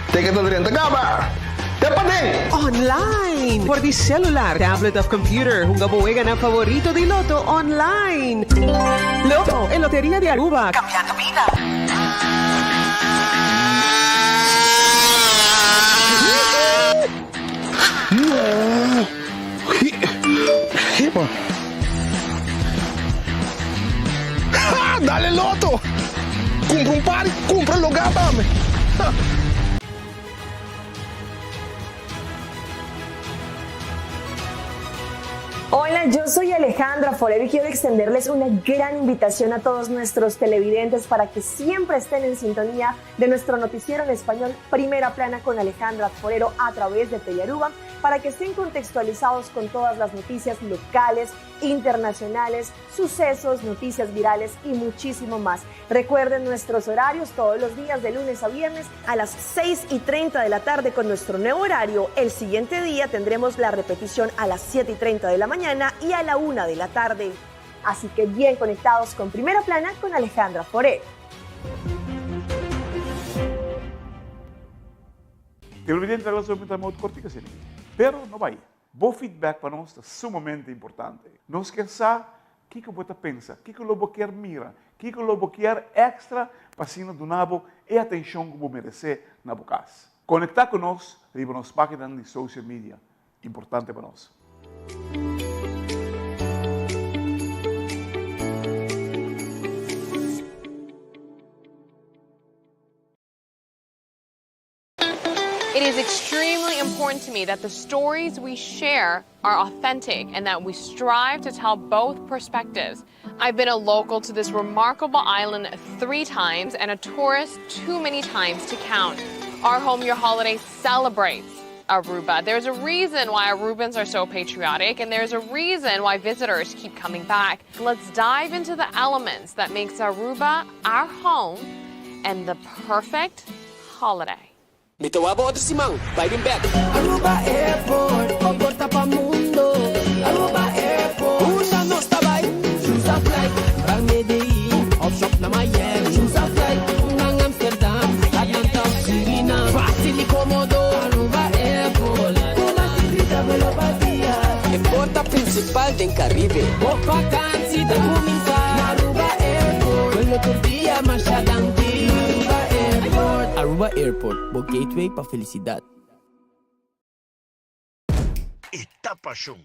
Te ke ta drenta kaba. Te paden! Online! For di celular, tablet of computer, hunga bo weganan favorito di Lotto online! Lotto, e loteria di Aruba, cambiando bida! No! Epa! Ha! Dale Lotto! Cumpra un par y cumpra lugar tambe! Hola, yo soy Alejandra Forero y quiero extenderles una gran invitación a todos nuestros televidentes para que siempre estén en sintonía de nuestro noticiero en español Primera Plana con Alejandra Forero a través de Telearuba para que estén contextualizados con todas las noticias locales, internacionales, sucesos, noticias virales y muchísimo más. Recuerden nuestros horarios todos los días de lunes a viernes a las 6 y 30 de la tarde con nuestro nuevo horario. El siguiente día tendremos la repetición a las 7 y 30 de la mañana y a la 1 de la tarde. Así que bien conectados con Primera Plana con Alejandra Forero. Televidente ta glas opi ta modo cortico asina. Pero no bay. Bo feedback pa nos ta sumamente importante. Nos kier sa kico bo ta pensa, kico lo bo kier mira, kico lo bo kier extra pa asina duna bo e atencion cu bo merece na bo cas. Conecta cu nos riba nos paginanan di social media. Importante pa nos. It is extremely important to me that the stories we share are authentic and that we strive to tell both perspectives. I've been a local to this remarkable island three times and a tourist too many times to count. Our Home Your Holiday celebrates Aruba. There's a reason why Arubans are so patriotic and there's a reason why visitors keep coming back. Let's dive into the elements that makes Aruba our home and the perfect holiday. Mi ta wak bo otro siman. Bai bin bek. Aruba Airport, bo porta pa mundo. Aruba Airport, unda nos ta bai? Choose a flight, pa Medellin, of shop na Miami. Choose a flight, na Amsterdam, Atlanta, Suriname. Facil y comodo, Aruba Airport. Cu mas di 30 vuelo pa dia. E porta principal den Caribe. Bo vakantie ta cuminsa na Aruba Airport. Vuelo tur dia, masha danki. Aruba Airport. Aruba Airport, bo gateway pa felicidad. E ta pashon.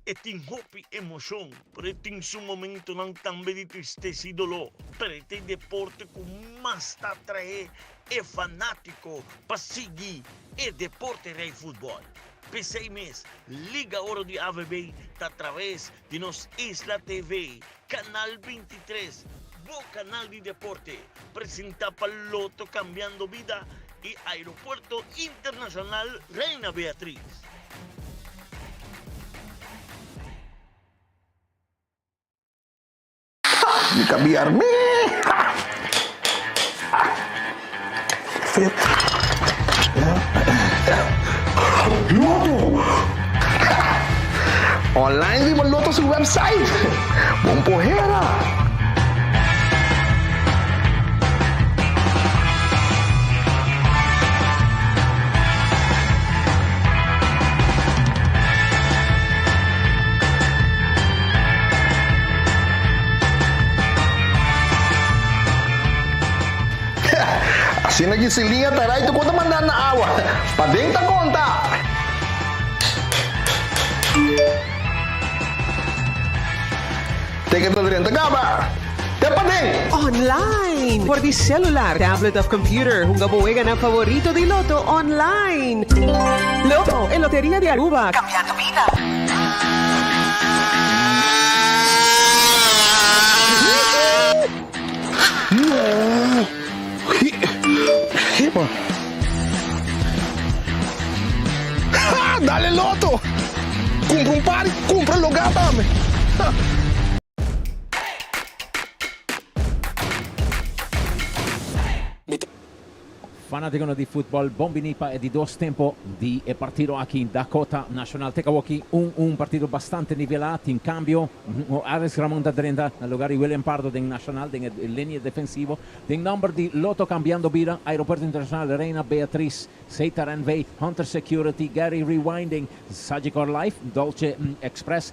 E tin hopi emoshon, pero e tin su momentonan tambe di tristesa i doló. Pero e ta e deporte ku mas ta atraé e fanátiko pa sigui e deporte rei futbòl. P'esei mes, Liga Oro di AVB ta traves di nos Isla TV, Canal 23, bo canal di deporte, presenta pa Lotto Cambiando Bida y Aeropuerto Internacional Reina Beatriz. Mi ta biarmé. Lotto! Online riba Lotto su website. Bon pohera! Asina ki Silinga ta rai tur ku ta manda na awa. Paden ta konta. Te ke ta drenta kaba. Te paden! Online! For di celular, tablet of computer, hunga bo weganan favorito di Lotto online! Lotto, e loteria di Aruba, cambiando bida! Ha! Dale Lotto! Cumpra un par y cumpra loga tambe! Fanaticonan di futbol bon bini pa e di dos tempo di e partido aki Dakota Nacional te kawoki un un partido bastante nivela tin cambio Alex Ramon ta drenta na lugar di William Pardo den Nacional den e linea defensivo den nomber di Lotto Cambiando Bida Aeropuerto Internacional Reina Beatriz Setar NV Hunter Security Gary Rewinding Sagicor Life Dolce Express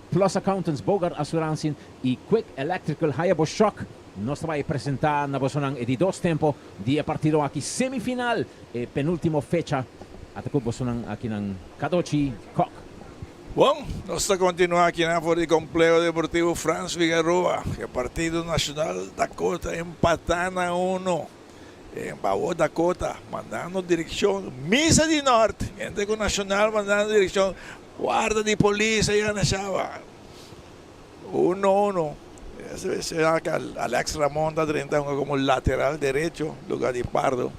Plus Accountants Bogart Assurantie y Quick Electrical haya bo shock Nos ta bai presenta na bosonan e di dos tempo di e partido aki semifinal, e penultimo fecha. Ata cu bosonan akinan Cadochi Kock. Bon, nos ta continua akinan for di Compleho Deportivo Frans Figaroa. E partido Nacional Dakota empata na uno. E Bawo Dakota mandando direccion Misa di Nort. Hende cu Nacional mandando direccion Guarda di Polis aya na Shaba. Uno uno. Será que Alex Ramon ta drenta hunga como lateral derecho lugar di Pardo.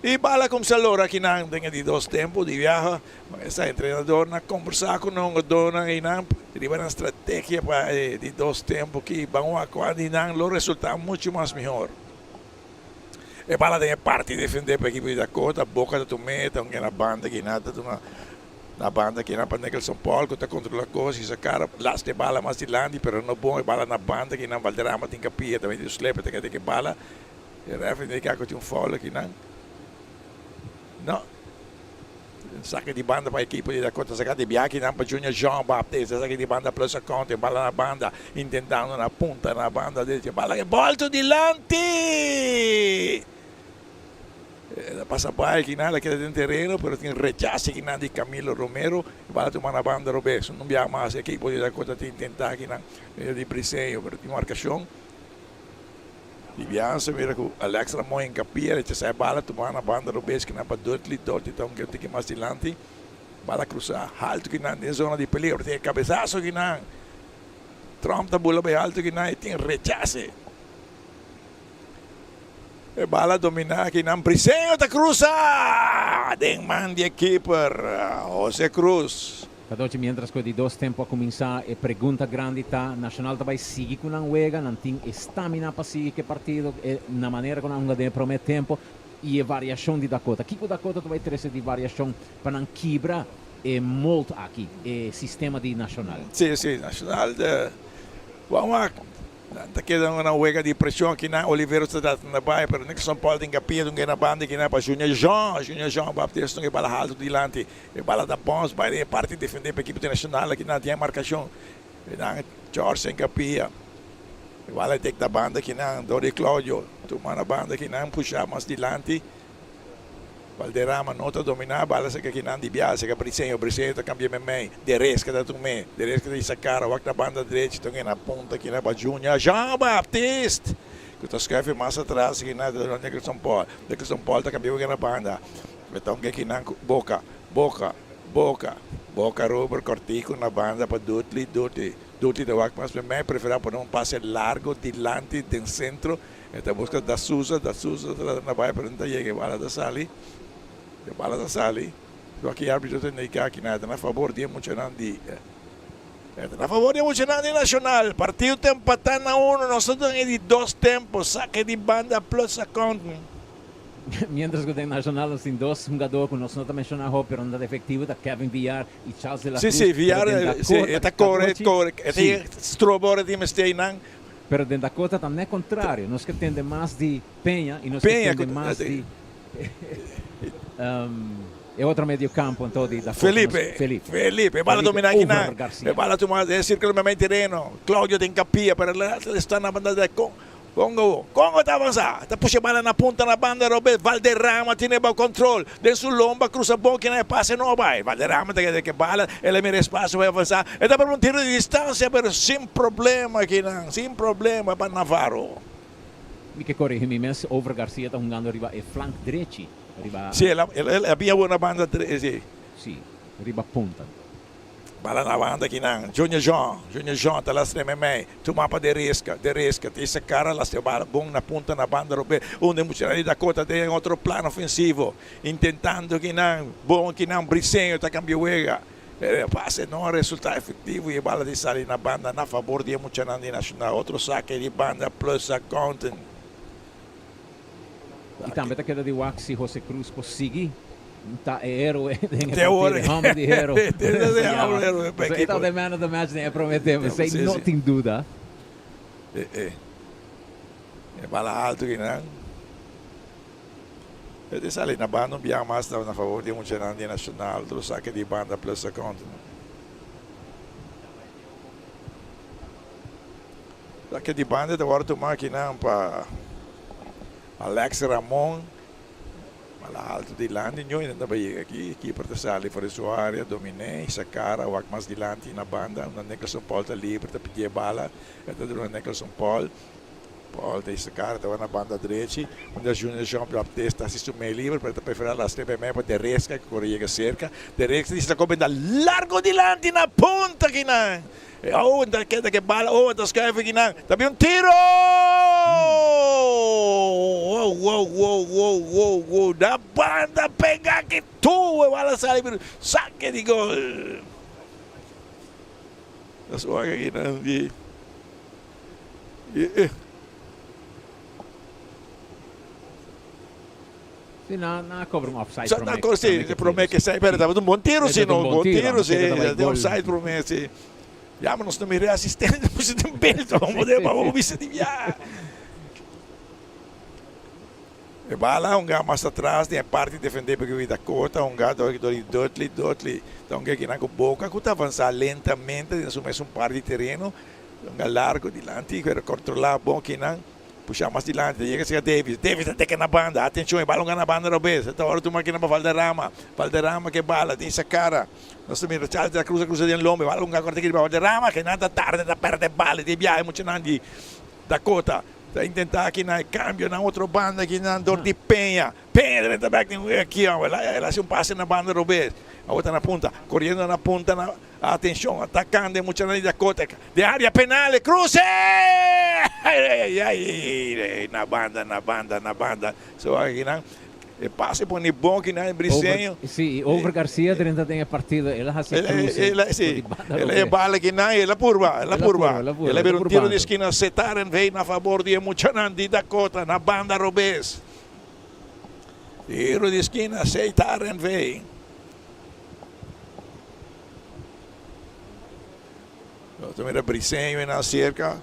Y bala kumsa lora akinan den e di dos tempo di biaha. Esta entrenadornan a kombersa ku nan hungadornan einan riba nan strategia pa e di dos tempo ki ban wak kua di nan lo resulta mucho mas mihor. E bala den e parti defende pa ekipo di Dakota. Boca ta tum'é, ta hunga na banda kinan ta tuma. Na banda kinan pa Nicholson Paul ku ta kontrola kos i sa kara las e bala mas dilanti pero no bon e bala na banda kinan Valderrama tin kapia ta mete slep ta keda ke bala e ref indika ku tin un foul akinan no sake di banda pa ekipo di Dakota saka di biaha kinan pa Junior Jean Baptiste a sake di banda plus a count e bala na banda intentando na punta na banda derecho e bala ke bolto dilanti. El a pasa bai kinan, el a keda den tereno, pero tin rechase kinan di Camilo Romero. E bala tuma na banda robes. Un biaha mas e ekipo di Dakota ta intenta kinan medio di Briseño, pero tin marcacion di Bianca. Mira cu Alex Ramon Hincapie a rechasa e bala tuma na banda robes kinan pa Dudley. Dudley ta un tiki mas dilanti. Bala crusa halto kinan den zona di peligro. Tin e cabezazo kinan. Trump ta bula bai halto kinan y tin rechase. E bala dominá akinan Briseño ta krusa den man di e keeper Jose Cruz. Cadochi mientras cu e di dos tempo a cuminsa e pregunta grandi ta Nacional ta bay sigui cu nan wega, nan tin e stamina pa sigui cu e partido e na manera cu nan a hunga den e prome tempo y e variacion di Dakota. Kico Dakota ta bay trece di variacion pa nan kibra e mold aki, e sistema di Nacional? Si, si, Nacional ta Bon wak. Nan ta keda na wega di presion akinan. Oliveros ta trata na bai, pero Nixon Paul tin kapia dun na banda akinan pa Junior Jean. Junior Jean Baptiste dun e bala haltu dilanti. E bala ta bons bai den e parti defende pa ekipo di Nacional akinan tin e marcacion. Nan George tin kapia. E bala tek ta banda akinan dor di Claudio. Tuma na banda akinan pusha mas dilanti. Valderrama no ta dominá bala seka kinan di bia seka Briseño. Briseño ta kambia memei. De Resca ta tum'é. De Resca ta hisa kara wak na banda drechi ta na punta kinan pa Junior Jean Baptiste ku ta skuif mas atras kinan ta duna Nicholson Paul. Nicholson Paul ta kambia wak na banda. E ta hunga kinan ku Boca. Boca. Boca. Boca Robert kòrtiku na banda pa Dudley. Dudley. Dudley ta wak mas memei preferá pone un pase largo dilanti den sentro. E ta buska Da Souza, Da Souza ta trata na bai pero no ta yega, e bala ta sali, e bala ta sali. So aki arbitro ta indica ki nan ta na fabor di e muchanan di e ta na fabor di e muchanan di Nacional. Partido ta empata na uno, nos ta den e di dos tempo, sake di banda plus accounting. Mientras cu den Nacional nos tin dos hungador cu nos no ta menciona hopi pero nan ta efectivo ta Kevin Villar y Charles de la Si, Cruz. si, Pero Villar, den Dakota si, e ta core, Cadochi, core, e si. ta stroba ora di mester einan. Pero den Dakota ta net contrario, nos ke tende mas di Peña y nos ke Peña tende cu mas di e otro medio campo anto di Dakota. Felipe, Felipe. Felipe, e bala Felipe domina aki over nan, Garcia. e bala tuma den circulo mei tereno, Claudio den capia, pero el sta na banda de Congo, Congo ta avansa, ta pusha e bala na punta na banda robes, Valderrama tene bao control, den su lomba cruza bon kinan e pase no a bay, Valderrama ta keda ke bala, el a mira espacio bay avansa, e ta pone un tiro di distancia pero sin problema kinan, sin problema pa Navarro. Mi ke coregi mi mes, Over Garcia ta hungando riba e flank drechi, riba. Si, el a el a bia awor na banda si. Si, riba punta. Bala na banda akinan. Junior Jean, Junior Jean ta lastra meimei. Tuma pa Deresca, Deresca ta hisa cara lastra e bala bon na punta na banda robes. Unda e muchanan di Dakota den otro plan ofensivo. Intentando akinan, bon akinan Briseño ta cambia wega. Pero e pase no a resulta efectivo y e bala di sali na banda na fabor di e muchanan di Nacional. Otro sake di banda Plus Accountant. Y tambe ta keda di wak si Jose Cruz por sigui ta e heroe den e partido, e homber di hero. Pasobra e tabata e man of the match den e prome tempo, esey no tin duda. E bala alto kinan. E ta sali na banda un biaha mas na favor di e muchanan di Nacional. Otro sake di banda Plus Accountant. Sake di banda ta wòrdu tumá akinan pa Alex Ramon. Bala altu dilanti ño i nan ta bai yega aki. Keeper ta sali for di su área, dominé i sakara wak mas dilanti na banda unda Nicholson Paul ta liber ta pidi e bala. E ta duna Nicholson Paul. Paul ta sakara ta wak na banda drechi unda Junior Jean Baptiste ta hasi su mei liber pero e ta preferá lastra e mei pa Deresca ku kore yega serka. Deresca di saka benda largo dilanti na punta akinan. E owen ta keda ke bala, owen ta schuif akinan. Ta bin un tiro! Wow, wow, wow, wow, wow, wow. Na banda pega ki tu e bala sali pero sake di gol. Ta suak akinan di. Si, nan a cobra un offside Sa prome. nan si, prome ke sai, pero tabata un bon tiro si, no, un bon tiro si, di offside prome si. Ya, ma nos no mira e asistente, nos ta den beeld, pa bo pa bo bisa di bia. E bala a hunga mas atras den e parti defende pa kiwi Dakota, hunga dor di Dudley, Dudley ta hunga kinan ku boka ku ta avansa lentamente den su mesun parti di tereno, hunga largo dilanti, pero kontrola bon kinan. Pusha mas dilanti, ta yega serka Davis. Davis ta teka na banda. Atenshon, e bala un gana na banda robes. E ta ora tuma kina pa Valderrama. Valderrama ke bala tin sa kara. Nos ta mira Charles de la Cruz a krusa den lombe. Bala un gana kòrta kiri pa Valderrama. Kinan ta tarde ta pèrdè bala. Di biaha e muchanan di Dakota ta intentá kina e kambio na otro banda kinan dor di Peña. Peña drenta bèk den wega aki awe. El a hasi un pase na banda robes. Awe ta na punta. Koriendo na punta na. Atencion, atacando e muchanan di Dakota den area penal, e cruce! Ay, ay, ay, na banda, na banda, na banda. So akinan e pase pone bon akinan e Briseño. Over, si, y Over Garcia drenta den e partido, el a haci e cruce El a, si, el a e bala akinan, el a purba, el a purba. El a bira un tiro di esquina, Setar NV na fabor di e muchanan di Dakota, na banda robes. Tiro di esquina, Setar NV. Nos ta mira Briseño e nan cerca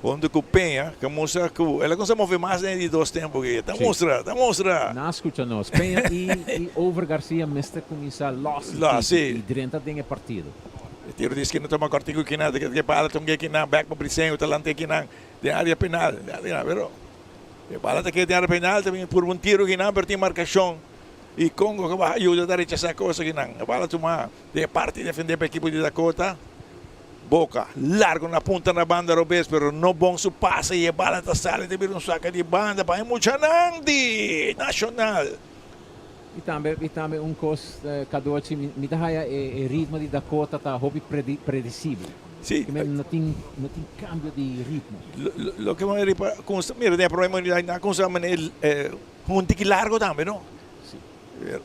hunto cu Peña cu mustra cu el a cuminsa move mas den e di dos tempo aki. Ta mustra, ta mustra. Nan a scucha nos. Peña y Over Garcia mester cuminsa los y drenta den e partido. E tiro di esquina toma cortico kinan ta keda bala ta un kinan bek pa Briseño ta lanta kinan den area penal. Pero e bala ta keda den area penal ta bin purba un tiro kinan pero tin marcacion. Y Congo cu a yuda ta rechasa cos akinan. E bala tuma den e parti defende pa ekipo di Dakota. Boca largo na punta na banda robes pero no bon su pase y e bala ta sali ta bira un saca di banda pa e muchanan di Nacional. Y tambe y tambe un cos Cadochi mi ta haya e ritmo di Dakota ta hopi predecible. Si. No tin no tin cambio di ritmo. Loke mi a ripa mira den e prome minuut nan a cuminsa mane Un tiki largo tambe no. Si.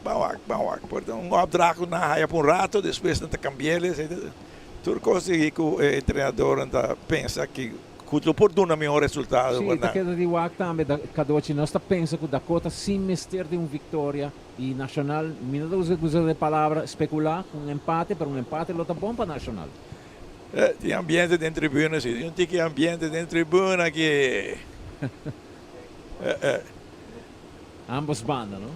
Ban wak, ban wak. Por ta un opdracht ku nan haya pa un rato, despues nan ta kambi'el. Tur kos di ku e entrenadornan ta pensa ki ku lo por duna mihó resultado Si, pa ta nan. keda di wak tambe Cadochi. Nos ta pensa ku Dakota sin mester di un viktoria i Nacional, mi no ta gusta usa e palabra spekulá ku un empate, pero un empate lo ta bon pa Nacional. Tin ambiente den tribuna si, tin un tiki ambiente den tribuna aki. Ambos banda, no?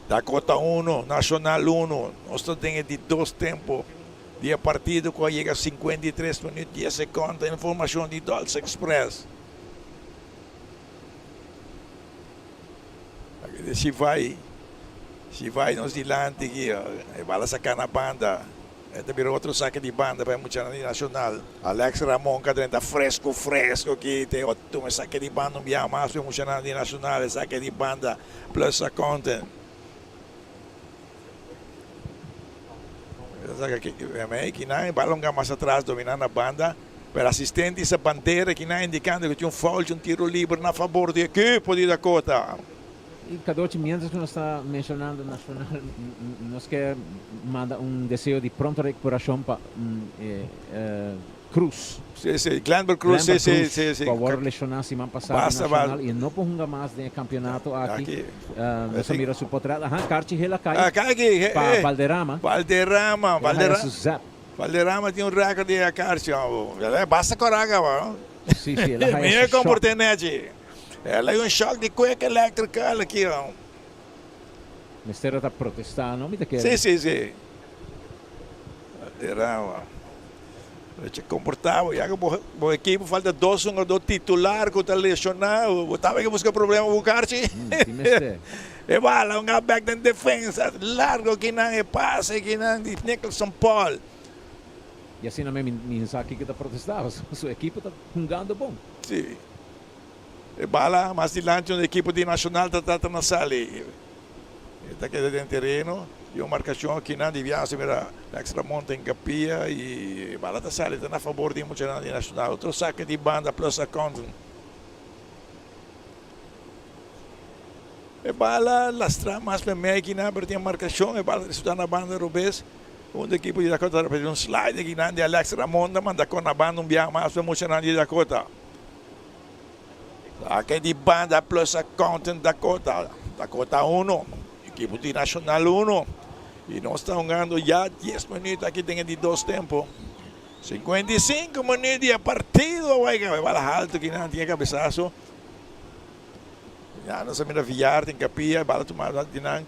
Dakota uno, Nacional uno. Nos ta den e di dos tempo di e partido cu a yega 53 minuut dies seconde den formacion di Dolce Express. Aki di Shivai, Shivai nos dilanti aki, e bala saca na banda. E ta bira otro sake di banda pa e muchanan di Nacional. Alex Ramon ka drenta fresco fresco aki te tuma e sake di banda un biaha mas pa e muchanan di Nacional e sake di banda plus a content. Bala ta saca kinan, bala un mas atras domina na banda. Pero asistente hisa bandera kinan indicando cu tin un foul, un tiro liber na fabor di equipo di Dakota. Y Cadochi, mientras cu nos ta mencionando Nacional, nos ke manda un deseo di pronto recuperacion pa Cruz. Sí, sí, Glenber Cruz, sí, sí, sí, sí. Cu a worde lesiona siman pasa di Nacional y no por hunga mas den e campeonato aki. Nos a mira su potret. Aha, Carchi Hill a cay pa Valderrama. Valderrama, Valderrama. Su zap. Valderrama tin un record di e Carchi. Basta cora caba. Sí, sí, el a haya su shock. El a un shock di cueca electrical aki. Mester a ta protesta no mi ta kere. Sí, sí, sí. Valderrama. Echa comportabo ya cu bo equipo falta dos hungador titular cu ta lesiona bo taba ke busca problema cu Carchi. Si mester. E bala un a bek den defensa largo kinan e pase kinan di Nicholson Paul. Y asina mi mi sa kico ta protesta pasobra su equipo ta hungando bon. Si. E bala mas dilanti unda equipo di Nacional ta trata na sali. E ta keda den tereno di un marcacion akinan di biaha mira Lex Ramon ta hincapia y e bala ta sali ta na fabor di e muchanan di Nacional. Otro saque di banda Plus Accountant. E bala lastra mas memey akinan pero tin e marcacion e bala ta resulta na banda robes. Unda ekipo di Dakota ta repeti un slide akinan di Alex Ramon ta manda con na banda un biaha mas pa e muchanan di Dakota. Saque di banda Plus Accountant Dakota. Dakota uno, ekipo di Nacional uno. Y nos ta hungando ya dies minuut aki den e di dos tempo. 55 minuut di e partido. Waiga, e bala halto ki nan tin e cabesazo. Ya nos a mira Villar tin capia, e bala tuma di nan.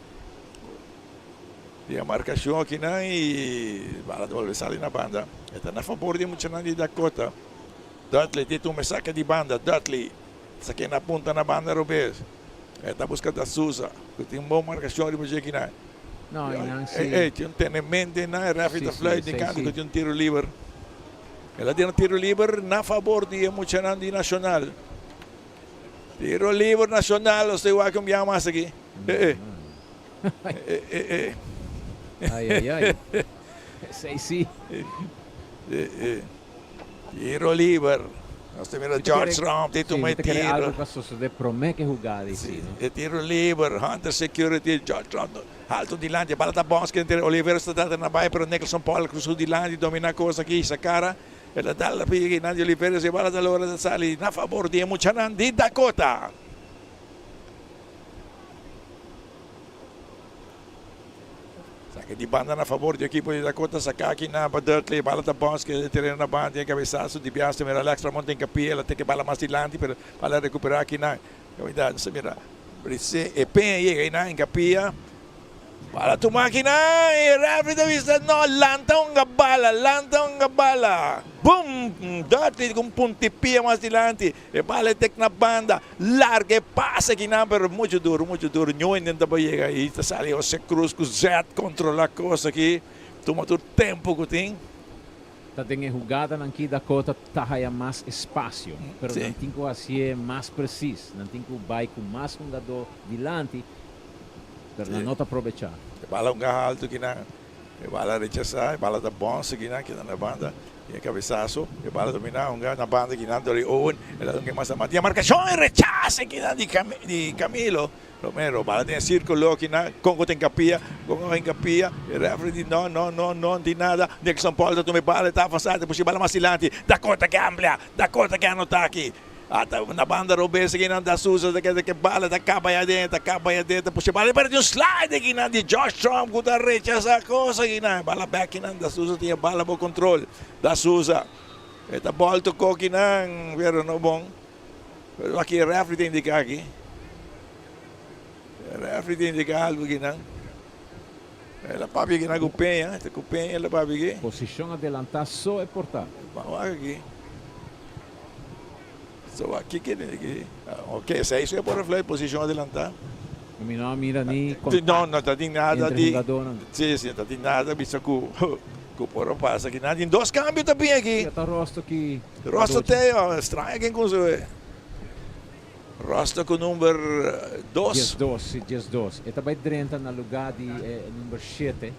Di e marcacion aki nan y bala ta bolbe sali na banda. E ta na fabor di e muchanan di Dakota. Dudley tin tuma e saka di banda. Dudley sake na punta na banda robes. E ta buska Da Souza ku tin un bon markashon riba dje kinan. No, i nan si. Ey, tin un tenemente nan. E referee ta fluit den kantu ku tin un tiro liber. El a duna tiro liber na fabor di e muchanan di Nacional. Tiro liber Nacional. Nos ta wak un biaha mas aki. E, e. E, e, e. Ai, ai, ai. Esei si. E, e. Tiro liber. Nos ta mira George Trump tin tuma e tiro. Mi ta kere algo ku a sosode prome ku e hugada i si, no? E tiro liber, Hunter Security, George Trump alto dilanti, e bala ta bons kende Oliveros ta trata na bai pero Nicholson Paul krusa dilanti domina kos aki hisa kara e ta dal pia kinan di Oliveros e bala ta logra ta sali na fabor di e muchanan di Dakota. Saki di banda na fabor di ekipo di Dakota. Saka aki na pa Dudley. Bala ta bounce keda den tereno na banda. Tin e cabesazo di Biastre. Mira Alex Ramon tin capia. El a teke bala mas dilanti pero bala a recupera aki na caminda. Nos ta mira Brise e Peña yega ayi na en capia. Bala tuma aki na e referee ta bisa no lanta hunga bala lanta hunga bala. Boom! Dudley cu un puntipia mas dilanti. E bala e tek na banda, larga e pase akinan pero mucho duro, mucho duro. Ño intenta pa yega ahi, ta sali Jose Cruz cu Zet controla cos aki, tuma tur tempo cu tin. Ta den e hugadanan ki Dakota ta haya mas espacio, pero nan tin cu hacié mas precies, nan tin cu bay cu mas hungador dilanti, pero nan no ta probecha. E bala un gaha alto akinan. E bala rechasá, e bala ta bòns akinan, keda na banda, e kabesaso, e bala dominá hunga na banda akinan dor di Owen, el a dunga mas na man di e markashon, e rechase akinan di di Camilo Romero, bala den e sirkulo akinan, Congo ta hinkapia, Congo a hinkapia, e refri di no, no, no, no, no tin nada, Nixon Paul ta tuma e bala, e ta avansá, ta pushi e bala mas dilanti, Dakota ke amplia, Dakota ke anotá aki. Ata na banda robes akinan da Souza ta keda ke bala ta kaba ya den ta kaba ya den ta pusha bala pero tin un slide akinan di Josh Trump ku ta rechasa kos akinan e bala bek akinan da Souza tin e bala bo control da Souza e ta bolto ko akinan pero no bon pero aki e refri ta indica aki e refri ta indica algo akinan el a papia akinan ku Peña ta ku Peña el a papia aki. Posicion adelanta so e por ta. Ban wak aki. So aki ke ki ok esei si e por refleha posishon adelantá. Mi no a mira ni contacto No, no ta tin nada entre di hungadónan. Si, si, no ta tin nada bisa ku ku por a pasa aki. Nan tin dos kambio ta bin aki. Ya ta Rosto ki Rosto adochi. Teo, straño ken ku su e. Rosto ku number dos. 12, si, 12. E ta bai drenta na lugá di e number shete.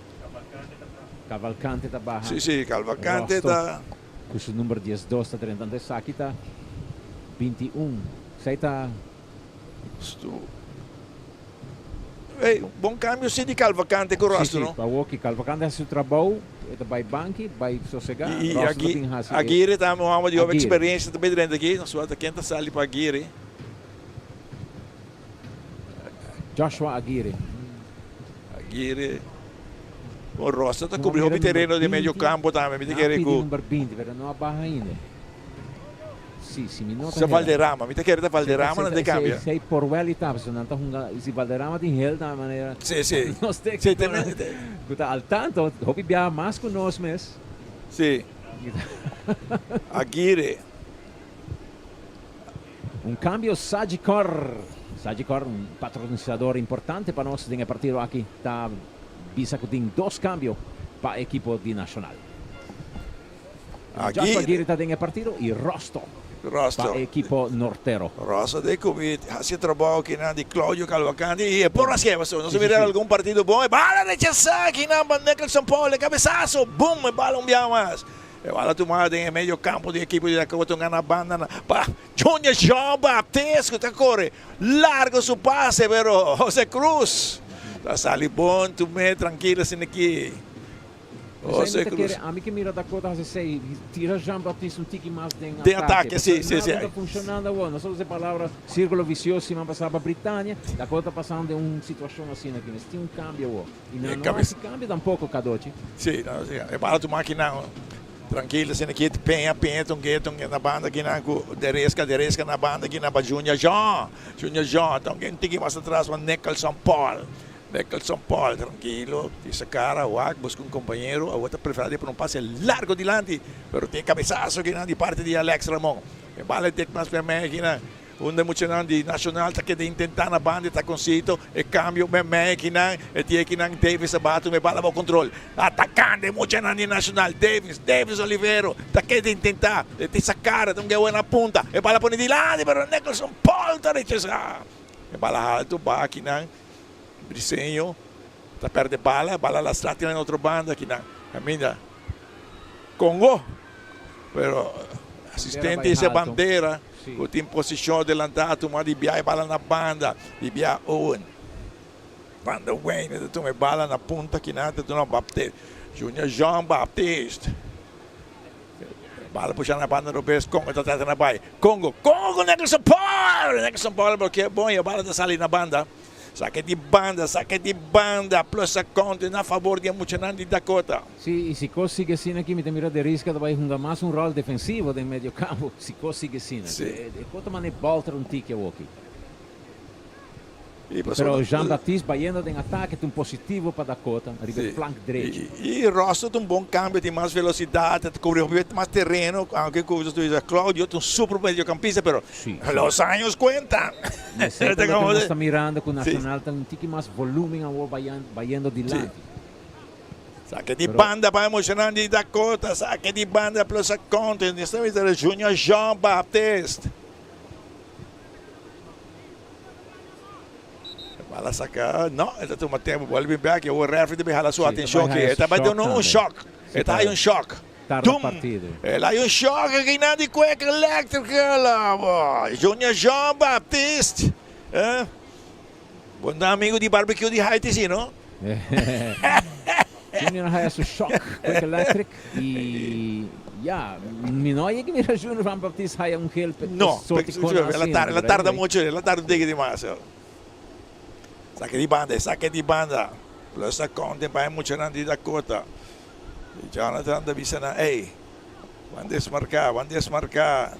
Cavalcante ta baha. Si, si, Cavalcante ta. Ku su number 12 ta drenta. Anto esaki ta 21. Esei ta. Stu. Ey, bon cambio si di Calvacante cu Rosto, no? Si, si, pa awoki Calvacante haci su trabou, e ta bay banki, bay sosega, Y Rosto ta bin haci e. Aguirre tambe un homber di hopi experiencia ta bay drenta aki, nos wak ta ken ta sali pa Aguirre. Joshua Aguirre. Aguirre. Bon, Rosto ta cubri hopi tereno den medio campo tambe, mi ta kere cu. Nan a pidi number 20, pero no a baha ainda. Si, si mi no ta Sa Valderrama, mi ta kere ta Valderrama nan ta cambia. Esey por wel y ta, pasobra nan ta hunga, y si Valderrama tin hel ta manera Si, si. nos tecniconan cu ta al tanto, hopi biaha mas cu nos mes. Si. Aguirre. Un cambio Sagicor. Sagicor, un patrocinador importante pa nos den e partido aki, ta bisa cu tin dos cambio pa ekipo di Nacional. Joshua Aguirre ta den e partido y Rosto pa e ekipo nortero. Rosto de cubi haci e trabao kinan di Claudio Calvacanti y e por haci pasobra nos a mira algun partido bon e bala rechasa kinan pa Nicholson Paul e cabesazo boom e bala un biaha mas e bala tuma den e medio campo di ekipo di Dakota un gana banda na pa Junior Jean Baptiste cu ta core largo su pase pero Jose Cruz ta sali bon tume trankilo asina aki. José Cruz. Kere, ami ke mira Dakota hasi esei, tira Jean Baptiste un tiki mas den Den atake, si, si, si. Nada ta funcionando awor. Nos a usa e palabra círculo vicioso siman pasá pa Britania. Dakota ta pasando den un situacion asina aki. Mester tin un cambio awor. Y nan no hasi cambio tampoco, Cadochi. Si, no, si. E bala tuma akinan trankilo asina aki. Peña, Peña tunge, tunge na banda akinan ku Deresca, Deresca na banda akinan pa Junior Jean. Junior Jean tunge un tiki mas atras pa Nicholson Paul. Nicholson Paul trankilo di sa cara wak busca un compañero awor ta prefera di pone un pase largo dilanti pero tin e cabesazo kinan di parti di Alex Ramon e bala e tek mas meme kinan un de muchanan di Nacional ta keda intenta na banda e ta consito e cambio meme kinan e tie kinan Davis a batu e bala bao control atacando e muchanan di Nacional Davis Davis Olivero ta keda intenta e tin sa cara ta un gewe na punta e bala pone dilanti pero Nicholson Paul ta rechasa e bala halto ba kinan. Briseño ta perde bala, bala lastra tin na otro banda kinan caminda Congo pero asistente hisa bandera cu tin posicion adelanta a tuma di bia e bala na banda di bia Owen Van der Weyne ta tuma e bala na punta kinan ta duna Baptiste Junior Jean Baptiste bala pusha na banda robes Congo ta trata na bay Congo Congo cu Nicholson Paul Nicholson Paul blokia bon y e bala ta sali na banda. Sake di banda, sake di banda, plus a konte na fabor di e muchanan di Dakota. Sí, i si kos sigui asina aki mi ta mira De Risca ta bai hunga mas un ròl defensivo den medio kampo si kos sigui asina. E kos ta manda e bòlter un tiki awoki. Pero Jean Baptiste bayendo den atake ta un positivo pa Dakota riba e flank drechi. I Rosso ta un bon kambio, tin mas velosidat, ta kubri hopi mas tereno, aunke ku Claudio ta un super mediocampista pero los años cuentan. Esei ta loke nos ta mirando ku Nacional ta un tiki mas volumen awor bayendo dilanti. Sake di banda pa emocionan di Dakota, sake di banda plus a kontra, esta vez era Junior Jean Baptiste. Bala saka, no, e ta tuma tempo, bolbe bin bek y awor referee debe hala su atencion aki. E ta bay duna un shock, e ta hay un shock. Tarda partido. El hay un shock aki nan di Kwik Electrical. Junior Jean Baptiste. Eh? Bon amigo di barbecue di Haiti, si, no? Junior haya su shock Kwik Electric y ya, mi no a yega mira Junior Jean Baptiste haya un gel pe No, sorti con el a tarda, el a tarda mucho, el a tarda un tiki di mas. Sake di banda, sake di banda. Plus a conte pa e muchanan di Dakota. Y Jonathan ta bisa nan, Ey, ban desmarca, ban desmarca.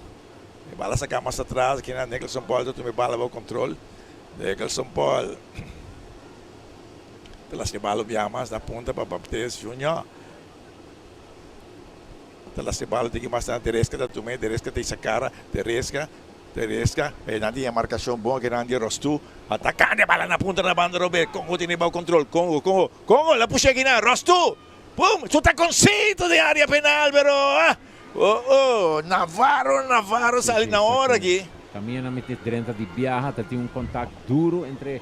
E bala saca mas atras, kinan Nicholson Paul ta tuma e bala bao control. Nicholson Paul ta laska e bala un biaha mas na punta pa Baptiste Junior. Ta laska e bala un tiki mas na Teresca ta tuma e, Teresca ta hisa cara, Teresca, Teresca, e nan tin e marcacion bon kinan di Rostu. Atacando e bala na punta na banda robes, Congo tene bao control, Congo, Congo. Congo la pusha aki na Rostu! Pum! Su taconcito den area penal pero ah! Oh oh! Navarro Navarro sali na ora aki. Camina na miti drenta di biaha ta tin un contact duro entre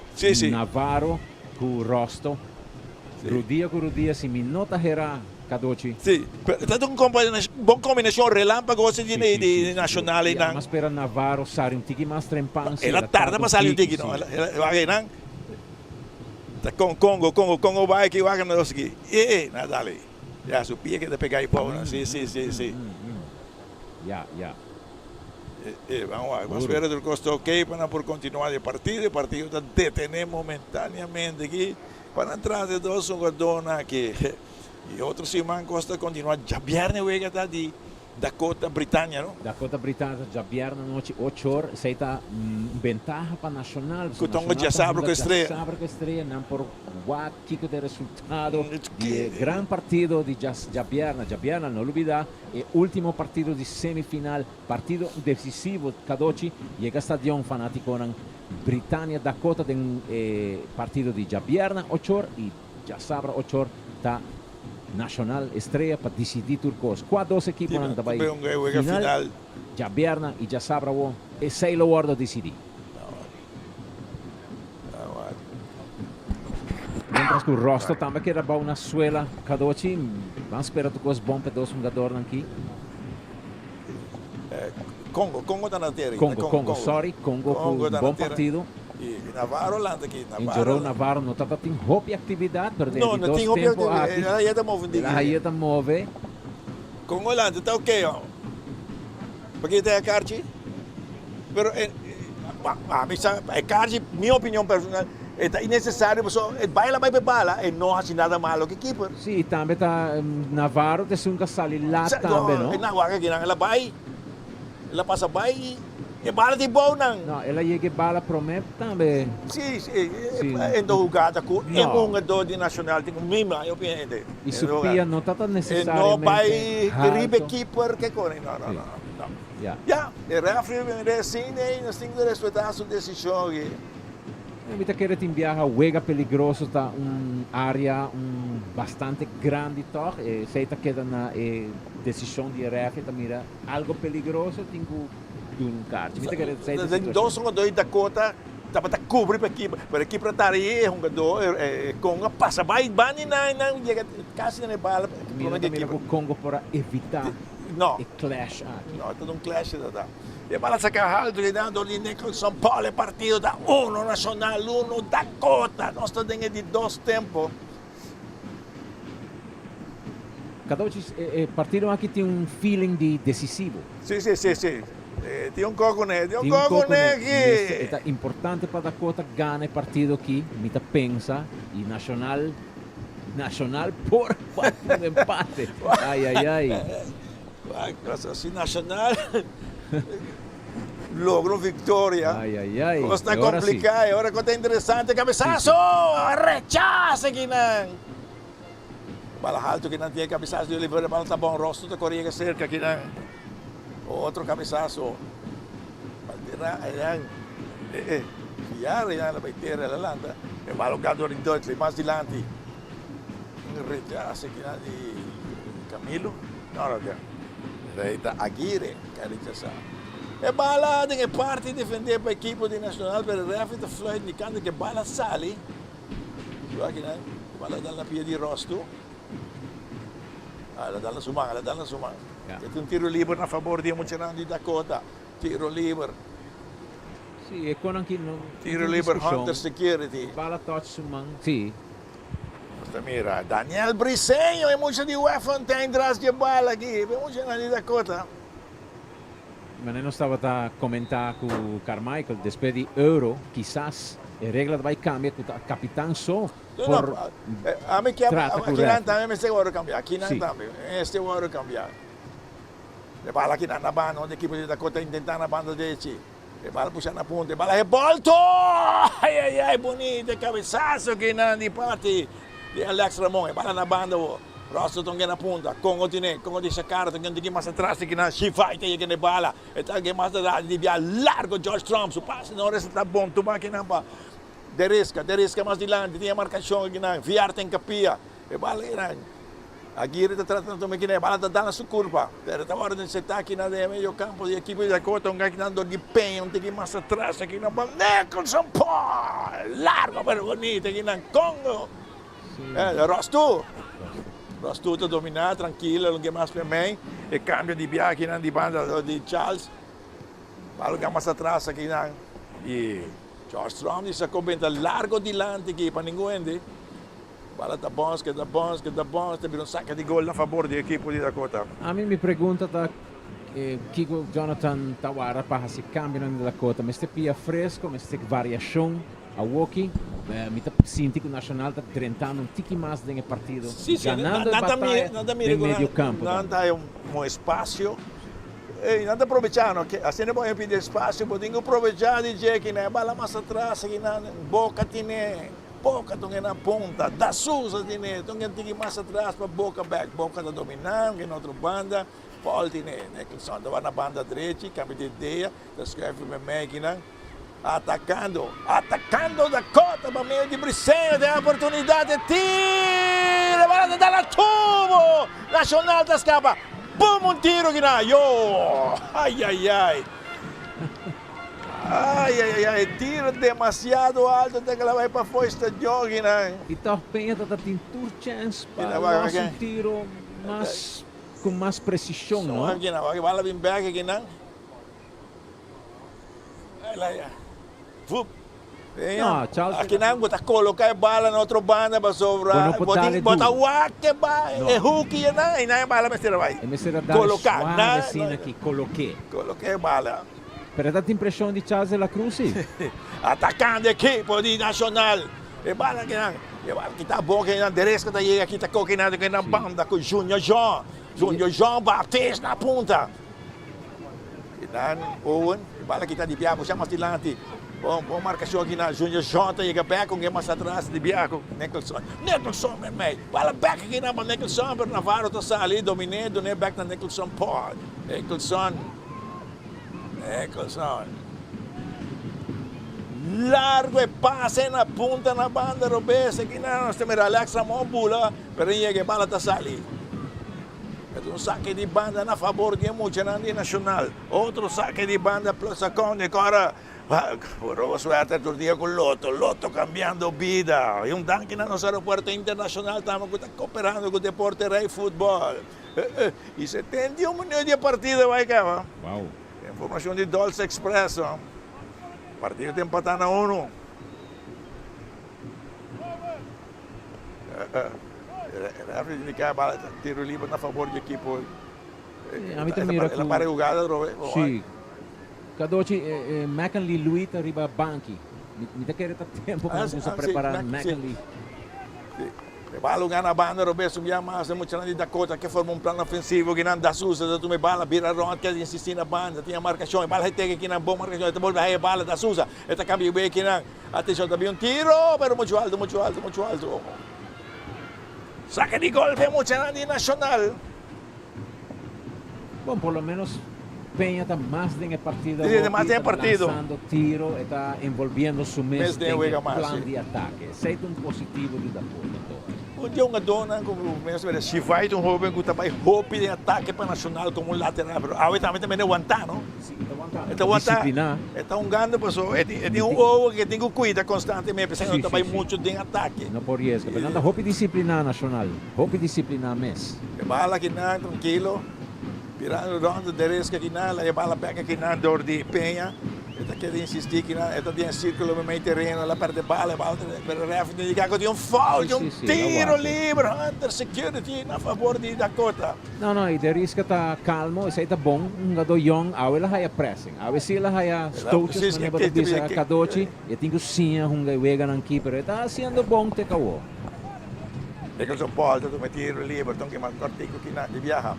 Navarro cu Rosto. Rudia cu rudia si mi no ta hera. Cadochi. Si, pero ta un bon combinacion relampago si di di Nacional einan. Mas spera Navarro sali un tiki mas trempan. El a tarda pa sali un tiki no. Wak einan. Ta con Congo, Congo, Congo bai aki wak na dos aki. E, na dale. Ya su pia keda pega ei bou. Si, si, si, si. Ya, ya. E, ban wak. Ban spera tur cos ta ok pa nan por continua e partido. E partido ta detene momentáneamente aki pa nan trata e dos hugadónan aki. I otro siman cos ta continua. Djabierne wega ta di Dakota Britannia, no? Dakota Britannia ta djabierne anochi ocho or. Esei ta un bentaha pa Nacional. Cu ta hunga djasabra cu Estrella. Djasabra cu Estrella. Nan por wak kico ta e resultado di e gran partido di djabierne. Djabierne, no lubida, e ultimo partido di semifinal, partido decisivo. Cadochi yega stadion fanaticonan Britannia Dakota den e partido di djabierne ocho or y Djasabra ochor ta Nacional Estrella pa disidí tur kos. Kua dos ekiponan ta bai final djabièrnè i djasabra awor? Esei lo wòrdu disidí. Miéntras ku Rosto tambe a keda bou na suela kadochi. Ban spera tur kos bon pa e dos hungadornan aki. Congo, Congo ta na tera. Congo, Congo, sorry, Congo ku un bon partido. Y Navarro lanta aki. En Jerome Navarro no tabata tin hopi actividad, pero den di dos tempo aki, El a yeta move un el a yeta move. Congo lanta, ta ok oh. Paki ta e karchi? Pero ami sa e karchi, mi opinion personal, e ta innecesario pasobra e baila bai pa e bala e no haci nada malo cu e keeper. Si, y tambe ta Navarro ta esun cu a sali laat tambe, no? No, wak aki nan, el a bai, el a pasa bai y e bala tin bou nan. No, el a yega e bala prome tambe. Si, si, e no hugada cu e hungador di Nacional tin cu mima, mi opinion ente. Y su pia no ta tan necesariamente alto. E no bai riba e keeper ke con, no, no, no. Ya. Ya, e referee bin resien ei, nos tin ku respetá su desishon aki. Mi ta kere tin biaha wega peligroso ta un área un bastante grandi tòg. Esei ta keda na e desishon di e referee ta mira algo peligroso tin ku duna un karchi. Mi ta kere esei ta e situashon. Dos hungadó di Dakota tabata kubri pa e keeper, pero e keeper a tara ei e hungadó e Congo a pasa bai banda di nan i nan yega kasi na e bala. Mi no ta mira ku Congo por a evitá. No. E clash aki. No, ta un clash ta ta. E bala saca halto ki nan dor di Nicholson Paul e partido ta uno Nacional uno Dakota. Nos ta den e di dos tempo. Cadochi e partido aki tin un feeling di decisivo. Si, si, si, si. Tin un co cune, tin un co cune aki. E ta importante pa Dakota gana e partido aki, mi ta pensa, y Nacional Nacional por wak un empate. Ay, ay, ay. Wak, si Nacional logra un victoria. Ay, ay, ay. Cos ta complica y ora cos ta interesante. Cabezazo! Rechaza kinan. Bala halto kinan tiene cabezazo di Oliveira. Bala ta bon. Rosto ta corre yega cerca kinan. Otro cabezazo. Bandera ayan. Eh, eh. Fiar ayan la bay tera la lanta. E bala gado di Dudley mas dilanti. Un rechazo kinan di Camilo. No, no, no. Rey ta Aguirre ka rechasa. E bala den e parti defende pa ekipo di Nacional pero referee ta fluit indicando ke bala sali. Yo akinan e bala dal na pia di Rosto. Ah, la dal na su man, la dal na su man. E ta un tiro liber na fabor di e muchanan di Dakota. Tiro liber. Si, e konan ki no Tiro liber Hunter Security. Bala touch su man. Si. Nos ta mira Daniel Briseño, e mucha di Wegfontein tras dje bala aki. E muchanan di Dakota. Manera nos tabata comenta cu Carmichael, despues di Euro, kisas e regla ta bay cambia cu ta capitan so por trata cu Akinan referee. tambe mester worde cambia, akinan tambe mester worde cambia. E bala akinan na banda, unda ekipo di Dakota intenta na banda derechi. E bala pusha na punta, e bala rebolto! Ay ay ay, bonito e cabezazo akinan di parti di Alex Ramon. E bala na banda awo. Russell ta un na punta, Congo tine, Congo di Shakara ta un tiki mas atras di kinan, Shivai ta yega na e bala, e ta algen mas atras di bia largo George Trump, su pase no resulta bon, tuma kinan pa Derisca, Derisca mas dilanti, tin e marcacion akinan, Villar ta encapia, e bala kinan, Aguirre ta trata na tuma kinan, e bala ta dal na su curpa, pero ta worde intercepta kinan den e medio campo di ekipo di Dakota, un kinan dor di Peña, un tiki mas atras akinan pa Nicholson Paul, largo pero bonito akinan, Congo. Rostu. Rostu ta dominá trankilo, lo ke mas pe mei. E kambio di biaha akinan di banda di Charles. Bal lugar mas atras akinan. I George Trump di sako benta largo dilanti aki pa ningun hende. Bala ta bons, keda bons, keda bons, ta bira un saka di gol na fabor di ekipo di Dakota. Ami mi pregunta ta kiko Jonathan ta wara pa hasi kambionan di Dakota. Mester pia fresco, mester variashon. Awoki mi ta sinti ku Nacional ta drentando un tiki mas den e partido, ganando e bataya den medio kampo Nan ta haña un espasio, ey nan ta probechá no, asina bo a pidi espasio bo tin ku probechá di dje kinan e bala mas atras kinan Boca tine, Boca ta un na punta, Da Souza tine, ta un tiki mas atras pa Boca bek, Boca ta dominá un otro banda, Paul tine, Nicholson ta wak na banda drechi, kambia di idea, ta skrèf mei kinan. Atacando, atacando Dakota pa medio di Briseño den oportunidad e tira, bala ta dal na tubo, Nacional ta scapa, boom un tiro kina, yo, ay ay ay, ay ay ay, e tiro demasiado alto te kla bay pafo e stadion kina. Y toch Peña ta tin tur chens pa los un tiro mas cu mas precision, no? Kina, bala bin bek kina. Akinan bo ta koloká e bala na otro banda pasobra bo tin bo ta wak e ba e huki einan einan e bala mester a bai. E mester a dal suave asina aki kolok'é. Kolok'é e bala. Pero e ta tin preshon di Charles de la Cruz si. Atakando ekipo di Nacional. E bala akinan e bala kita bon akinan Deresca ta yega kita koke einan na banda ku Junior Jean. Junior Jean Baptiste na punta. Nan Owen, e bala kita di biaha busha mas dilanti. Bon, bon marcacion aki na Junior Jean ta yega bek con e mas atras di biaha cu Nicholson. Nicholson met mei. Bala bek aki na pa Nicholson, pero Navarro ta sali, domine, dune bek na Nicholson Paul. Nicholson. Nicholson. Largo e pase na punta na banda robes. Aki na nos ta mira Alex Ramon bula, pero yega e bala ta sali. E ta un sake di banda na fabor di e muchanan di Nacional. Otro sake di banda Plaza Conde cu ora roba suerte tur dia cu Lotto. Lotto cambiando bida. Y un danki na nos aeropuerto internacional tambe cu ta cooperando cu Deporte Rey Futbol. Y 71 minuut di e partido bay caba. Informacion di Dolce Expresso. Partido ta empata na uno. Referee indica bala ta tiro liber na favor di ekipo. Ami ta mira cu. El a para e hugada atrobe. Si. Cadochi Mackenly Louis ta riba banki. Mi ta kere ta tempo cu nan cuminsa prepara Mackenly. Si. E bala lo gana banda robes un bia mas e muchanan di Dakota ke forma un plan ofensivo kinan da Souza ta tuma e bala bira rond ke insisti na banda tin e marcacion e bala heteke kinan bon marcacion e ta bolbe haya e bala da Souza e ta cambia e kinan Atencion ta bin un tiro, pero mucho alto, mucho alto, mucho alto. Saca di golpe muchanan di Nacional. Bon, por lo menos Peña ta mas den e partido Sí, awor mas den e ta partido. lanzando tiro, e ta envolviendo su mes Mes den den e wega mas, plan sí. di atake. Esey ta un positivo di Dakota toch. Un di e hungadónan ku mi a mira, Shivai ta un hóben ku ta bai hopi den atake pa Nacional komo un lateral, pero awe tambe ta mende wantá, no? Sí, e ta wantá. E ta wantá. Disipliná. E ta hungando paso e tin e tin un owo ku e tin ku kuida konstantemente, p'esei no ta bai muchu den atake. No por riesga, pero nan ta hopi disipliná Nacional, hopi disipliná mes. E bala akinan trankilo, birando rònt derecha akinan, laga e bala bèk akinan dor di Peña. E ta keda insistí ki nan e ta den sirkulo meimei tereno, el a pèrdè bala, e bala ta pero rèf ta indiká ku tin un foul, tin un tiro liber, Hunter Security na fabor di Dakota. No, no, i Deriska ta kalmo, esei ta bon, un hungadó yòn, awe el a haya pressing, awe si el a haya stootjes, manera bo ta bisa Kadochi, e tin ku siña hunga e weganan ki, pero e ta hasiendo bon te kawó. Nicholson Paul ta tuma e tiro liber, ta un kema kòrtiku ki nan di biaha.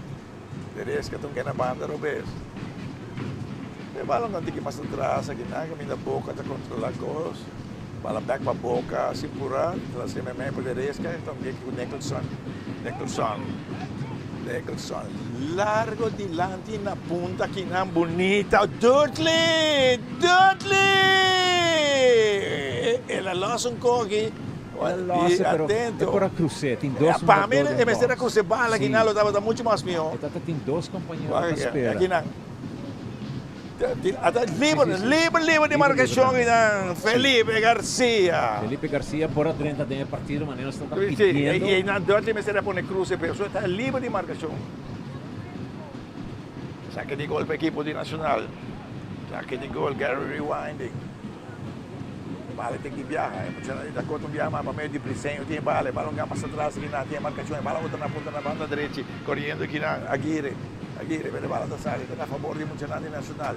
Teresca ta un kena banda robes. E bala no tiki mas atras aki nan caminda Boca ta controla cos. Bala bek pa Boca sin pura. Ta haci memey pa Teresca ta un keki cu Nicholson. Nicholson. Nicholson. Largo dilanti na punta kinan bunita. Dudley! Dudley! El a los un koki. El a lose, pero e por a crus'é. Tin dos Pa mi e mester a crus'é bala aki nan lo tabata mucho mas mihó. E tata tin dos compañero ta spera. Aki nan. Ata liber, liber, liber di marcacion y dan Felipe Garcia. Felipe Garcia por a drenta den e partido manera nos ta pidiendo. Sí, y nan Dudley mester a pone cruce pero su ta liber di marcacion. Saque di gol pa equipo di Nacional. Saque di gol Gary Rewinding. Bala ten ki biaha. E muchanan di Dakota un biaha mas pa medio di Briseño tin e bala. E bala un gama mas atras aki nan tin e marcacion. E bala otro na punta na banda drechi. Coriendo aki nan Aguirre. Aguirre pero e bala ta sali. Ta na fabor di muchanan di Nacional.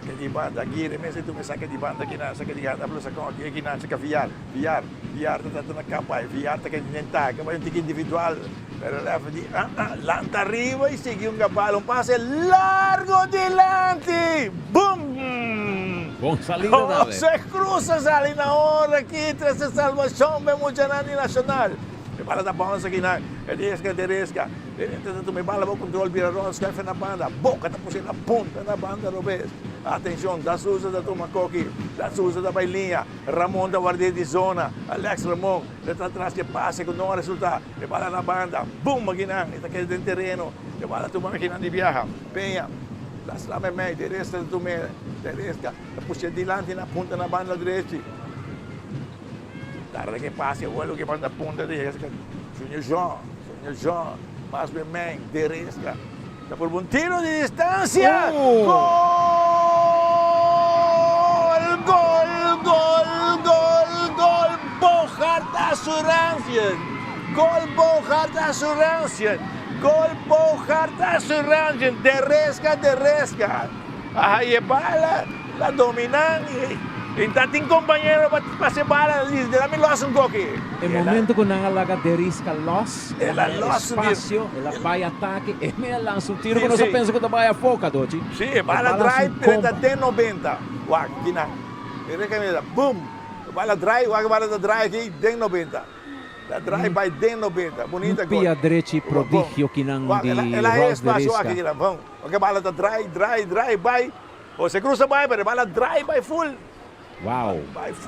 Sake di banda. Aguirre mes a tuma e sake di banda aki nan. Sake di banda plus a con aki nan saka Villar. Villar. Villar ta trata na capa. Villar ta kende den taka. Bai un tiki individual. Pero ref di ah ah lanta riba y sigui un gabal un pase largo dilanti. Boom! Bon salida tambe. Jose Cruz a sali na ora aki trece salvacion pa e muchanan di Nacional. E bala ta bounce aki nan. E riesga te riesga. E ta tuma e bala bo control bira rond schuif na banda. Boca ta puse na punta na banda robes. Atencion Da Souza ta tuma koki. Da Souza ta bay liña. Ramon ta ward'é di zona. Alex Ramon ta tra tras di e pase cu no a resulta. E bala na banda. Boom! Akinan e ta keda den tereno. E bala tuma akinan di biaha. Peña ta sla meimei. Teresca ta tum'é. Teresca ta push'é dilanti na punta na banda drechi. Tarda ke pase awor loke manda punta di Junior Jean. Junior Jean mas meimei. Teresca ta purba un tiro di distancia. Gol! Gol! Gol! Gol! Gol! Bogaert Assurantie! Gol Bogaert Assurantie! Gol Bogaert Assurantie! De resca, de resca! A haye bala, la dominan y ta tin compañero pa pase bala, di la mi los un koki. E momento cu nan a laga De Risca los, el a haya espacio, el a bay atake, e me a lansa un tiro cu nos a pensa cu ta bay afo, Cadochi. Si, e bala draai pero ta den 90. Wak, kinan. Mira camisa, boom! E bala draai, wak e bala ta draai aki den 90. Ta draai bay den 90. Bunita gol. Un pia drechi prodigio kinan di Rolf De Risca. Wak e bala ta draai, draai, draai bay. Jose Cruz a bay pero e bala draai bay full. Wow!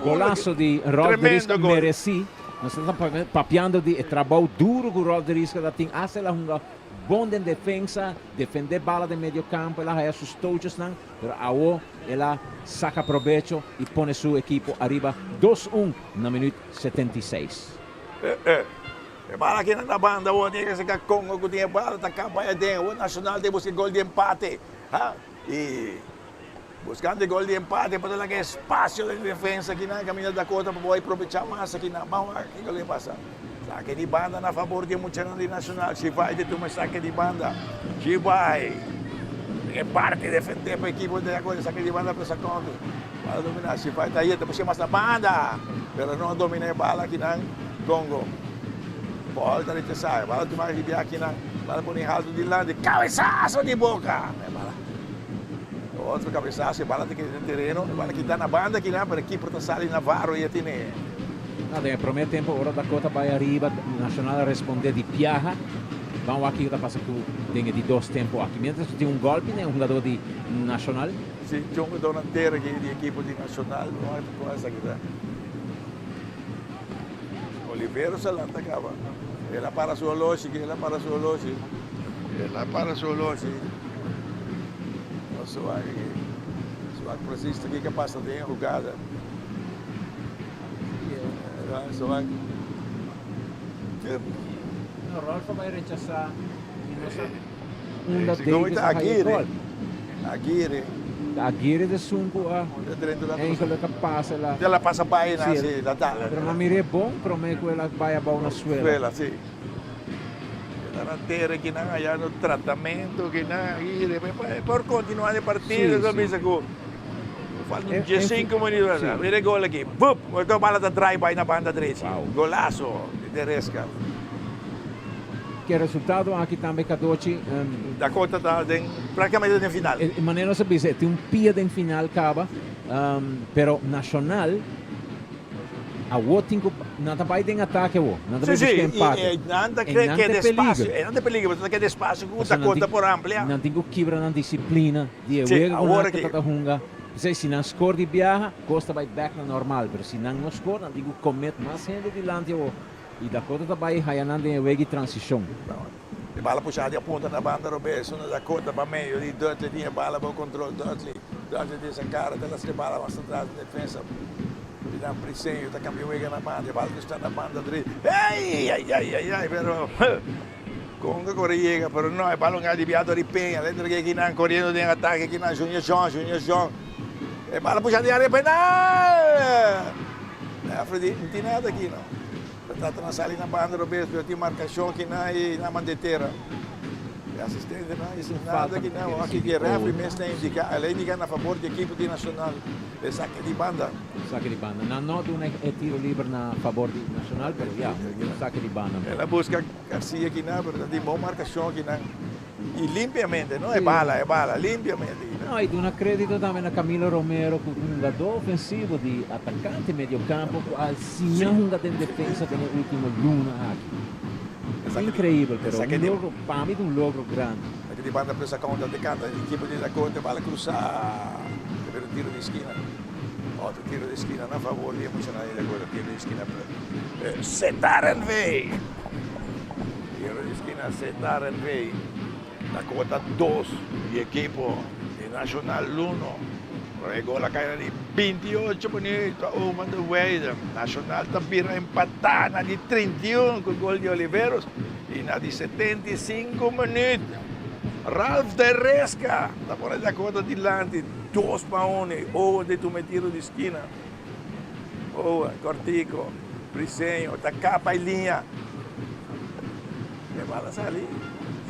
Golazo di Rolf de Risca mereci. Nos ta papiando di e trabou duro cu Rolf de Risca ta tin. Hasta el a hunga bon den defensa, defende bala den medio campo, el a haya su stootjesnan, pero awo el a saca probecho y pone su ekipo ariba dos un na minuut 76. E bala aki na banda awor tin ke saka Congo cu tin e bala ta caba aden. Awor Nacional tin busca e gol di empate. Ha? Y Buscando e gol di empate pa ta laga espacio den defensa kinan caminda Dakota pa boy probecha mas akinan. Ban wak kiko lo pasa. Sake di banda na fabor di e muchanan di Nacional. Shivay ta tuma e sake di banda. Shivay den e parti defende pa ekipo di Dakota. Sake di banda pa Sakonte. Bala domina. Shivay ta yeta busca mas na banda pero no a domina e bala akinan. Congo. Ball ta rechasa. E bala tuma riba akinan. Bala pone halto dilanti. Cabesazo di boca. E bala. Otro cabesazo, e bala ta keda den tereno, e bala kita na banda kinan, pero e keeper ta sali Navarro y a tene. Na den e prome tempo ora Dakota bay ariba, Nacional a responde di biaha. Ban wak kico ta pasa cu den e di dos tempo aki. Mientras cu tin un golpi den e hungador di Nacional. Si, tin un hungador na tera aki di ekipo di Nacional. Ban wak con esaki ta. Oliveros a lanta caba. El a para su oloshi, el a para su oloshi. El a para su oloshi. Nos wak aki. Nos wak precies ta kiko a pasa den e hugada. Nos wak. No, Rolf a bai rechasa y nos a unda Davis a haya e gol. Aguirre. Aguirre ta esun cu a eigenlijk a pasa la. El a pasa bai na si la ta. Pero mi a mira e bon prome cu el a bai abao na suela. Suela, si. El a na tera ki nan haya no tratamento ki nan Aguirre por continua e partido eso bisa cu falta un diescinco minuto. Mira e gol aki. Bup! E bala ta draai bai na banda drechi. Golazo di Teresca. Ke resultado aki tambe Cadochi. Dakota ta den praktikamente den final. E manera nos a bisa e tin un pia den final kaba pero Nacional awo tin ku nan ta bai den atake awo nan ta bai buska empate. Si si nan ta keda espasio e nan ta peligro pasobra nan ta keda espasio ku Dakota por amplia. Nan tin ku kibra nan disiplina di e wega ku nan ta hunga. P'esei si nan skor di biaha kos ta bai bek na normal pero si nan no skor nan tin ku komet mas hende dilanti awo. Y Dakota ta bay haya nan den e weg'i transicion. E bala pushá di a punta na banda robes, unda Dakota pa medio di Dudley tin e bala bou control. Dudley, Dudley tin sa cara ta lastra e bala mas atras den defensa. Di nan Briseño ta cambia wega na banda, e bala ta sta na banda dre. Ey! Ay ay ay ay pero Conga core yega pero no e balon a dibia dor di Peña. Dentro di kinan coriendo den atake kinan Junior John, Junior John. E bala pushá di area penal! Referee di, no tin nada aki no. Ta trata na sali na banda robes pero tin marcacion kinan y nan manda e tera. E asistente nan dice nada kinan aki ke referee mes ta indica, el a indica na fabor di ekipo di Nacional. E sake di banda. Sake di banda. Nan no duna e tiro liber na fabor di Nacional pero ya, un sake di banda. El a busca Garcia kinan pero ta tin bon marcacion kinan. Y limpiamente, no e bala, e bala, limpiamente. No, y duna credito tambe na Camilo Romero cu un hungador ofensivo di atacante mediocampo cu a siña hunga den defensa den e ultimo luna aki. Increibel, pero un logro, pa mi ta un logro grandi. Esaki di banda presa counter te canta, ekipo di Dakota bala cruza, ta bira un tiro di esquina, otro tiro di esquina na favor di e muchanan di Dakota, tiro di esquina Setar NV. Tiro di skina Setar NV. Dakota dos di ekipo di Nacional uno. Pero e gol a kai na di 28 minuut pa Owen de Weide. Nacional ta bira empatá na di 31 ku gol di Oliveros i na di 75 minuut Ralph de Resca ta pone Dakota dilanti 2-1. Owen ta tuma e tiro di skina. Owen, Cortico, Briseño ta capa e liña. E bala sali.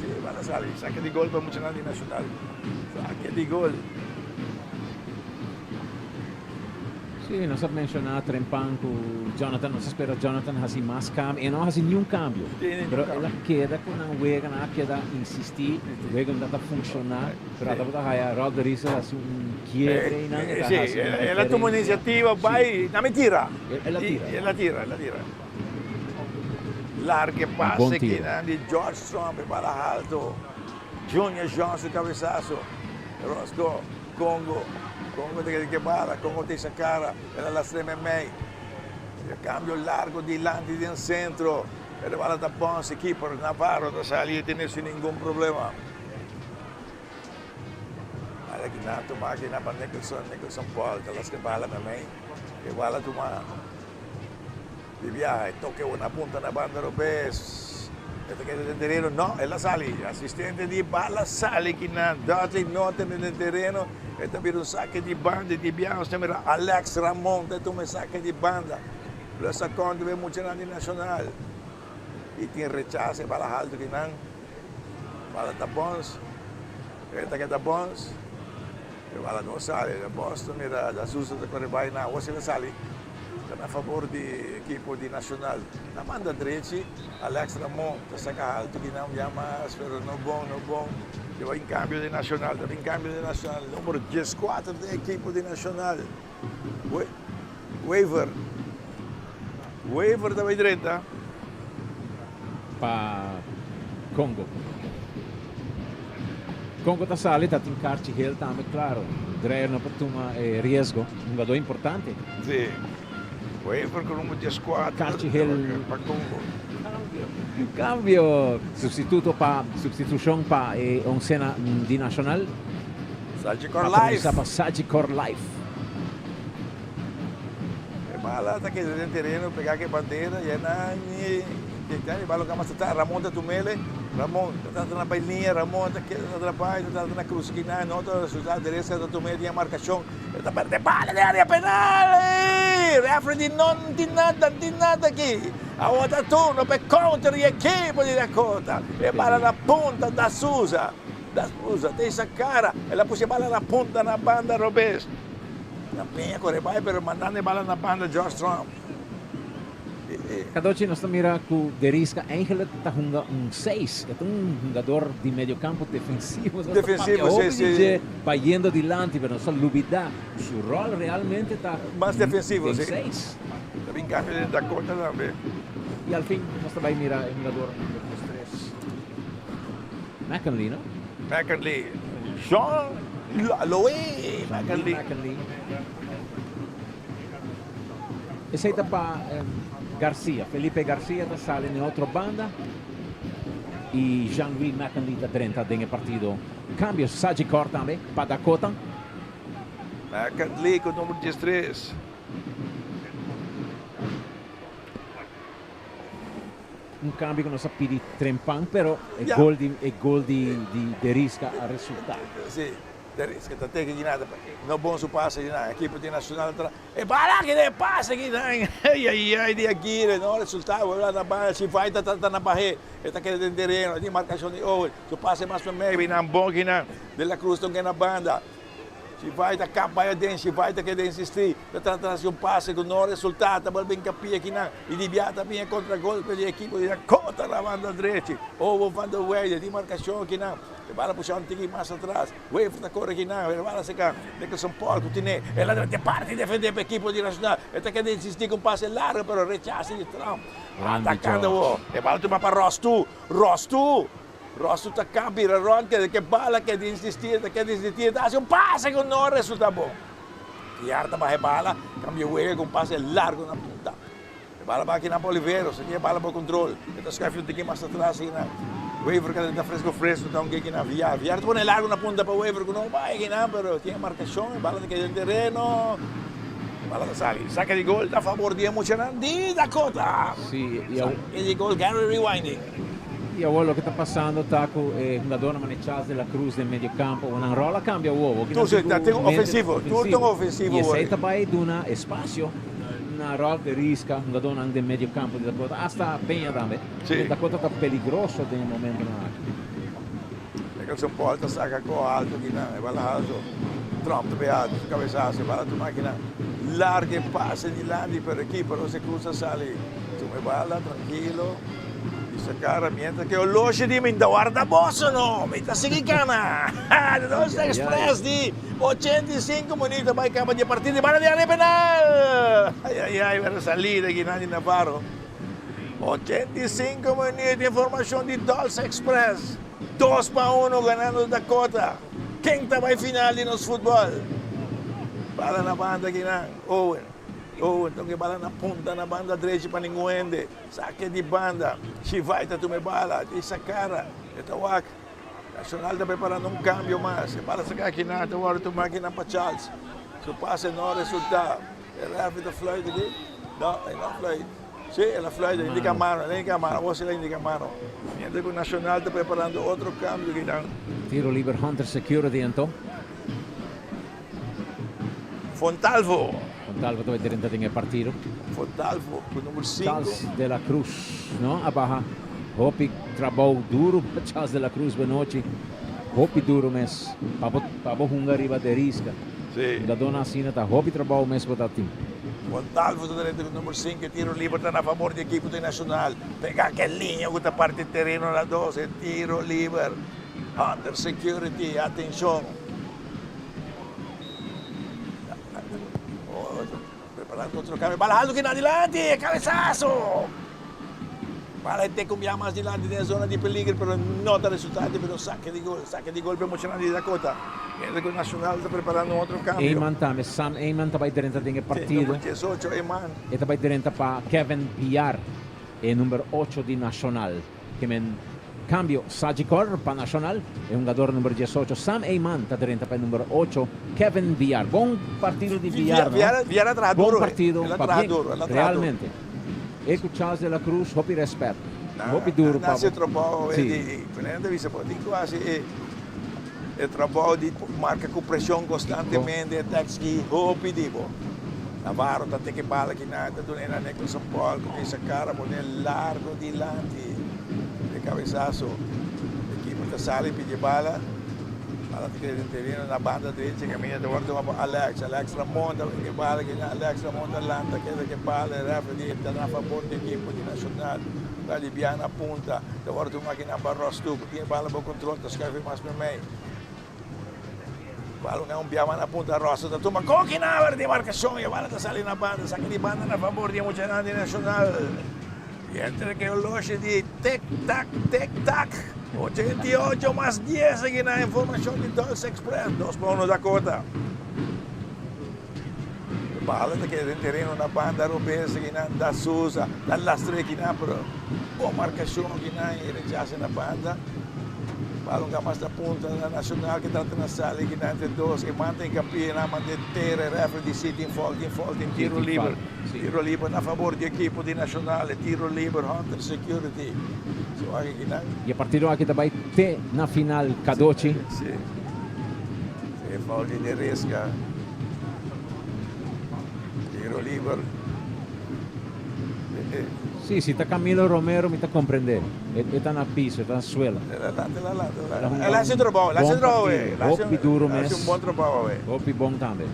Si, e bala sali. Saque di gol pa muchanan di Nacional. Saque di gol. Si, nos a menciona trempan cu Jonathan, nos a spera Jonathan haci mas cambio. E no a haci niun cambio. Pero el a keda cu nan wega, nan a keda insisti, wega no ta funciona. Pero tabata haya Ralph de Riesel haci un quiebre einan. E ta Sí, haci un el a tuma diferencia. iniciativa, Sí. bai, na mi tira. El a tira. El a tira, el a tira. Large Bon pase tiro. kinan di George Trump, e bala halto. Junior Jean su cabezazo. Roscoe, Congo. Congo ta keda ke bala, Congo ta isa cara, el a lastra memey. E cambio largo dilanti den centro. E bala ta bounce, keeper Navarro ta sali e tene sin ningun problema. Ala ki nan tuma aki nan pa Nicholson, Nicholson Paul ta las ke bala memey. E bala tuma di biaha, e toke na punta na banda robes. E ta keda den tereno, no, el a sali. Asistente di bala sali ki nan Dudley no tene den tereno. E ta bira un sake di banda di biaha. Nos ta mira Alex Ramon ta tuma e sake di banda. Plus a kontra e muchanan di Nacional. I tin rechase bala haltu ki nan. Bala ta bons. E ta keda bons. E bala no sali. E bons ta mira da Sousa ta kore bai na awa si el sali. Ta na fabor di ekipo di Nacional. Na banda drechi Alex Ramon ta saka haltu ki nan ya mas pero no bon no bon. Ta bin kambio di Nacional. Ta bin kambio di Nacional. Numero dieskuater den ekipo di Nacional. Wever. Wever ta bai drenta. Pa Congo. Congo ta sali, ta tin karchi geel tambe, claro. Dreyer no por tuma e riesgo. Un hungador importante. Sí. Wever ku number dieskuater. Karchi geel. Pa Congo. Cambio. Cambio. Substituto pa, substitucion pa e oncena di Nacional. Sagicor Life. Patronisá pa Sagicor Life. E bala ta keda den tereno pegá ku e bandera i nan intentá e bala loka mas ta Ramon ta tumele Ramon ta trata na bai liña Ramon ta keda ta trabay ta trata na krusa kinan no ta resultá Dereska ta tum'é tin e markashon e ta pèrdè bala den área penal ey rèfri di no tin nada no tin nada aki awor ta turno pa e counter di ekipo di Dakota e bala na punta da Souza. Da Souza ta esa cara, el a pushi e bala na punta na banda robes. Na Peña core bai pero mandando e bala na banda George Trump. Cadochi nos ta mira cu Deriska eigenlijk ta hunga un seis. E ta un hungador di medio campo defensivo. Defensivo, si, si. Dje bayendo dilanti pero nos ta lubida cu su rol realmente ta Mas defensivo, den si. seis. Ta bin cambio den Dakota tambe. Y al fin nos ta bay mira e hungador number 13. McKinley, no? McKinley. Jean Louis McKinley. McKinley. Esey ta pa Garcia. Felipe Garcia ta sali na e otro banda. i Jean-Louis McKinley ta drenta den e partido. Kambio Sagicor tambe pa Dakota. McKinley ku number diestres. Un kambio ku nos a pidi trempan pero e gol di e gol di di Derisca a resulta. Si, Derisca ta teke gina no bon su pase gina ekipo di Nacional ta e bala aki den e pase gina ay ay ay di Aguirre no resulta wou na banda Chivay ta trata na bahe e ta keda den tereno e tin markashon di Owen su pase mas pa mei bina bon gina De la Cruz ta un na banda. Shivai ta kap bai aden, Shivai ta keda insistí, ta trata hasi un pase ku no resultá, ta bolbe hinkapia akinan i di bia ta bin e kontragolpe di ekipo di Dakota na banda drechi. Owen van der Weide tin markashon akinan, e bala pusha un tiki mas atras, Wever ta kore akinan, e bala seka Nicholson Paul ku tine, el a drenta e parti defendé pa ekipo di Nacional, e ta keda insistí ku un pase largo pero rechase di Trump atakando awor, e bala tuma pa Rostu, Rostu! Rostu ta ka bira rond keda ke bala keda insisti ta keda insisti ta hasi un pase ku no resulta bon. Villar ta baha e bala kambia wega ku un pase largo na punta. E bala ba akinan pa Oliveros aki e bala bo kontrol e ta schuif un tiki mas atras akinan. Wever kada ta fresco fresco ta un ke akinan Villar. Villar ta pone largo na punta pa Wever ku no bai akinan pero tin e markashon e bala ta keda den tereno. E bala ta sali. Sake di gol ta fabor di e muchanan di Dakota. Sake di gol Gary Rewinding. Y awor loke ta pasando ta cu e hungadornan manera Charles de la Cruz den medio campo, awor nan rol a cambia awor. Awor Tur ki nan tin cu mente ofensivo, tur ta ofensivo Y esey ta bay duna espacio na Ralph de Risca, hungadornan den medio campo di Dakota, hasta Peña tambe. Si. Dakota ta peligroso den e momentonan aki. Nicholson Paul ta saca cu alto kinan, e bala alto. Trump ta bay alto, su cabesazo, e bala tuma kinan. Larga e pase dilanti, pero e keeper Jose Cruz a sali. Tuma e bala trankilo. Bisa cara mientras ke oloshi di mi ta warda boso no, mi ta sigui cana. De Dolce Express di 85 minuut a bai caba di e partido di bala di área penal. Ay ay ay, pero salida aki nan di Navarro. 85 minuut informacion di Dolce Express. 2-1 ganando Dakota. Ken ta bai final di nos futbol? Bala na banda aki nan, Owen. Owen ta un ke bala na punta na banda drechi pa ningun hende. Sake di banda, Shivai ta tuma e bala, di Sakara, e ta wak. Nacional ta preparando un cambio mas. E bala saka akinan, ta wòrdu tuma akinan pa Charles. Su pase no a resulta. E referee ta fluit aki. No, e no a fluit. Si, el a fluit, el a indica mano, el a indica mano. Awor si el a indica mano. Mientras cu Nacional ta preparando otro cambio akinan. Tiro liber Hunter Security anto. Fontalvo. Fontalvo ta bai drenta den e partido. Fontalvo ku number sinku. Charles de la Cruz no a baha hopi trabou duru pa Charles de la Cruz benochi. Hopi duru mes pa bo pa bo hunga riba Derisca. Si. Hungadónan asina ta hopi trabou mes bo ta tin. Fontalvo ta drenta ku number sinku. E tiro liber ta na fabor di ekipo di Nacional. Pega ke liña ku ta parti tereno na dos. E tiro liber. Hunter Security atenshon. Preparando otro cambio. Bala alto kina dilanti. Cabezazo. Bala te cumbia mas dilanti den zona di peligro, pero no ta resultante, pero saque di gol. Saque di gol pe emocionante di Dakota. Mientras que Nacional ta preparando otro cambio. Eman tambe. Sam Eman ta bai drenta den e partido. Number 18 Eman. E ta bai drenta pa Kevin Villar, e number 8 di Nacional. Ke men kambio Sagicor pa Nacional, e hungador number diesocho Sam Eyman ta drenta pa e number ocho Kevin Villar. Bon partido di Villar, no? Villar a traha Bon duro, partido, el a pa traha bien, duro, el a traha duro. realmente. E ku Charles de la Cruz hopi respet, hopi duro Nan pa hasi e trabou Sí. di, Fernando ta bisa bo tin ku hasi e e trabou di marka ku presion konstantemente, e ta eksigi hopi di bo. Navarro ta teke bala kinan, ta duna e na Nicholson Paul ku tin Sakara pone largo dilanti e kabesaso. E keeper ta sali pidi e bala. Bala ta keda den tereno na banda drechi kaminda ta wòrdu tuma pa Alex. Alex Ramon ta teke bala kinan, Alex Ramon ta lanta keda ke bala. E referee ta na fabor di ekipo di Nacional. Ta aliviá na punta. Ta wòrdu tuma kinan pa Rostu ku tin e bala bo kontrol ta skuif mas meimei. Bala un biaha na punta Rosa ta tuma koki na aber di markashon i e bala ta sali na banda. Saki di banda na fabor di e muchanan di Nacional. I entre ke oloshi di tek tak tek tak 88 mas dies aki na informashon di Dolce Express 2 pa 1 Dakota. Bala ta keda den tereno na banda robes akinan Da Souza ta lastra akinan pero bon marcacion akinan y rechace na banda. Bala un mas ta punta na Nacional ke trata na sali akinan entre dos e manta hincapie nan manda e tera e referee di si tin foul tin foul tin tiro liber. Tiro liber na fabor di ekipo di Nacional e tiro liber Hunter Security. So aki akinan. Y e partido aki ta bay te na final Cadochi. Si. E foul di Neresca. Tiro liber. Si, si ta Camilo Romero mi ta comprende. E ta na piso, e ta na suela. El haci un trabao, el haci un trabao awe. Hopi duro mes. El haci un bon trabao awe. Hopi bon tambe.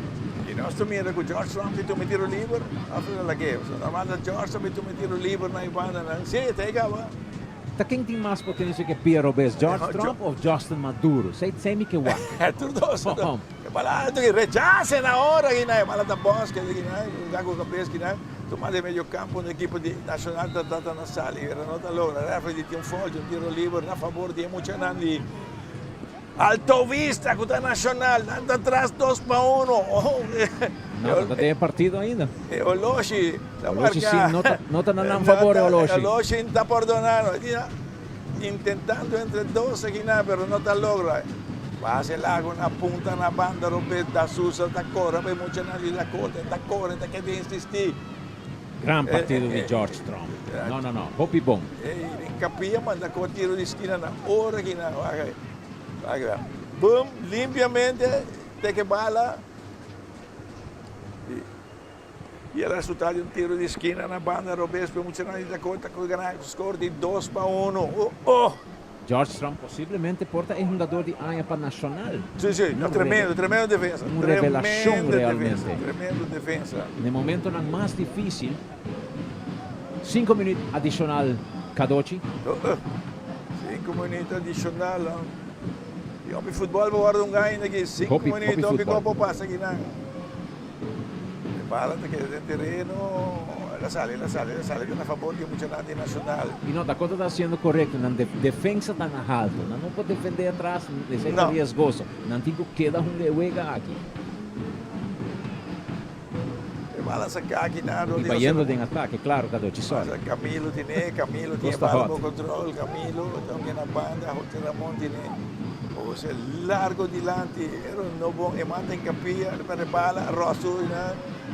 Y nos ta mira cu George Trump tin tuma tiro liber, of el a lag'e. Normal ta George tambe tuma tiro liber na e bandanan. Si, ta e caba. Ta ken tin mas potencia ke Pierre Robes, George Trump of Justin Maduro? Sei sei mi ke wak. Tur dos. E bala alto ki rechase na ora ki na e bala ta bons ke ki na da ku kabes ki na tuma den medio campo un ekipo di Nacional ta trata na sali pero no ta logra. Referee di tin un foul di un tiro liber na fabor di e muchanan di Alto Vista ku ta Nacional. Nan ta tras dos pa uno. No, ta den e partido ainda. E oloshi ta marca. Oloshi si no ta, no ta na nan favor e oloshi. Oloshi ta pordona no. Intentando entre dos akina pero no ta logra. Pase largo na punta na banda robes da Sousa ta corre pa e muchanan di Dakota ta corre ta keda insisti. Gran partido di George Tromp. No no no, hopi bon. Ey, Capilla manda cu tiro di skina na ora akina. Wak wak. Boom, limpiamente teke bala. Y e resultado di un tiro di skina na banda robes pe muchanan di Dakota cu gana score di 2-1. Oh oh! George Tromp posiblemente por ta e hungador di aña pa Nacional. Si, si, no, tremendo, tremendo defensa. Un revelacion realmente. Tremendo defensa. Na e momentonan mas dificil, cinco minuut adicional Cadochi. Cinco minuut adicional. Y hopi futbol por wordo hunga ainda aki. Cinco minuut, hopi cos por pasa akinan. E bala ta keda den tereno, el a sali, el a sali, el a sali na fabor di e muchanan di Nacional. Y no, Dakota ta haciendo corecto, nan defensa ta na halto, nan no por defende atras, esey ta riesgoso, nan tin cu keda hunga e wega aki. E bala saca aki nan Y bayendo den atake, claro, Cadochi, sorry. Camilo tine, Camilo tin e bala por control, Camilo ta hunga na banda, Jose Ramon tine. Jose largo dilanti, pero no bon, e man ta en capilla, ta perde bala, Rosso,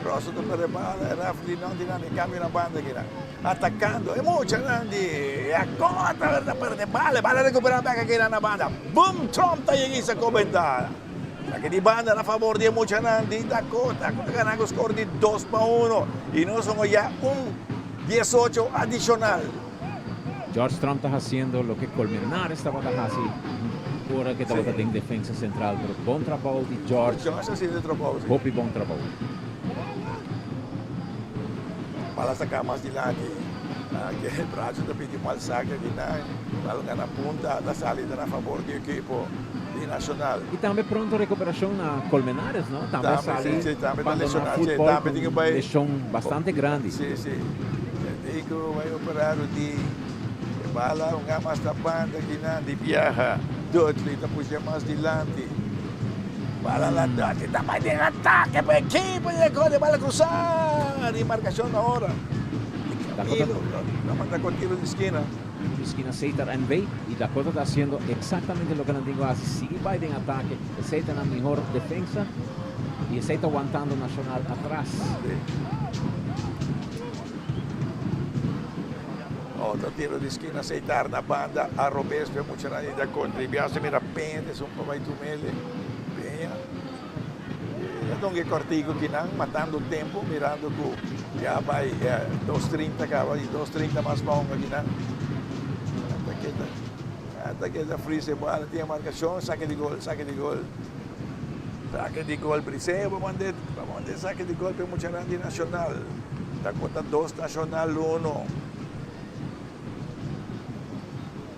Rosso ta perde bala, referee no di nada, e cambio na banda kina, atacando, e muchanan di Dakota ta perde bala, e bala recupera bek akina na banda, boom, Trump ta yega isa comenta, aki di banda na favor di e muchanan di Dakota, cu ta gana cu score di 2-1, y nos a ya un 18 adicional. George Trump ta haciendo loke Colmenares tabata haci ora ke tabata den defensa central, pero bon trabou di George. George ta haciendo e trabou, si. Hopi bon trabou. Bala saca mas dilanti. Ke Bracho ta pidi mal saque aki nan. Bala gana punta, ta sali ta na fabor di ekipo di Nacional. Y tambe pronto recuperacion na Colmenares, no? Tambe a sali Si, si, tambe ta bandona lesionado. Si, futbol tambe cu tin ke bai. lesion bastante grandi. Si, si. Dico bai opera rodi e bala un mas ta banda kinan di biaha Dudley ta pusha mas dilanti bala la Dudley ta bai den atake pa ekipo di Dakota e bala crusa di marcacion na ora di Camilo ta manda con tiro di skina. Di skina Seitar NV y Dakota ta haciendo exactamente loke nan tin cu haci sigui bai den atake esey ta nan mihor defensa y esey ta wantando Nacional atras. Otro tiro di skina aceitar na banda a robes pe muchanan di Dakota. Di biaha mira Peña ta esun pa bai tumele. Peña ya don e cortico kinan matando tempo mirando cu ya bai 2:30 caba y 2:30 mas pa hunga kinan. Ata keda ata keda freeze e bala tin e marcacion sake di gol sake di gol sake di gol Briseño pa mande pa mande sake di gol pe muchanan di Nacional. Dakota dos Nacional uno.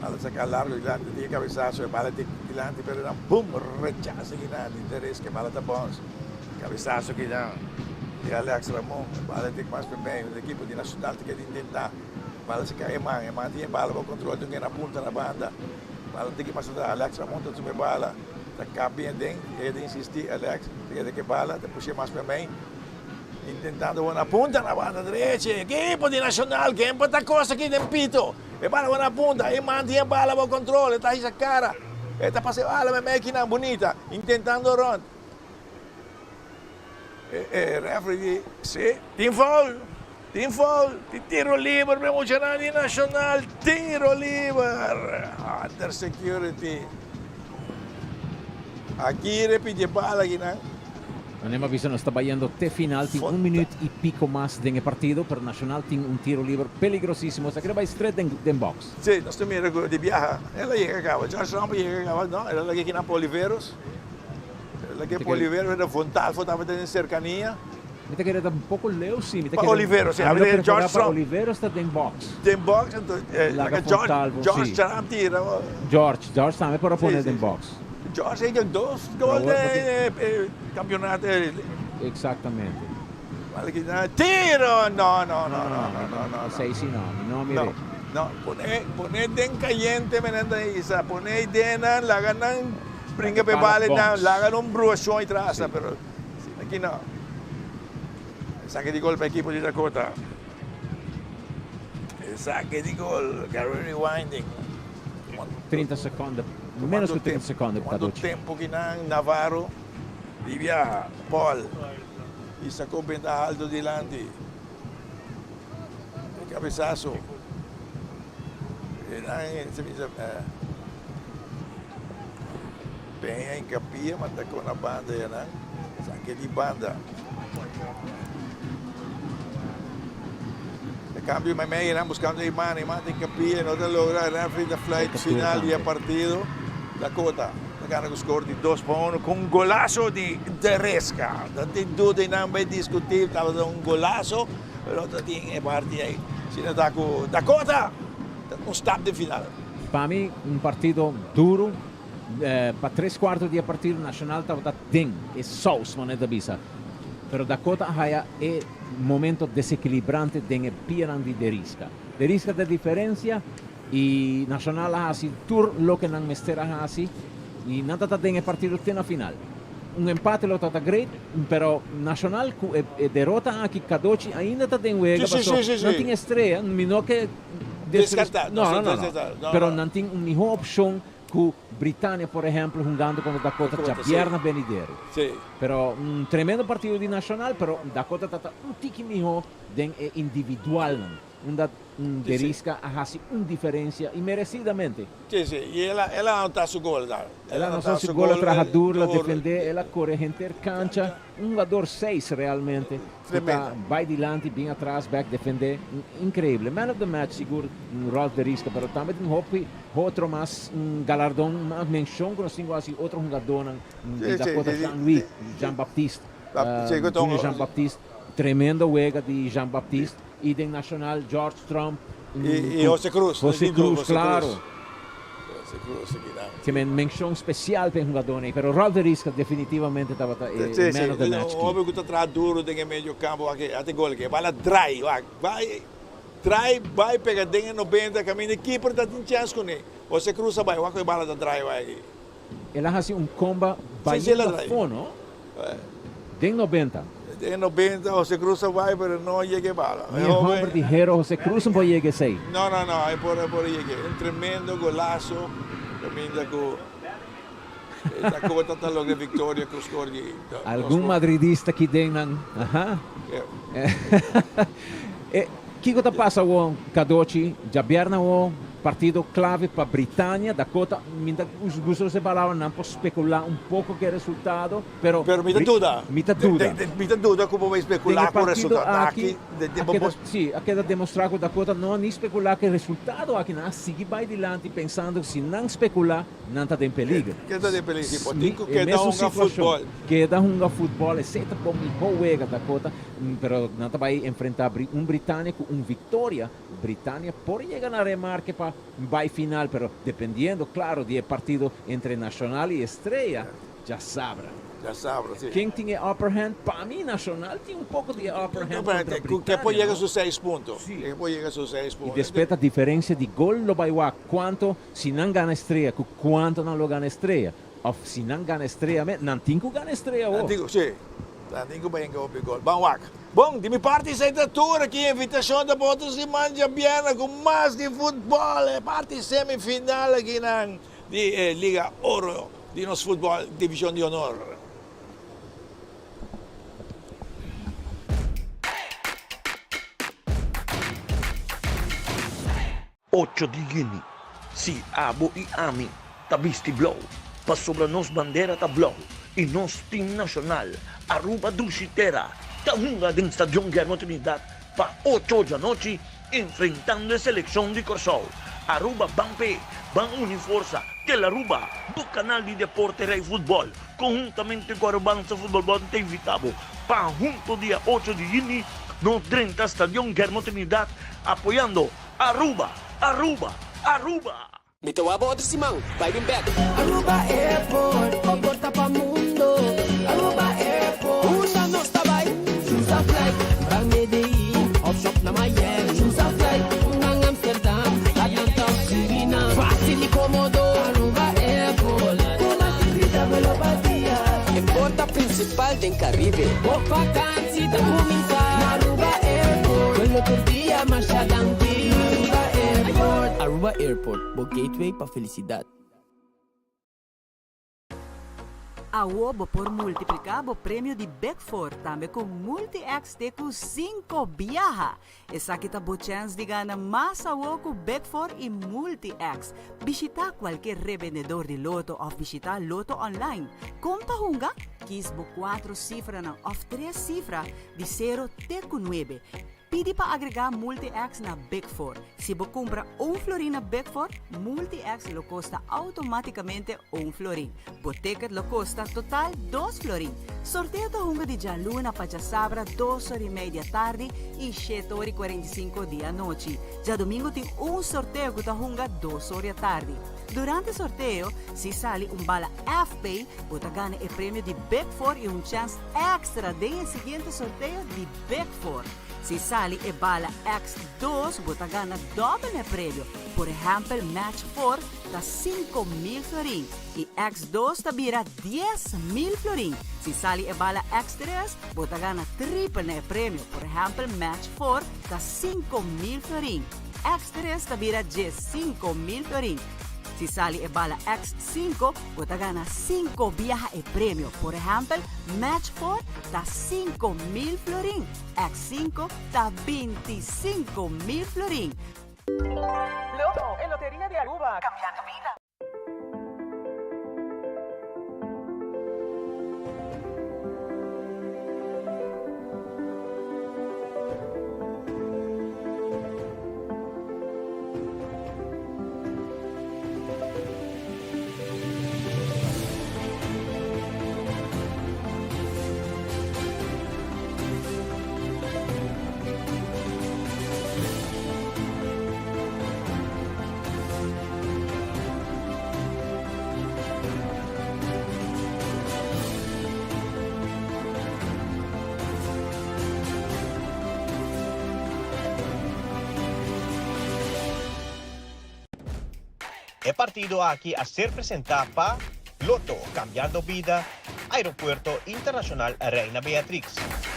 Bala saca largo dilanti di e cabezazo e bala di dilanti pero nan boom rechaza kinan di interes ke bala ta bons. Cabezazo kinan di Alex Ramon e bala di mas pe medio di equipo di Nacional ta keda intenta bala saca Eman Eman tin e bala bo control tin na punta na banda bala tiki mas atrás Alex Ramon ta tuma e bala ta cambia den e ta insisti Alex ta keda ke bala ta pushe mas pe mei. Intentando bona punta na banda drechi. Ekipo di Nacional, ken por ta cosa aki den pito? E bala bona punta, e man tin e bala bo control, e ta hisa cara. E ta pasa e bala meimei kinan bunita, intentando rond. E, e referee di, si, tin foul, tin foul, tin tiro liber pa e muchanan di Nacional, tiro liber. Hunter Security. Aguirre pidi e bala akinan. Anem a bisa nos ta bayendo te final, tin un minuut y pico mas den e partido, pero Nacional tin un tiro liber peligrosisimo, esaki ta bay straight den den box. Sí, nos ta mira cu di biaha el a yega caba, George Trump a yega caba, no, el a laga kinan pa Oliveros, el a laga pa Oliveros, pero Fontalvo tabata den cercania. Mi ta kere ta un poco leu, sí, mi ta Pa kere, Oliveros, sí, ami lo George prefera pa Trump. Oliveros ta den box. Den box, anto Laga laga George, Fontalvo, George sí. Trump tira. George, George tambe por a Sí, pone sí, den sí. box. George a dos gol den e campeonato. Exactamente. Tiro! No, no, no, no, no, no, no. Esey si no, mi no mir'é. No, no. Pone, pone den cayente menen ta isa. Pone den nan, laga nan bringa p'e bala nan, laga nan bruacion y trasa, pero aki no. Saque di gol pa equipo di Dakota. Saque di gol, Gary Rewinding. 30 seconde, menos ku 30 seconde ku Cuanto Caducci. tempo ki nan Navarro di biaha, Paul y sacó benta alto dilanti. E cabezazo. E nan se bisa Peña en capilla manda con la banda ya nan. Saque di banda. E cambio meimei nan buscando Iman, Iman tin capilla no ta logra, referee ta fluit final di e partido. Dakota ta gana cu score di dos pa uno cu un golazo di De Resca. No tin duda y nan bay discuti, tabata un golazo, pero no ta tin e parti ey. Asina ta cu Dakota ta un stap den final. Pa mi un partido duro, Pa tres cuarto di e partido Nacional tabata den e saus, manera ta bisa. Pero Dakota a haya e momento desequilibrante den e pianan di Derisca. Derisca ta e diferencia y Nacional a haci tur loke nan mester a haci y nan ta ta den e partido te na final. Un empate lo tabata great, pero Nacional cu e derota aki Cadochi ainda ta den wega paso nan tin Estrella, mi no ke Descarta, no, no, no, no, pero nan tin un miho opcion Cu Britania por ehempel hungando contra Dakota djabierna benidero. Pero un tremendo partido di Nacional pero Dakota ta ta un tiki miho den e individualnan unda Derisca a haci un diferencia y merecidamente. Si, si, y el a el a anota su gol dar. El a anota su gol, a traha duro, a defende, el a core henter cancha. Un jugador seis realmente cu ta bay dilanti, bin atras, bek defende. Increible. Man of the match sigur Ralph Derisca, pero tambe tin hopi otro mas galardon, mas mencion cu nos tin cu haci otro hungadornan di Dakota, Jean Louis, Jean Baptiste, Junior Jean Baptiste, tremendo wega di Jean Baptiste y den Nacional George Trump. Y Jose Cruz. Jose Cruz, claro. Tin men menshon spesial pa e hungadónan ei, pero Ralph de Risca definitivamente tabata e man of the match ki. Hopi ku ta traha duro den e medio kampo wak e hasi gol ke bala drai wak bai drai bai pega den e nobenta kaminda e keeper ta tin chèns kuné Jose Cruz a bai wak ku e bala ta drai wak aki. El a hasi un komba bayendo afó no den nobenta. Den nobenta Jose Cruz a bai pero no a yega e bala. Ni e homber di hero Jose Cruz no por yega esey. No no no e por e por yega. Un tremendo golazo caminda cu e Dakota ta logra e victoria cu score di dos Algun gol. madridista ki den nan aha. E kiko ta pasa awor Cadochi djabièrnè awor partido clave pa Britania Dakota mi ta gusta usa e palabra nan por specula un poco ke resultado. Pero, Pero mi ta duda. Mi ta duda. Mi ta duda ku bo bai spekulá Den e ku partido resultado aki, aki. De, de, a bo, keda, bo, sí, a keda demostrá ku Dakota no a ni spekulá ku e resultado aki. Nan a sigui bai dilanti pensando ku si nan spekulá, nan ta den peliger. Ke ta den peliger, sí. Bo Mi, tin ku e keda mesun hunga situashon. futbòl. Keda hunga futbòl, esei ta bo mihó wega, Dakota. Pero nan ta bai enfrentá un Britania ku un viktoria. Britania por yega na remarke pa bai final, pero dependiendo, klaro, di e partido entre Nacional i Estrella. Djasabra. Djasabra, si. Ken tin e upper hand? Pa mi Nacional tin un poko di e upper hand Upper hand, contra ku ke por Britania, yega no? su seis punto. Si. Ke por yega su seis I punto. despues ta diferencia di gol lo bai wak cuanto si nan gana Estrella cu cuanto nan lo gana Estrella of si nan gana Estrella mes nan tin cu gana Estrella Nan awo. tin cu, si. Nan tin ku bai hinka hopi gol. Ban wak. Bon, di mi parti esei ta tur. Aki invitashon ta pa otro siman djabièrnè ku mas di futbòl. E parti semifinal akinan di e Liga Oro di nos futbòl Divishon di Honor. Ocho di yüni, Si abo i ami ta bisti blou, pasobra nos bandera ta blou i nos tim nashonal Aruba Dushi Tera ta hunga den Stadion Guillermo Trinidad pa ocho djanochi enfrentando e selekshon di Kòrsou. Aruba ban p'e, ban uni forsa, Telaruba, bo kanal di deporte Rei Futbòl, konhuntamente ku Arubansa Futbòl Bòl ta invitá bo pa hunto dia ocho di yüni nos drenta Stadion Guillermo Trinidad apoyando Aruba! Aruba! Aruba! Mi ta wak bo otro siman. Bai bin bek. Aruba Airport, bo porta pa mundo. Aruba Airport, unda nos ta bai? Choose a flight, pa Medellin of shop na Miami. Choose a flight, nan Amsterdam, Atlanta of Suriname. Facil y comodo, Aruba Airport, cu mas di 30 vuelo pa dia. E porta principal den Caribe. Bo vakantie ta cuminsa na Aruba Airport. Vuelo tur dia, masha danki. Aruba Airport. Aruba Airport, bo gateway pa felicidad. Awo bo por multiplica bo premio di Big Four tambe cu Multi-X te cu cinco biaha. Esaki ta bo chens di gana mas awo cu Big Four y Multi-X. Bishita cualkier rebendedor di Lotto of bishita Lotto Online. Con pa hunga? Kies bo cuatro cifranan of tres cifra di sero te cu nuebe. Pidi pa agregá Multi-X na Big Four. Si bo kumpra un florin na Big Four, Multi-X lo kosta outomátikamente un florin. Bo ticket lo kosta total dos florin. Sorteo ta hunga di djaluna pa djasabra dos or i mei di atardi i shete or i 45 di anochi. Djadumingu tin un sorteo ku ta hunga dos or di atardi. Durante sorteo, si sali un bala FP, bo ta gana e premio di Big Four i un chèns èkstra den e siguiente sorteo di Big Four. Si sali e bala X2 bo ta gana dòbel na e premio. Por ehèmpel Match Four ta 5000 florin i X2 ta bira 10,000 florin. Si sali e bala X3 bo ta gana tripel na e premio. Por ehèmpel Match Four ta 5000 florin, X3 ta bira 15,000 florin. Si sali e bala X5 bo ta gana cinco biaha e premio. Por ehèmpel, Match Four ta 5000 florin, X5 ta 25,000 florin. Lotto, e loteria di Aruba, cambiando bida. E partido aki a ser presenta pa Lotto, Cambiando Bida, Aeropuerto Internacional Reina Beatrix.